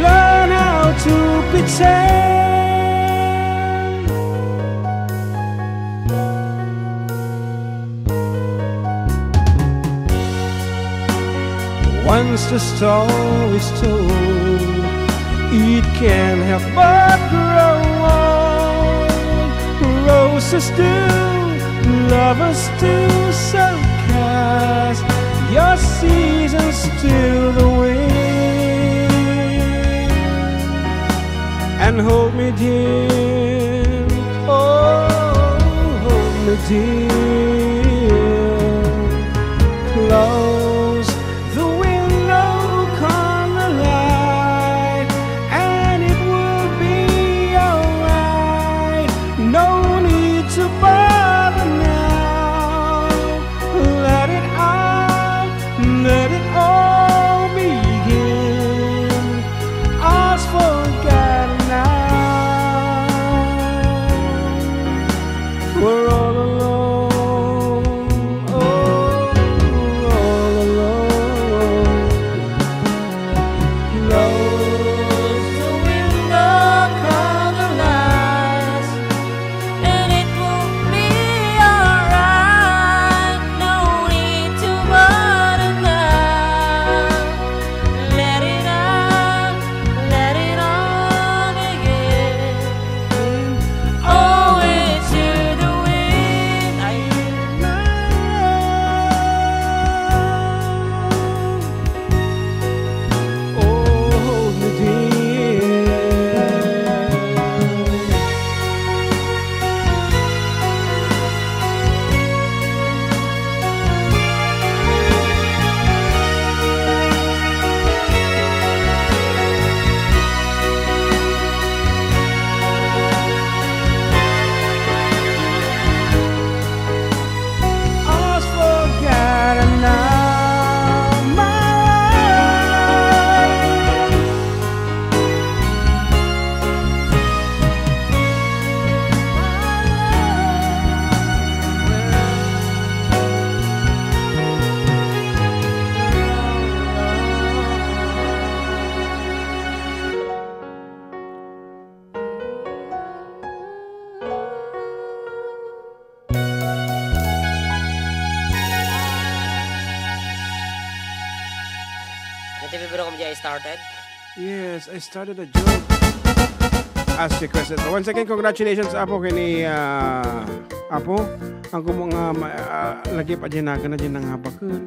Learn how to pretend. Once the story's told, it can't help but grow old. Roses do, lovers do, so cast your seasons to the wind. And hold me dear, oh, hold me dear. Close the window, come the light, and it will be alright. No need to bother now. Let it out, let it all begin. All's forgotten now. We're all alone. Started? Yes, I started a joke. As requested. Once again, congratulations, Apo, kini, ah, Apo. Ang kumong nga, ma-, ah, lagi pa dyan na, na dyan nangabakun.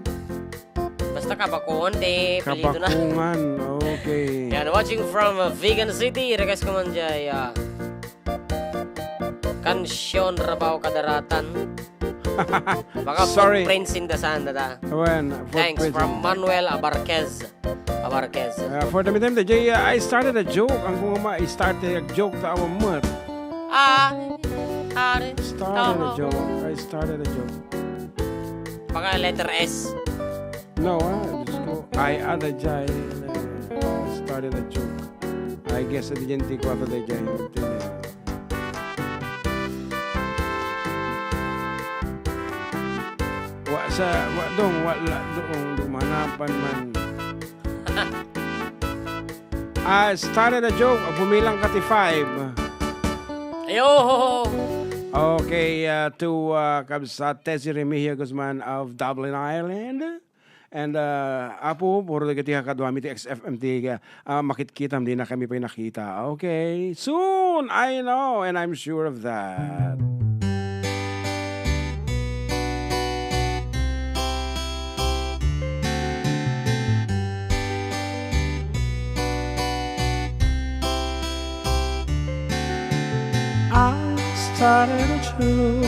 Basta kabakuan, te, pilido na. Kabakungan, okay. Yan, watching from, uh, Vigan City. Request ko man dyan, ah, Kansyon Rabaw Kadaratan. Baka Sorry. Footprints in the Sand, dada. When, Thanks footprints from in Manuel Abarquez. Abarquez. Uh, for the meantime, the J, uh, I started a joke. Ang kung ma, I started a joke ta awan met. Ah, are, Started a joke. I started a joke. Baka letter S. No, ah, Diyos ko. I, ah, the J, uh, started a joke. I guess, adi dyan, ti kuwato, the J. Wa sa, wa dong, wa la, dong, dumanapan man. I started a joke. Bumilang ka ti five. Ayo! Okay, uh, to, uh, Kabsat Tessie Remigio Guzman of Dublin, Ireland. And, uh, Apo, puro dagiti kakaduami ti X F M ti, uh, ah, makitkitam, dina kami pay nakita. Okay. Soon, I know, and I'm sure of that. I started a joke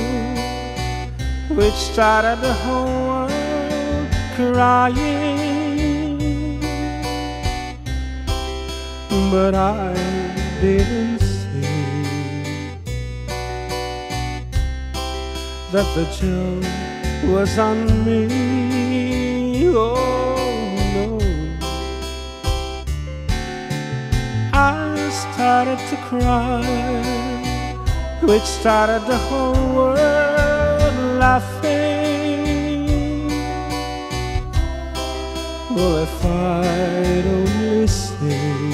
which started the whole world crying. But I didn't say that the joke was on me. Oh no. I started to cry, which started the whole world laughing. Well, if I'd only seen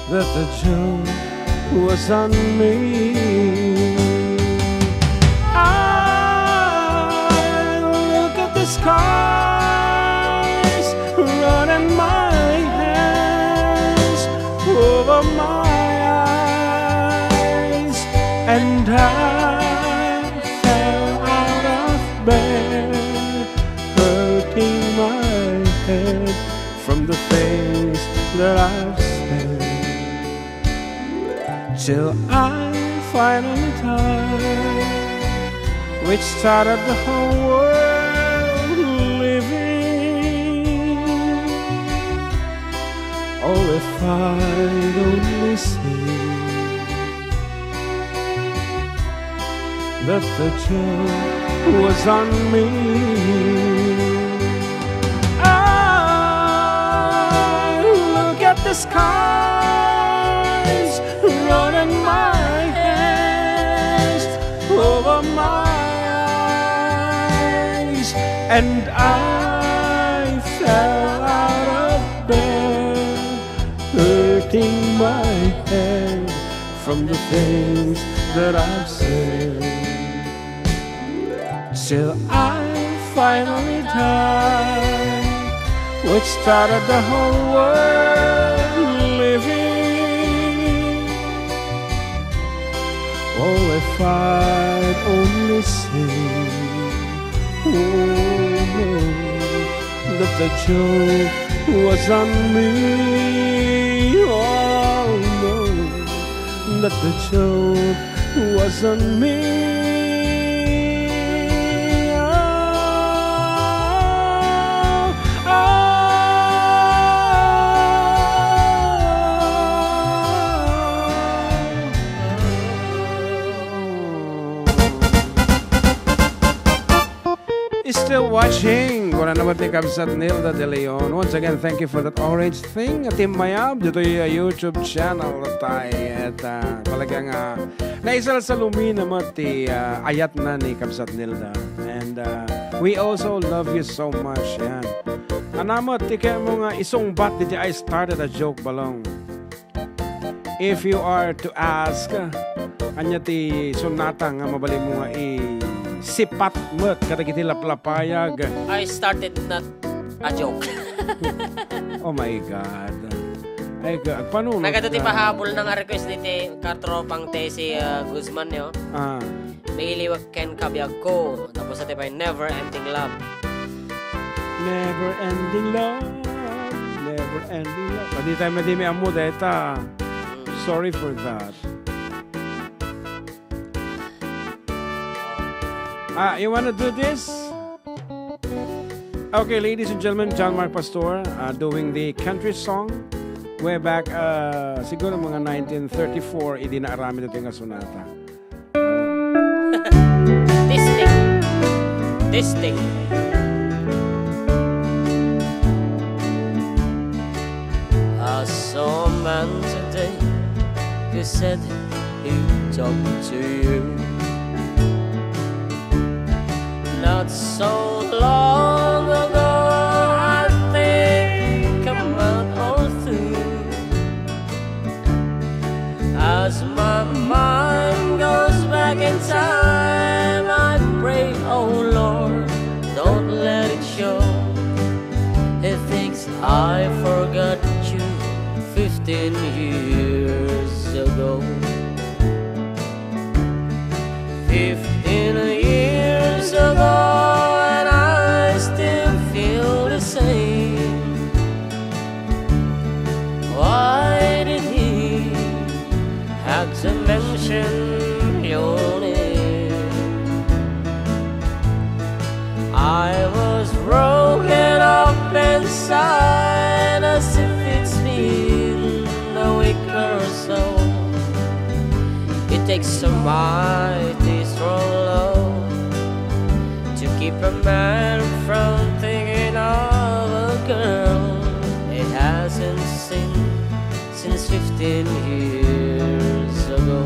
that the joke was on me. I look at the skies, running my hands over my eyes, and I fell out of bed, hurting my head from the things that I've said. Till I finally die, which started the whole world living. Oh, if I'd only seen that the joke was on me. I look at the skies, running my hands over my eyes, and I fell out of bed, hurting my head from the things that I've said. Till I finally die, which started the whole world living. Oh, if I'd only seen, oh, that the joke was on me. Oh, no, that the joke was on me. Oh, oh. Still watching. Kuna naman ti Kabsat Nilda De Leon. Once again, thank you for that orange thing. At Tim Mayab, dito yung YouTube channel tayo. At, ah, talagang, ah, naisalsalumi naman ti, ah, ayat na ni Kabsat Nilda. And, ah, we also love you so much. Yan. Anamat, ti kaya mo nga isungbat, did I started a joke balong? If you are to ask, anya ti sunata nga mabalin mo nga isipat met kadagiti laplapayag? I started not A joke. Oh my God. Ay, ga- agpanunot Nagado ti ka. Pahabol na nga request ni ti katropang Tessie, ah, Guzman, yo. Ah, Mailiwak ken kabiagko. Tapos iti pay, Never Ending Love. never ending love. Never ending love. Pwede tayo madimi ang mood, eta. Sorry for that. Ah, you wanna do this? Okay, ladies and gentlemen, John Mark Pastor uh, doing the country song way back, uh, siguro mga nineteen thirty-four, idi naaramid ito nga sonata. Testing. Testing. I saw a man today who said he talked to you. Not so long ago, I think a month or two. As my mind goes back in time, I pray, oh Lord, don't let it show. He thinks I forgot you fifteen years ago. Fifteen years ago, and I still feel the same. Why did he have to mention your name? I was broken up inside as if it's been a week or so. It takes a mighty strong love to keep a man from thinking of a girl he hasn't seen since fifteen years ago.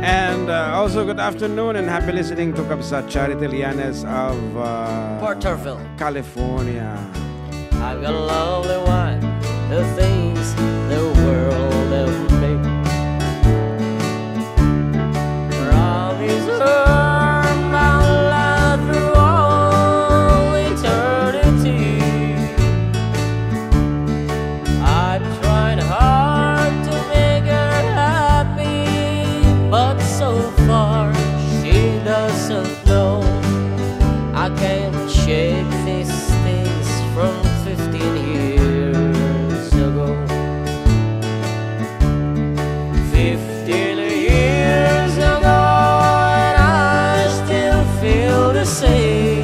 And uh, also, good afternoon and happy listening to Kabsat Charity Lianes of uh, Porterville. California. I've got a lovely wife who thinks the world of me. Promise her my love through all eternity. I've tried hard to make her happy, but so far she doesn't know. I can't shake these things from fifteen years ago. Fifteen years ago, and I still feel the same.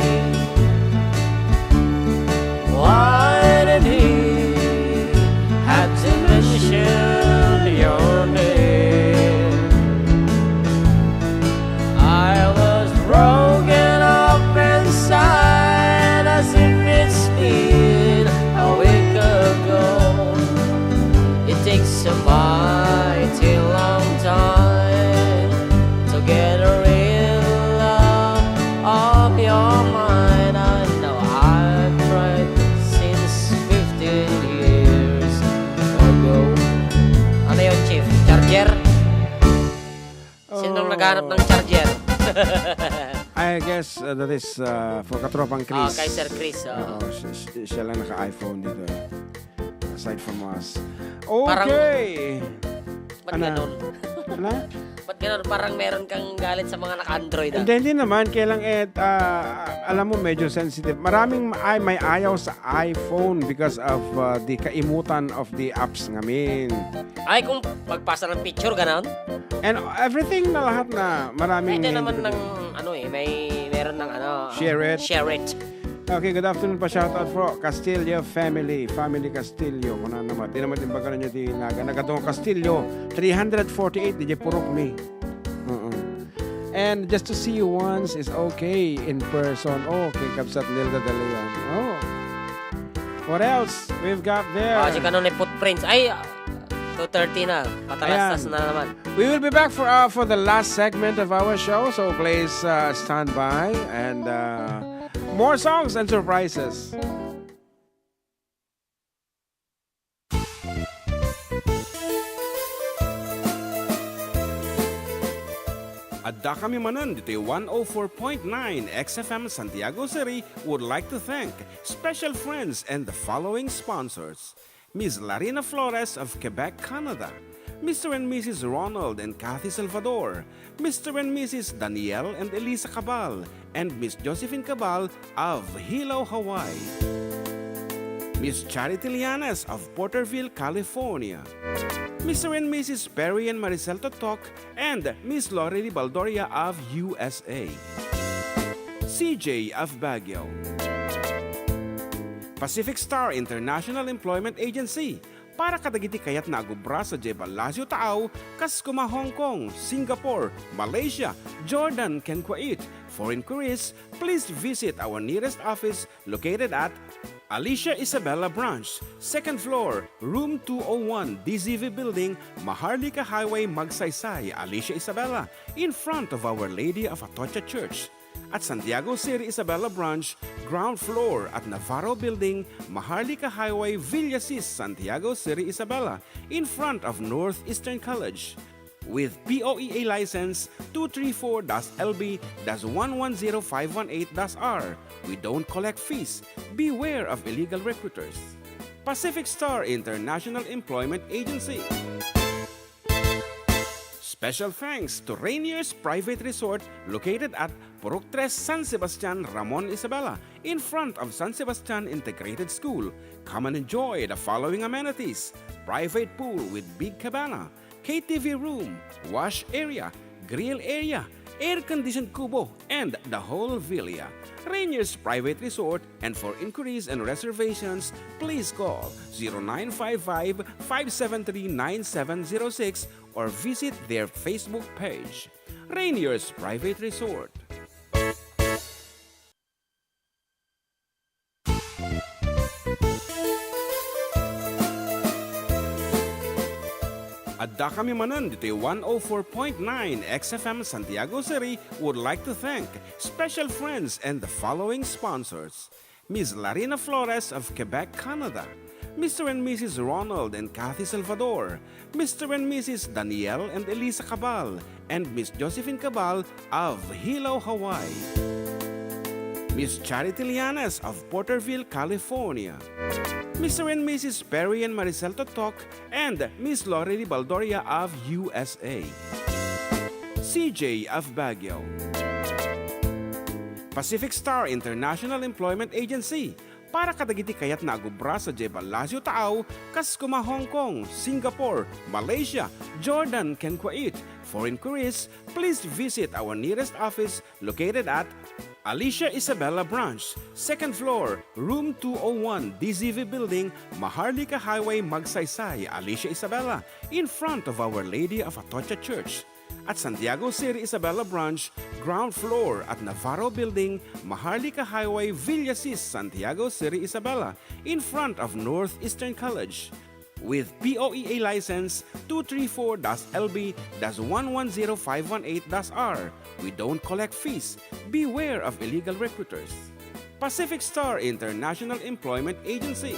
Why did he have to mention your name? I was broken up inside as if it's been a week ago. It takes a mighty long time to get a real love of your mind. I know I've tried since fifteen years ago. Ano yun, Chief? Charger? Sinong Oh, naghanap ng charger? I guess uh, that is uh, for Katropang Ah, Chris. kay Sir Chris. Oh. Oo, si- si- siya lang naka-iPhone dito eh. Aside from us. Parang- Okay. Ba't Ano? ganun? Ano? Ba't ganun? Parang meron kang galit sa mga naka-Android, ah. Hindi, hindi naman. Kaya lang eh, ah, alam mo, medyo sensitive. Maraming ay may ayaw sa iPhone because of uh, the kaimutan of the apps ngamin. Ay, kung pagpasa ng picture, ganon? And everything na lahat na maraming... Pwede naman ng, ano eh, may, meron ng ano, Share it. Share it. Okay, good afternoon pa. Shoutout for Castillo family. Family Castillo. Kung ano naman. Di naman din baga ninyo di naga. Nagatong Castillo. Three hundred forty-eight. Di purok mi. Oo. And just to see you once is okay in person. Okay, Kabsat Nilda Dalian. Oh. What else we've got there? Ah, si kanon ni Footprints. Ay, ah, two thirty na. Patalastas Ayan. Na naman. We will be back for uh, for the last segment of our show, so please uh, stand by and uh, more songs and surprises. Adda kami manen ditoy one oh four point nine X F M Santiago City would like to thank special friends and the following sponsors: Miss Larina Flores of Quebec, Canada, Mister and Missus Ronald and Kathy Salvador, Mister and Missus Daniel and Elisa Cabal, and Miss Josephine Cabal of Hilo, Hawaii, Miss Charity Lianes of Porterville, California, Mister and Missus Perry and Maricel Totok, and Miss Lorely Baldoria of U S A, C J of Baguio, Pacific Star International Employment Agency, para kadagiti kayatna a agubra sadiay Palacio Taaw, kas kuma Hong Kong, Singapore, Malaysia, Jordan, ken Kuwait. For inquiries, please visit our nearest office located at Alicia Isabela Branch, second floor, room two oh one, D Z V Building, Maharlika Highway, Magsaysay, Alicia Isabela, in front of Our Lady of Atocha Church. At Santiago City Isabela Branch, ground floor at Navarro Building, Maharlika Highway, Villasis, Santiago City Isabela, in front of Northeastern College. With P O E A license two three four dash L B dash one one zero five one eight dash R, we don't collect fees. Beware of illegal recruiters. Pacific Star International Employment Agency. Special thanks to Rainier's Private Resort, located at Purok Tres, San Sebastian, Ramon Isabela, in front of San Sebastian Integrated School. Come and enjoy the following amenities: private pool with big cabana, K T V room, wash area, grill area, air-conditioned kubo, and the whole villa. Rainier's Private Resort, and for inquiries and reservations, please call zero nine five five, five seven three, nine seven zero six or visit their Facebook page. Rainier's Private Resort. Adda kami manen ditoy one oh four point nine X F M Santiago City would like to thank special friends and the following sponsors: Miss Larina Flores of Quebec, Canada, Mister and Missus Ronald and Kathy Salvador, Mister and Missus Daniel and Elisa Cabal, and Miss Josephine Cabal of Hilo, Hawaii, Miss Charity Lianes of Porterville, California, Mister and Missus Perry and Maricel Totok, and Miss Lorely Baldoria of U S A, C J of Baguio, Pacific Star International Employment Agency, para kadagiti kayatna a agubra sadiay Palacio Taaw, kas kuma Hong Kong, Singapore, Malaysia, Jordan, ken Kuwait. For inquiries, please visit our nearest office located at Alicia Isabela Branch, second floor, room two oh one, D Z V Building, Maharlika Highway, Magsaysay, Alicia Isabela, in front of Our Lady of Atocha Church. At Santiago City Isabela Branch, ground floor at Navarro Building, Maharlika Highway, Villasis, Santiago City Isabela, in front of Northeastern College. With P O E A license two three four dash L B dash one one zero five one eight dash R, we don't collect fees. Beware of illegal recruiters. Pacific Star International Employment Agency.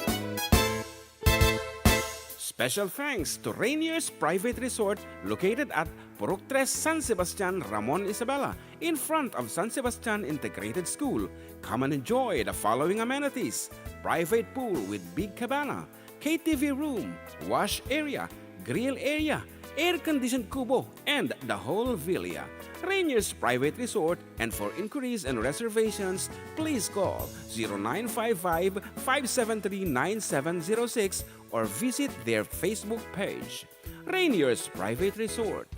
Special thanks to Rainier's Private Resort, located at Purok Tres, San Sebastian, Ramon Isabela, in front of San Sebastian Integrated School. Come and enjoy the following amenities: private pool with big cabana, K T V room, wash area, grill area, air-conditioned kubo, and the whole villa. Rainier's Private Resort, and for inquiries and reservations, please call zero nine five five, five seven three, nine seven zero six or visit their Facebook page, Rainier's Private Resort.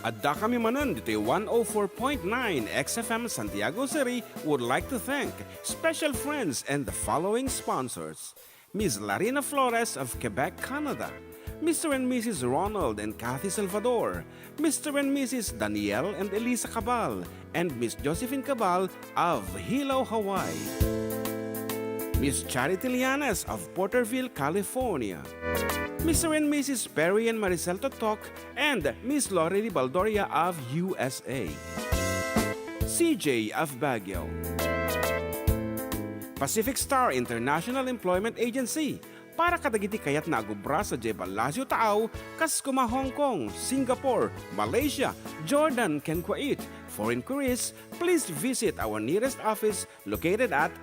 Adda kami manen ditoy one oh four point nine X F M Santiago City would like to thank special friends and the following sponsors: Miss Larina Flores of Quebec, Canada, Mister and Missus Ronald and Kathy Salvador, Mister and Missus Daniel and Elisa Cabal, and Miss Josephine Cabal of Hilo, Hawaii, Miss Charity Lianes of Porterville, California, Mister and Missus Perry and Maricel Totok, and Miss Lorely Baldoria of U S A, C J of Baguio, Pacific Star International Employment Agency para kadagiti kayatna a gubra sadiay Palacio Taaw, kas koma Hong Kong, Singapore, Malaysia, Jordan, ken Kuwait. For inquiries, please visit our nearest office located at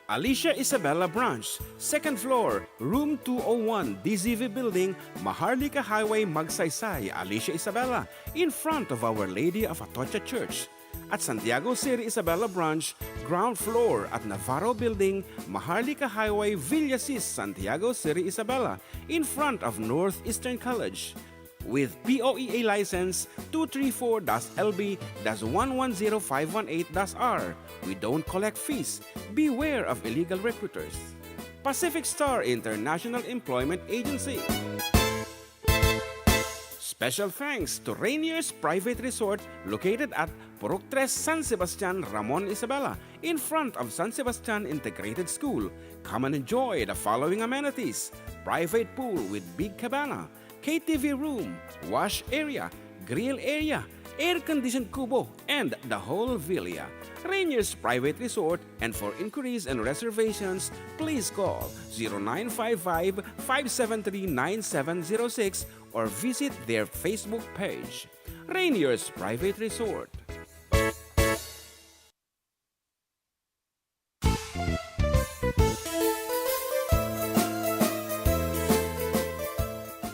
Alicia Isabela Branch, second floor, room two oh one, D Z V Building, Maharlika Highway, Magsaysay, Alicia Isabela, in front of Our Lady of Atocha Church. At Santiago City Isabela Branch, ground floor at Navarro Building, Maharlika Highway, Villasis, Santiago City Isabela, in front of Northeastern College. With P O E A license two three four L B one one zero five one eight R, we don't collect fees. Beware of illegal recruiters. Pacific Star International Employment Agency. Special thanks to Rainier's Private Resort located at Purok Tres, San Sebastian, Ramon Isabela, in front of San Sebastian Integrated School. Come and enjoy the following amenities: private pool with big cabana, K T V room, wash area, grill area, air-conditioned kubo, and the whole villa. Rainier's Private Resort, and for inquiries and reservations, please call zero nine five five, five seven three, nine seven zero six or visit their Facebook page. Rainier's Private Resort.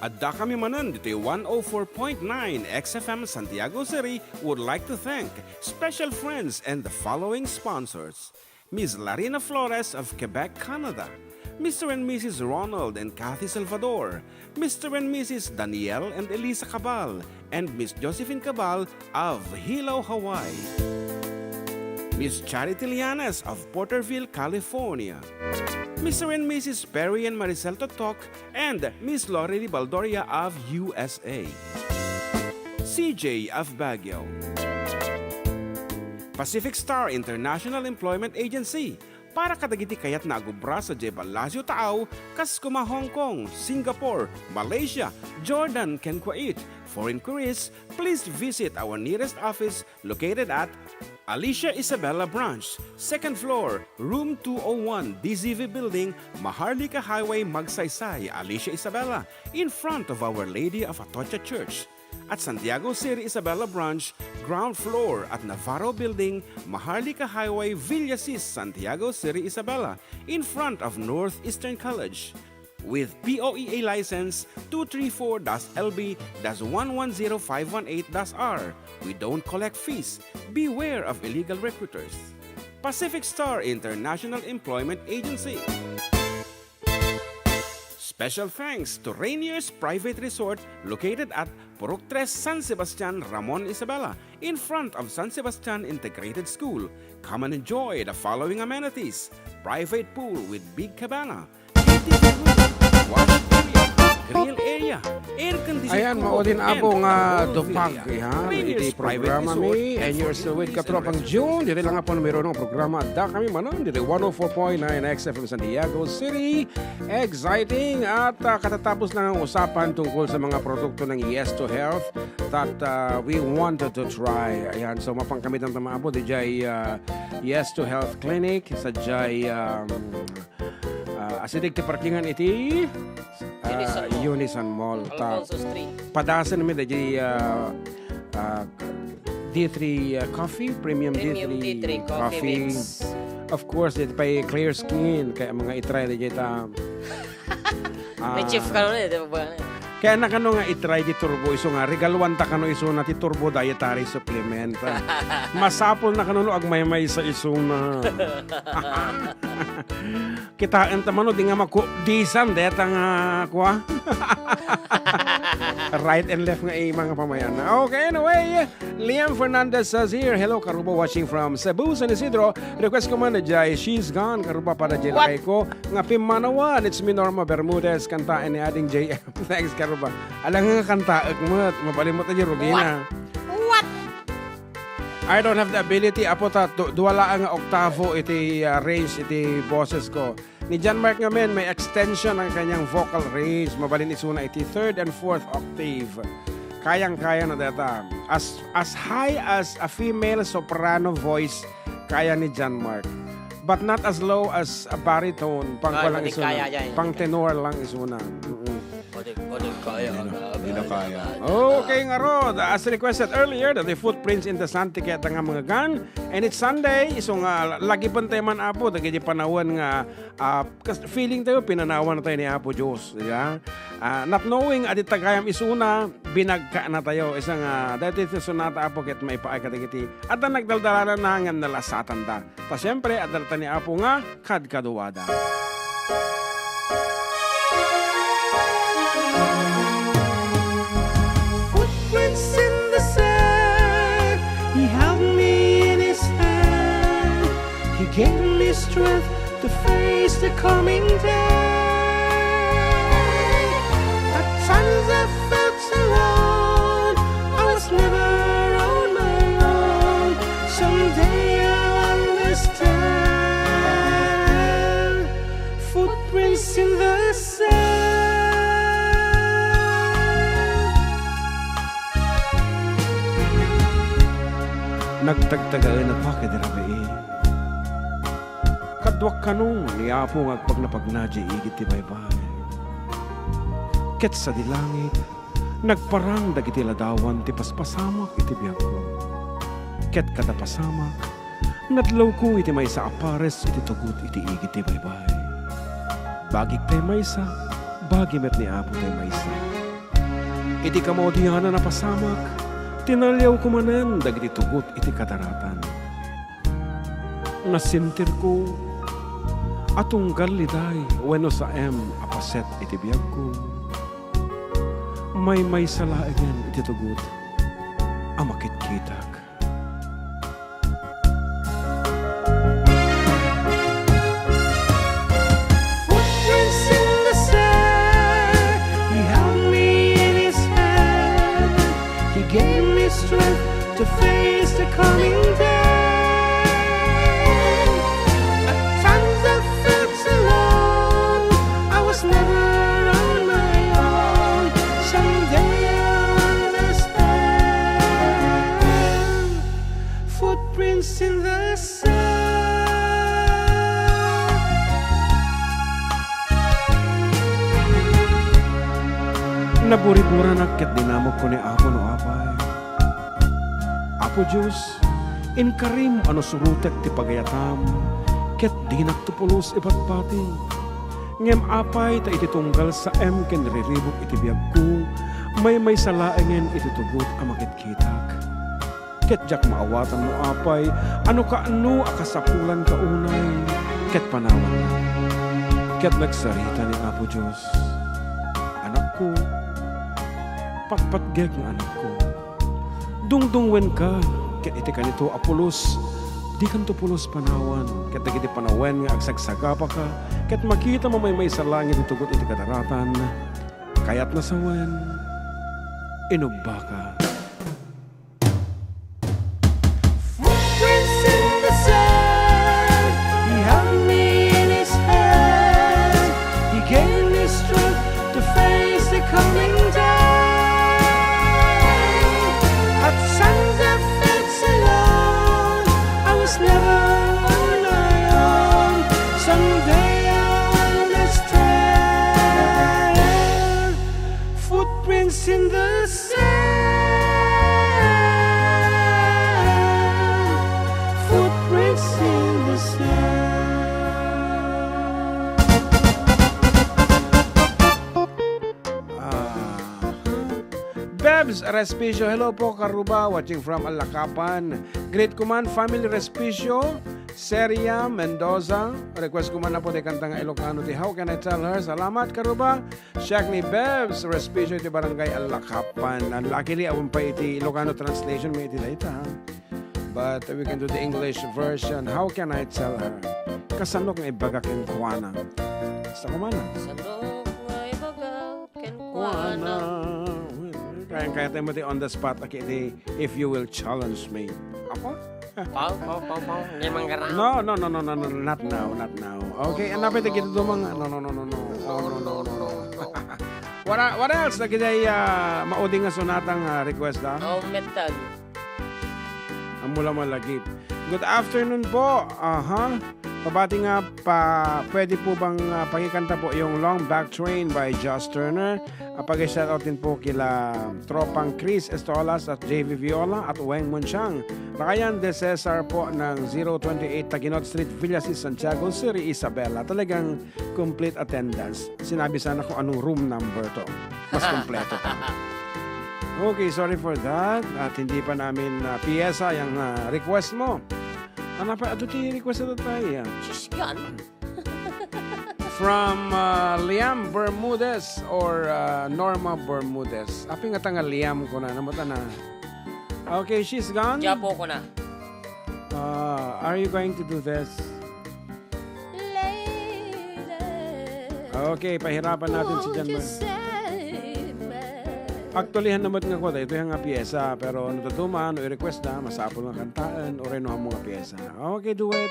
Addakami manen ditoy one oh four point nine X F M Santiago City would like to thank special friends and the following sponsors: Miss Larina Flores of Quebec, Canada, Mister and Missus Ronald and Kathy Salvador, Mister and Missus Daniel and Elisa Cabal, and Miss Josephine Cabal of Hilo, Hawaii. Miss Charity Lianes of Porterville, California. Mister and Missus Perry and Maricel Totok and Miss Lorely Baldoria of U S A. C J of Baguio. Pacific Star International Employment Agency para kadagiti kayatna a gubra sadiay Palacio Taaw, kas koma Hong Kong, Singapore, Malaysia, Jordan, ken Kuwait. For inquiries, please visit our nearest office located at Alicia Isabela Branch, second floor, room two oh one, D Z V Building, Maharlika Highway, Magsaysay, Alicia Isabela, in front of Our Lady of Atocha Church. At Santiago City Isabela Branch, ground floor at Navarro Building, Maharlika Highway, Villasis, Santiago City Isabela, in front of Northeastern College. With P O E A license two three four L B one one zero five one eight R, we don't collect fees. Beware of illegal recruiters. Pacific Star International Employment Agency. Special thanks to Rainier's Private Resort located at Purok Tres, San Sebastian, Ramon Isabela, in front of San Sebastian Integrated School. Come and enjoy the following amenities: private pool with big cabana, K T V room, wash area, grill area, air conditioned Ayan, pool, maudin and abo nga the whole dupag, villa. Yan, Rainier's iti Private programa Resort mi, and and you're for still with inquiries and Katropang June, reservations. Diri lang nga po numero ng programa, Addakami manen, diri one oh four point nine X F M Santiago City. Exciting! At, ah, katatapos lang ang usapan tungkol sa mga produkto ng Yes to Health that, ah, we wanted to try. Ayan, so mapangkamitan ta maabo, dijay, ah, Yes to Health Clinic, sadiay, um, ah, asideg ti parkingan iti, ah, Unison Mall. Unison Mall. Ta Alfonso Street. Padasen mi, dijay, ah, ah, D three, ah, coffee, premium Premium D three D three coffee coffee. Mix. Of course, it pay clear skin, kaya mga itry na dyan ta. May Ah. Chief ka nun eh, di ba? Kaya na kano nga itry di turbo iso nga, regaluan ta kano iso na ti turbo dietary supplement. Masapul na kano no agmaymaysa iso na. Kitaen ta mano, di nga maku-, disan, deta nga, kwa? Right and left nga, eh, mga pamayan. Okay, anyway, Liam Fernandez says here, "Hello, Karuba, watching from Cebu, San Isidro. Request ko man, Jai, She's Gone, Karuba, para Jai What? Lakay ko. Nga pimmanawan, it's me, Norma Bermudez, kantaan ni Ading J M." Thanks, Karuba. Alang nga kantaek mo, mabalimot na di Rugina. What? What? I don't have the ability, apo ta, du-, duwa laang nga oktavo iti, ah, range iti boses ko. Ni John Mark ngamin, may extension ang kanyang vocal range. Mabalin isuna iti third and fourth octave. Kayang-kaya na deta. As, as high as a female soprano voice, kaya ni John Mark. But not as low as a baritone. Pang Ah, kuwan lang pwede isuna. Kaya yan. Pang tenor lang isuna. Mm-mm. Pwede, pwede kaya. Hindi na, hindi na kaya. Okay, ngarud. As requested earlier, the Footprints in the Sand, ti kayatna nga mangngegana. And it's Sunday, isu nga lagipentayo man, Apo, dagiti panawen nga, ah, kas-, feeling tayo, pinanawan tayo ni Apo Diyos, di ba? Ah, not knowing, adda gayam isuna, binagkana tayo. Isu nga, daytoy ti sunata, Apo, ket maipaay kadagiti adda nagdaldalana ngem nalasatanda. Ta siempre, adda latta ni Apo nga kadkaduada. Footprints in the sand. He held me in his hand. He gave me strength to face the coming day. At times I felt alone. I was never on my own. Someday I'll understand. Footprints in the sand. Nagtagtagaenakon kadi rabii. Kaduak kano ni Apo nga agpagnapagna diay igid ti baybay. Ket sadi langit, nagparang dagiti ladawan ti paspasamak iti biagko. Ket kada pasamak, nadlawko iti maysa a pares iti tugot iti igid ti baybay. Bagik tay maysa, bagi met ni Apo tay maysa. Iti kamaudianan a pasamak, tinaliawko manen dagiti tugot iti kadaratan. Nasentirko a tunggal liday wenno saem a paset iti biagko. Maymaysa laengen iti tugot a makitkitak. Footprints in the sand. He held me in his hand. He gave me strength to face the coming day. At times I felt alone. I was never on my own. Someday I'll understand. Footprints in the sand. Naburiburanak ket dinamagko ni Apo no apay. Apo Dios, inkarim a no surotek ti pagayatam, ket dinak to pulos ibatbati. Ngem apay ta iti tunggal saem ken riribuk iti biagko, maymaysa laengen iti tugot a makitkitak. Ket diak maawatan no apay a no kaano a kasapulanka unay ket panawanna. Ket nagsarita ni Apo Dios, "Anakko, patpatgek nga anakko. Dungdungngoenka, ket iti kanito a pulos, dikanto pulos panawan, ket dagiti panawen nga agsagsagapaka, ket makitam a maymaysa laeng iti tugot iti kadaratan, kayatna sawen, inubbaka." Footprints in the sand. He held me in his hand. He gave me strength to face the coming day. At times I felt so alone. I was never on my own. Someday I'll understand. Footprints in the sand. Footprints in the sand. Ah. Bebs Respicio, hello po, Karuba, watching from Alacapan. Greet ko man, family Respicio, Seria Mendoza. Request ko man na po ti kanta nga Ilocano ti How Can I Tell Her. Salamat, Karuba. Siak ni Bebs Respicio iti Barangay Alacapan. Luckily, awan pay iti Ilocano translation, may iti dayta, ha? But we can do the English version. How can I tell her? Kasanok nga ibaga kenkuana? Basta kumana. Kasanok nga ibaga kenkuana? Kaya, kaya tayo mati on the spot. Okay, iti If You Will Challenge Me. Ako? Pau, pau, pau, pau. Hindi man gara. No, no, no, no, no, no, not now, not now. Okay, oh, no, napit no, kita no, dumang, no, no, no, no, no. Oh, no, no, no, no. What, what else? Lagi day, ah, maudi nga sonata nga request, ah? Oh, metal. Ang mula malagip. Good afternoon po. Aha. Pabati nga pa, pwede po bang, ah, pakikanta po yung Long Back Train by Josh Turner? Ah, pag-shout out din po kila Tropang Chris Estolas at J V Viola at Weng Munchang. Ryan De Cesar po ng zero twenty-eight Taguinot Street, Villasis, Santiago, Sir Isabela. Talagang complete attendance. Sinabi sana kung anong room number to. Mas kompleto pa. Okay, sorry for that. At hindi pa namin, ah, piyesa yung, ah, request mo. Ano pa? Ato ti request na tayo. Sus, yan. From, ah, Liam Bermudez or, ah, Norma Bermudez. Apay nga ta nga Liam ko na, namuta na. Okay, she's gone. Japo ko na. Ah, are you going to do this? Lady, Okay, pahirapan natin si won't Jan you Man. Save me? Actually, han naman nga kwata, ito yung nga piyesa, pero no tatuman, no i-request na, masapul nga kantaan, o reno mo nga piyesa. Okay, do it.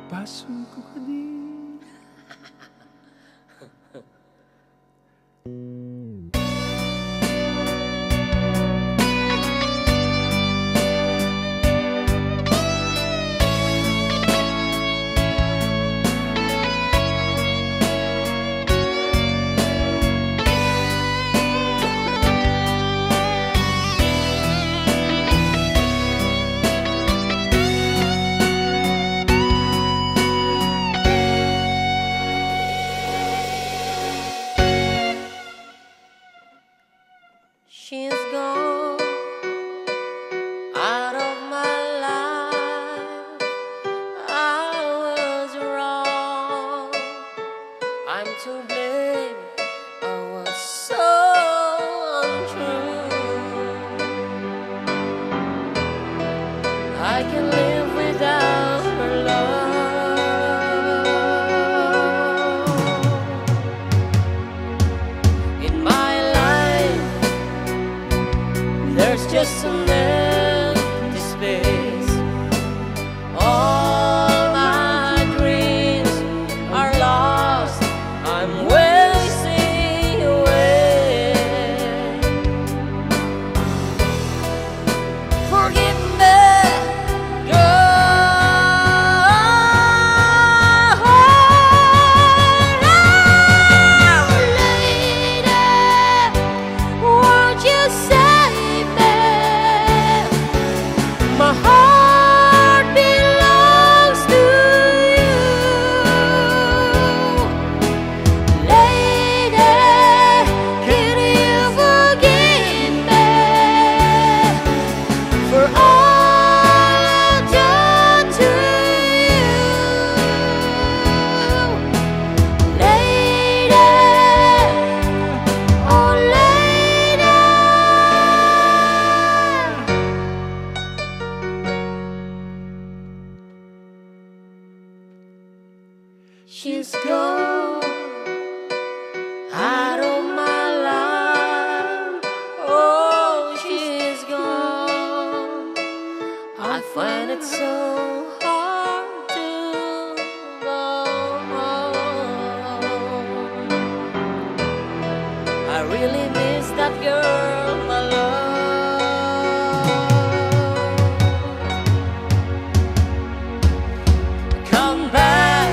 Paso ko kadi. She's gone out of my life. I was wrong. I'm to blame. I was so untrue. I can live without her love. In my life, there's just an empty space. All my dreams are lost. I'm wasting away. Forgive me, girl. Lady, won't you save me? My heart belongs to you. Lady, can you forgive me for all I've done to you? Lady, oh lady. She's gone out of my life. Oh, she's gone. I find it so hard to go home. I really miss that girl, my love. Come back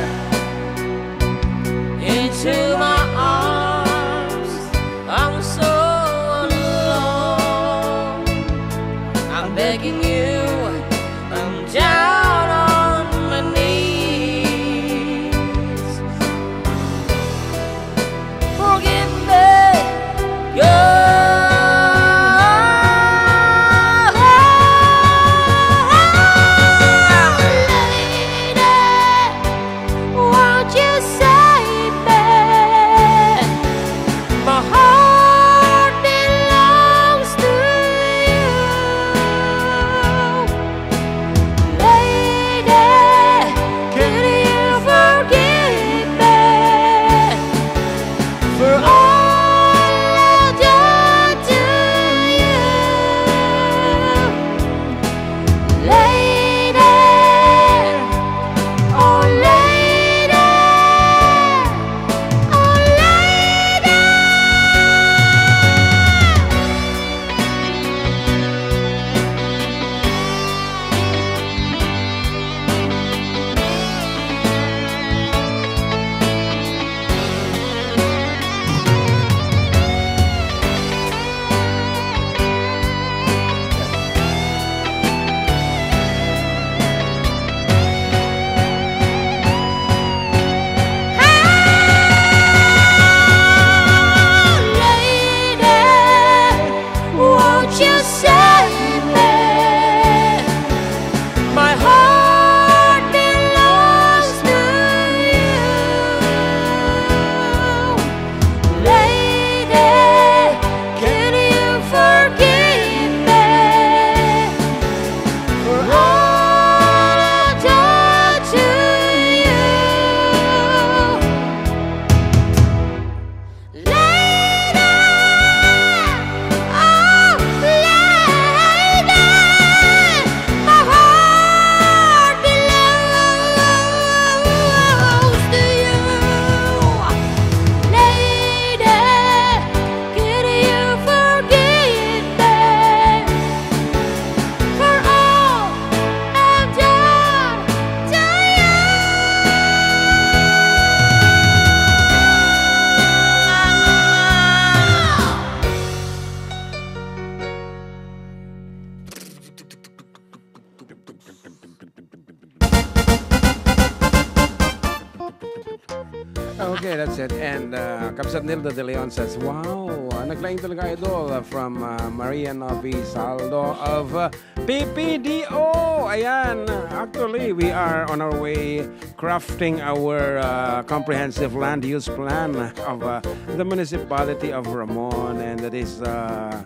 Okay, that's it. And uh, Kabsat Nilda De Leon says, "Wow, uh, naglaing talaga, idol, uh, from uh, Maria Novi Saldo of uh, P P D O." Ayan, actually, we are on our way crafting our uh, comprehensive land use plan of uh, the municipality of Ramon, and that is uh,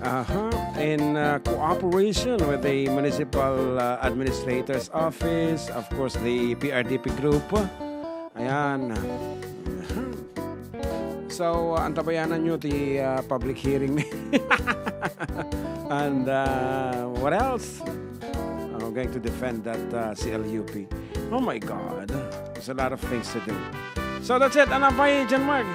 uh-huh, in uh, cooperation with the municipal uh, administrator's office, of course, the P R D P group. Ayan. So, uh, antabayanan nyo ti uh, public hearing. And uh, what else? I'm going to defend that uh, C L U P. Oh my God. There's a lot of things to do. So that's it. Ano pa, John Mark?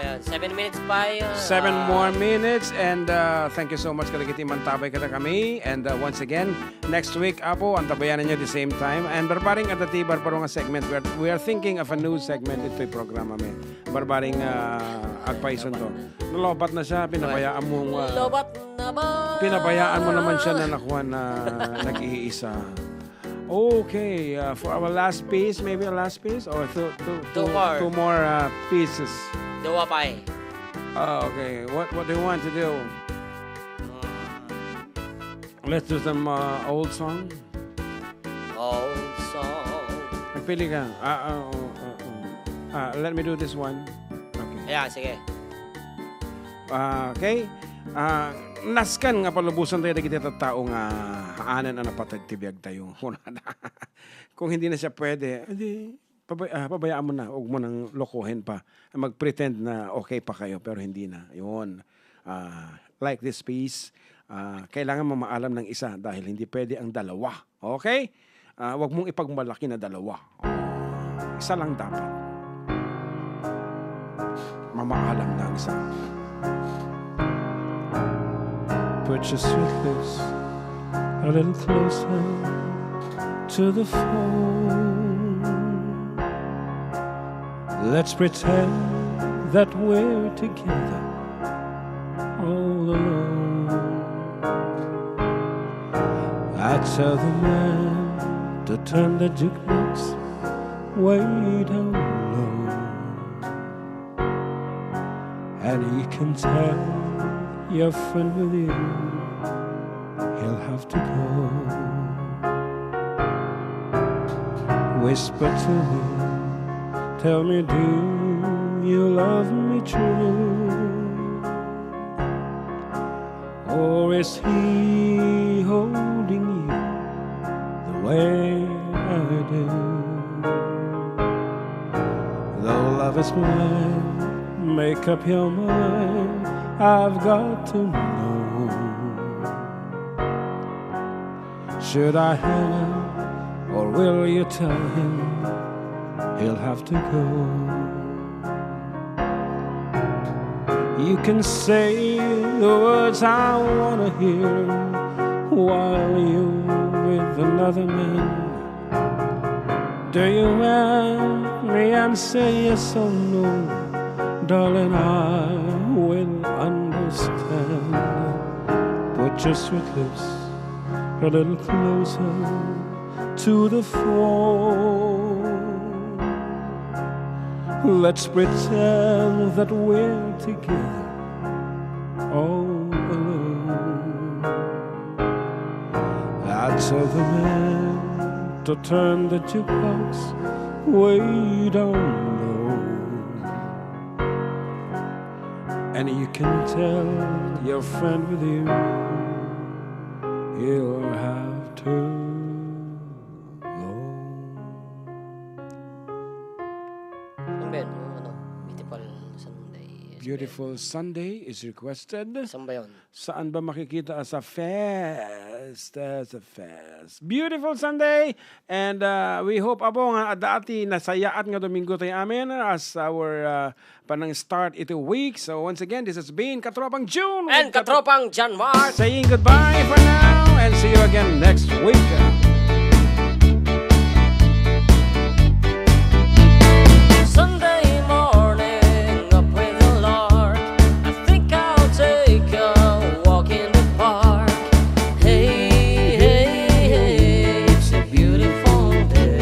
Ayan, seven minutes pa. Uh, Seven more minutes, and uh, thank you so much kadagiti mantabay kadakami. And uh, once again, next week, Apo, antabayanan nyo the same time. And barbaring at the Tibar Parunga segment, we are, we are thinking of a new segment ito'y programa mi. Barbaring uh, agpaisunto. Nalobat na siya, pinabayaan mo. Uh, Lobat na ba? Pinabayaan mo naman siya na nakuha na nag-iisa. Okay, uh, for our last piece, maybe a last piece or two, two, Two two, more. two more uh, pieces. Duwa pa eh. Uh, okay, what what do you want to do? Let's do some uh, old song. Old song. Magpili ka. Ah, ah, oh, oh, oh. Ah, let me do this one. Okay. Ayan, sige. Ah, okay? Ah, nasken nga palubosan tayo dagiti tattao nga haanen a napateg ti biag tayo. Kung hindi na siya pwede, edi pabay, ah, pabayaan mo na, huwag mo nang lokohin pa. Mag-pretend na okay pa kayo, pero hindi na. Yun. Ah, like this piece, ah, kailangan mamaalam ng isa dahil hindi pwede ang dalawa. Okay? Ah, wag mong ipagmalaki na dalawa. Isa lang dapat. Mamaalam na ang isa. Put your sweet lips a little closer to the phone. Let's pretend that we're together all alone. I tell the man to turn the jukebox way down low. And you can tell your friend with you, he'll have to go. Whisper to me, tell me, do you love me true? Or is he holding you the way I do? Though love is blind, make up your mind, I've got to know. Should I hang up, or will you tell him he'll have to go? You can say the words I wanna hear while you're with another man. Do you want me and say yes or no? Darling, I will understand. Put your sweet lips a little closer to the phone. Let's pretend that we're together all alone. I tell the man to turn the jukebox way down low. And you can tell your friend with you, he'll have to go. Ano ba yun? Yung ano, Beautiful Sunday. Beautiful Sunday is requested. Saan ba yun? Saan ba makikita sa fest? Ah, sa fest. Beautiful Sunday! And uh, we hope, Apo, nga adda ti nasayaat nga Domingo tayo amin as our uh, panang start iti week. So once again, this has been Katropang June And with Katro- Katropang John Mark. Saying goodbye for now and see you again next week. Sunday morning up with the lark. I think I'll take a walk in the park. Hey, hey, hey, it's a beautiful day.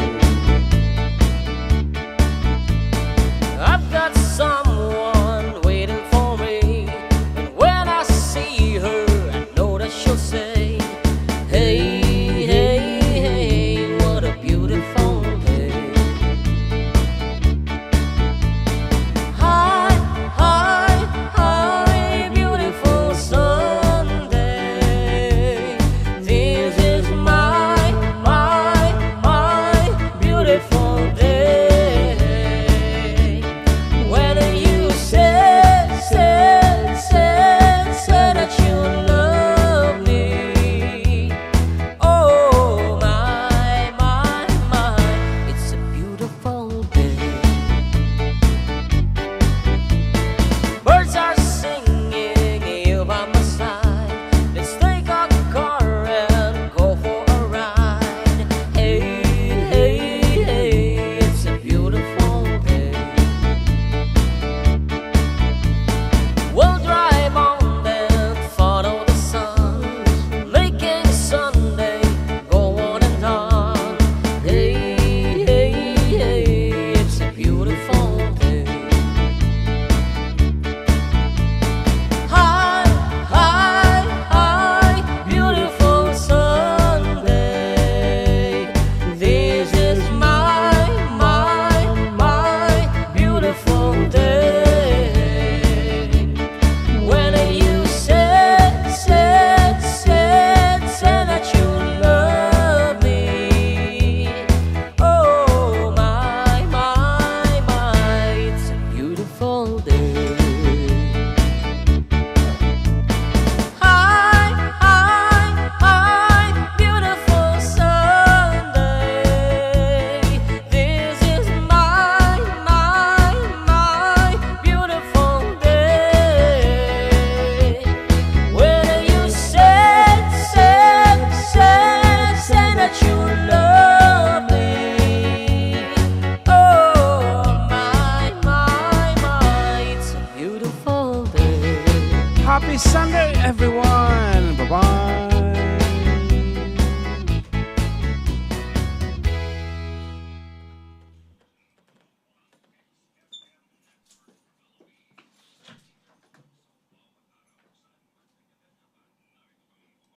Happy Sunday, everyone! Bye-bye!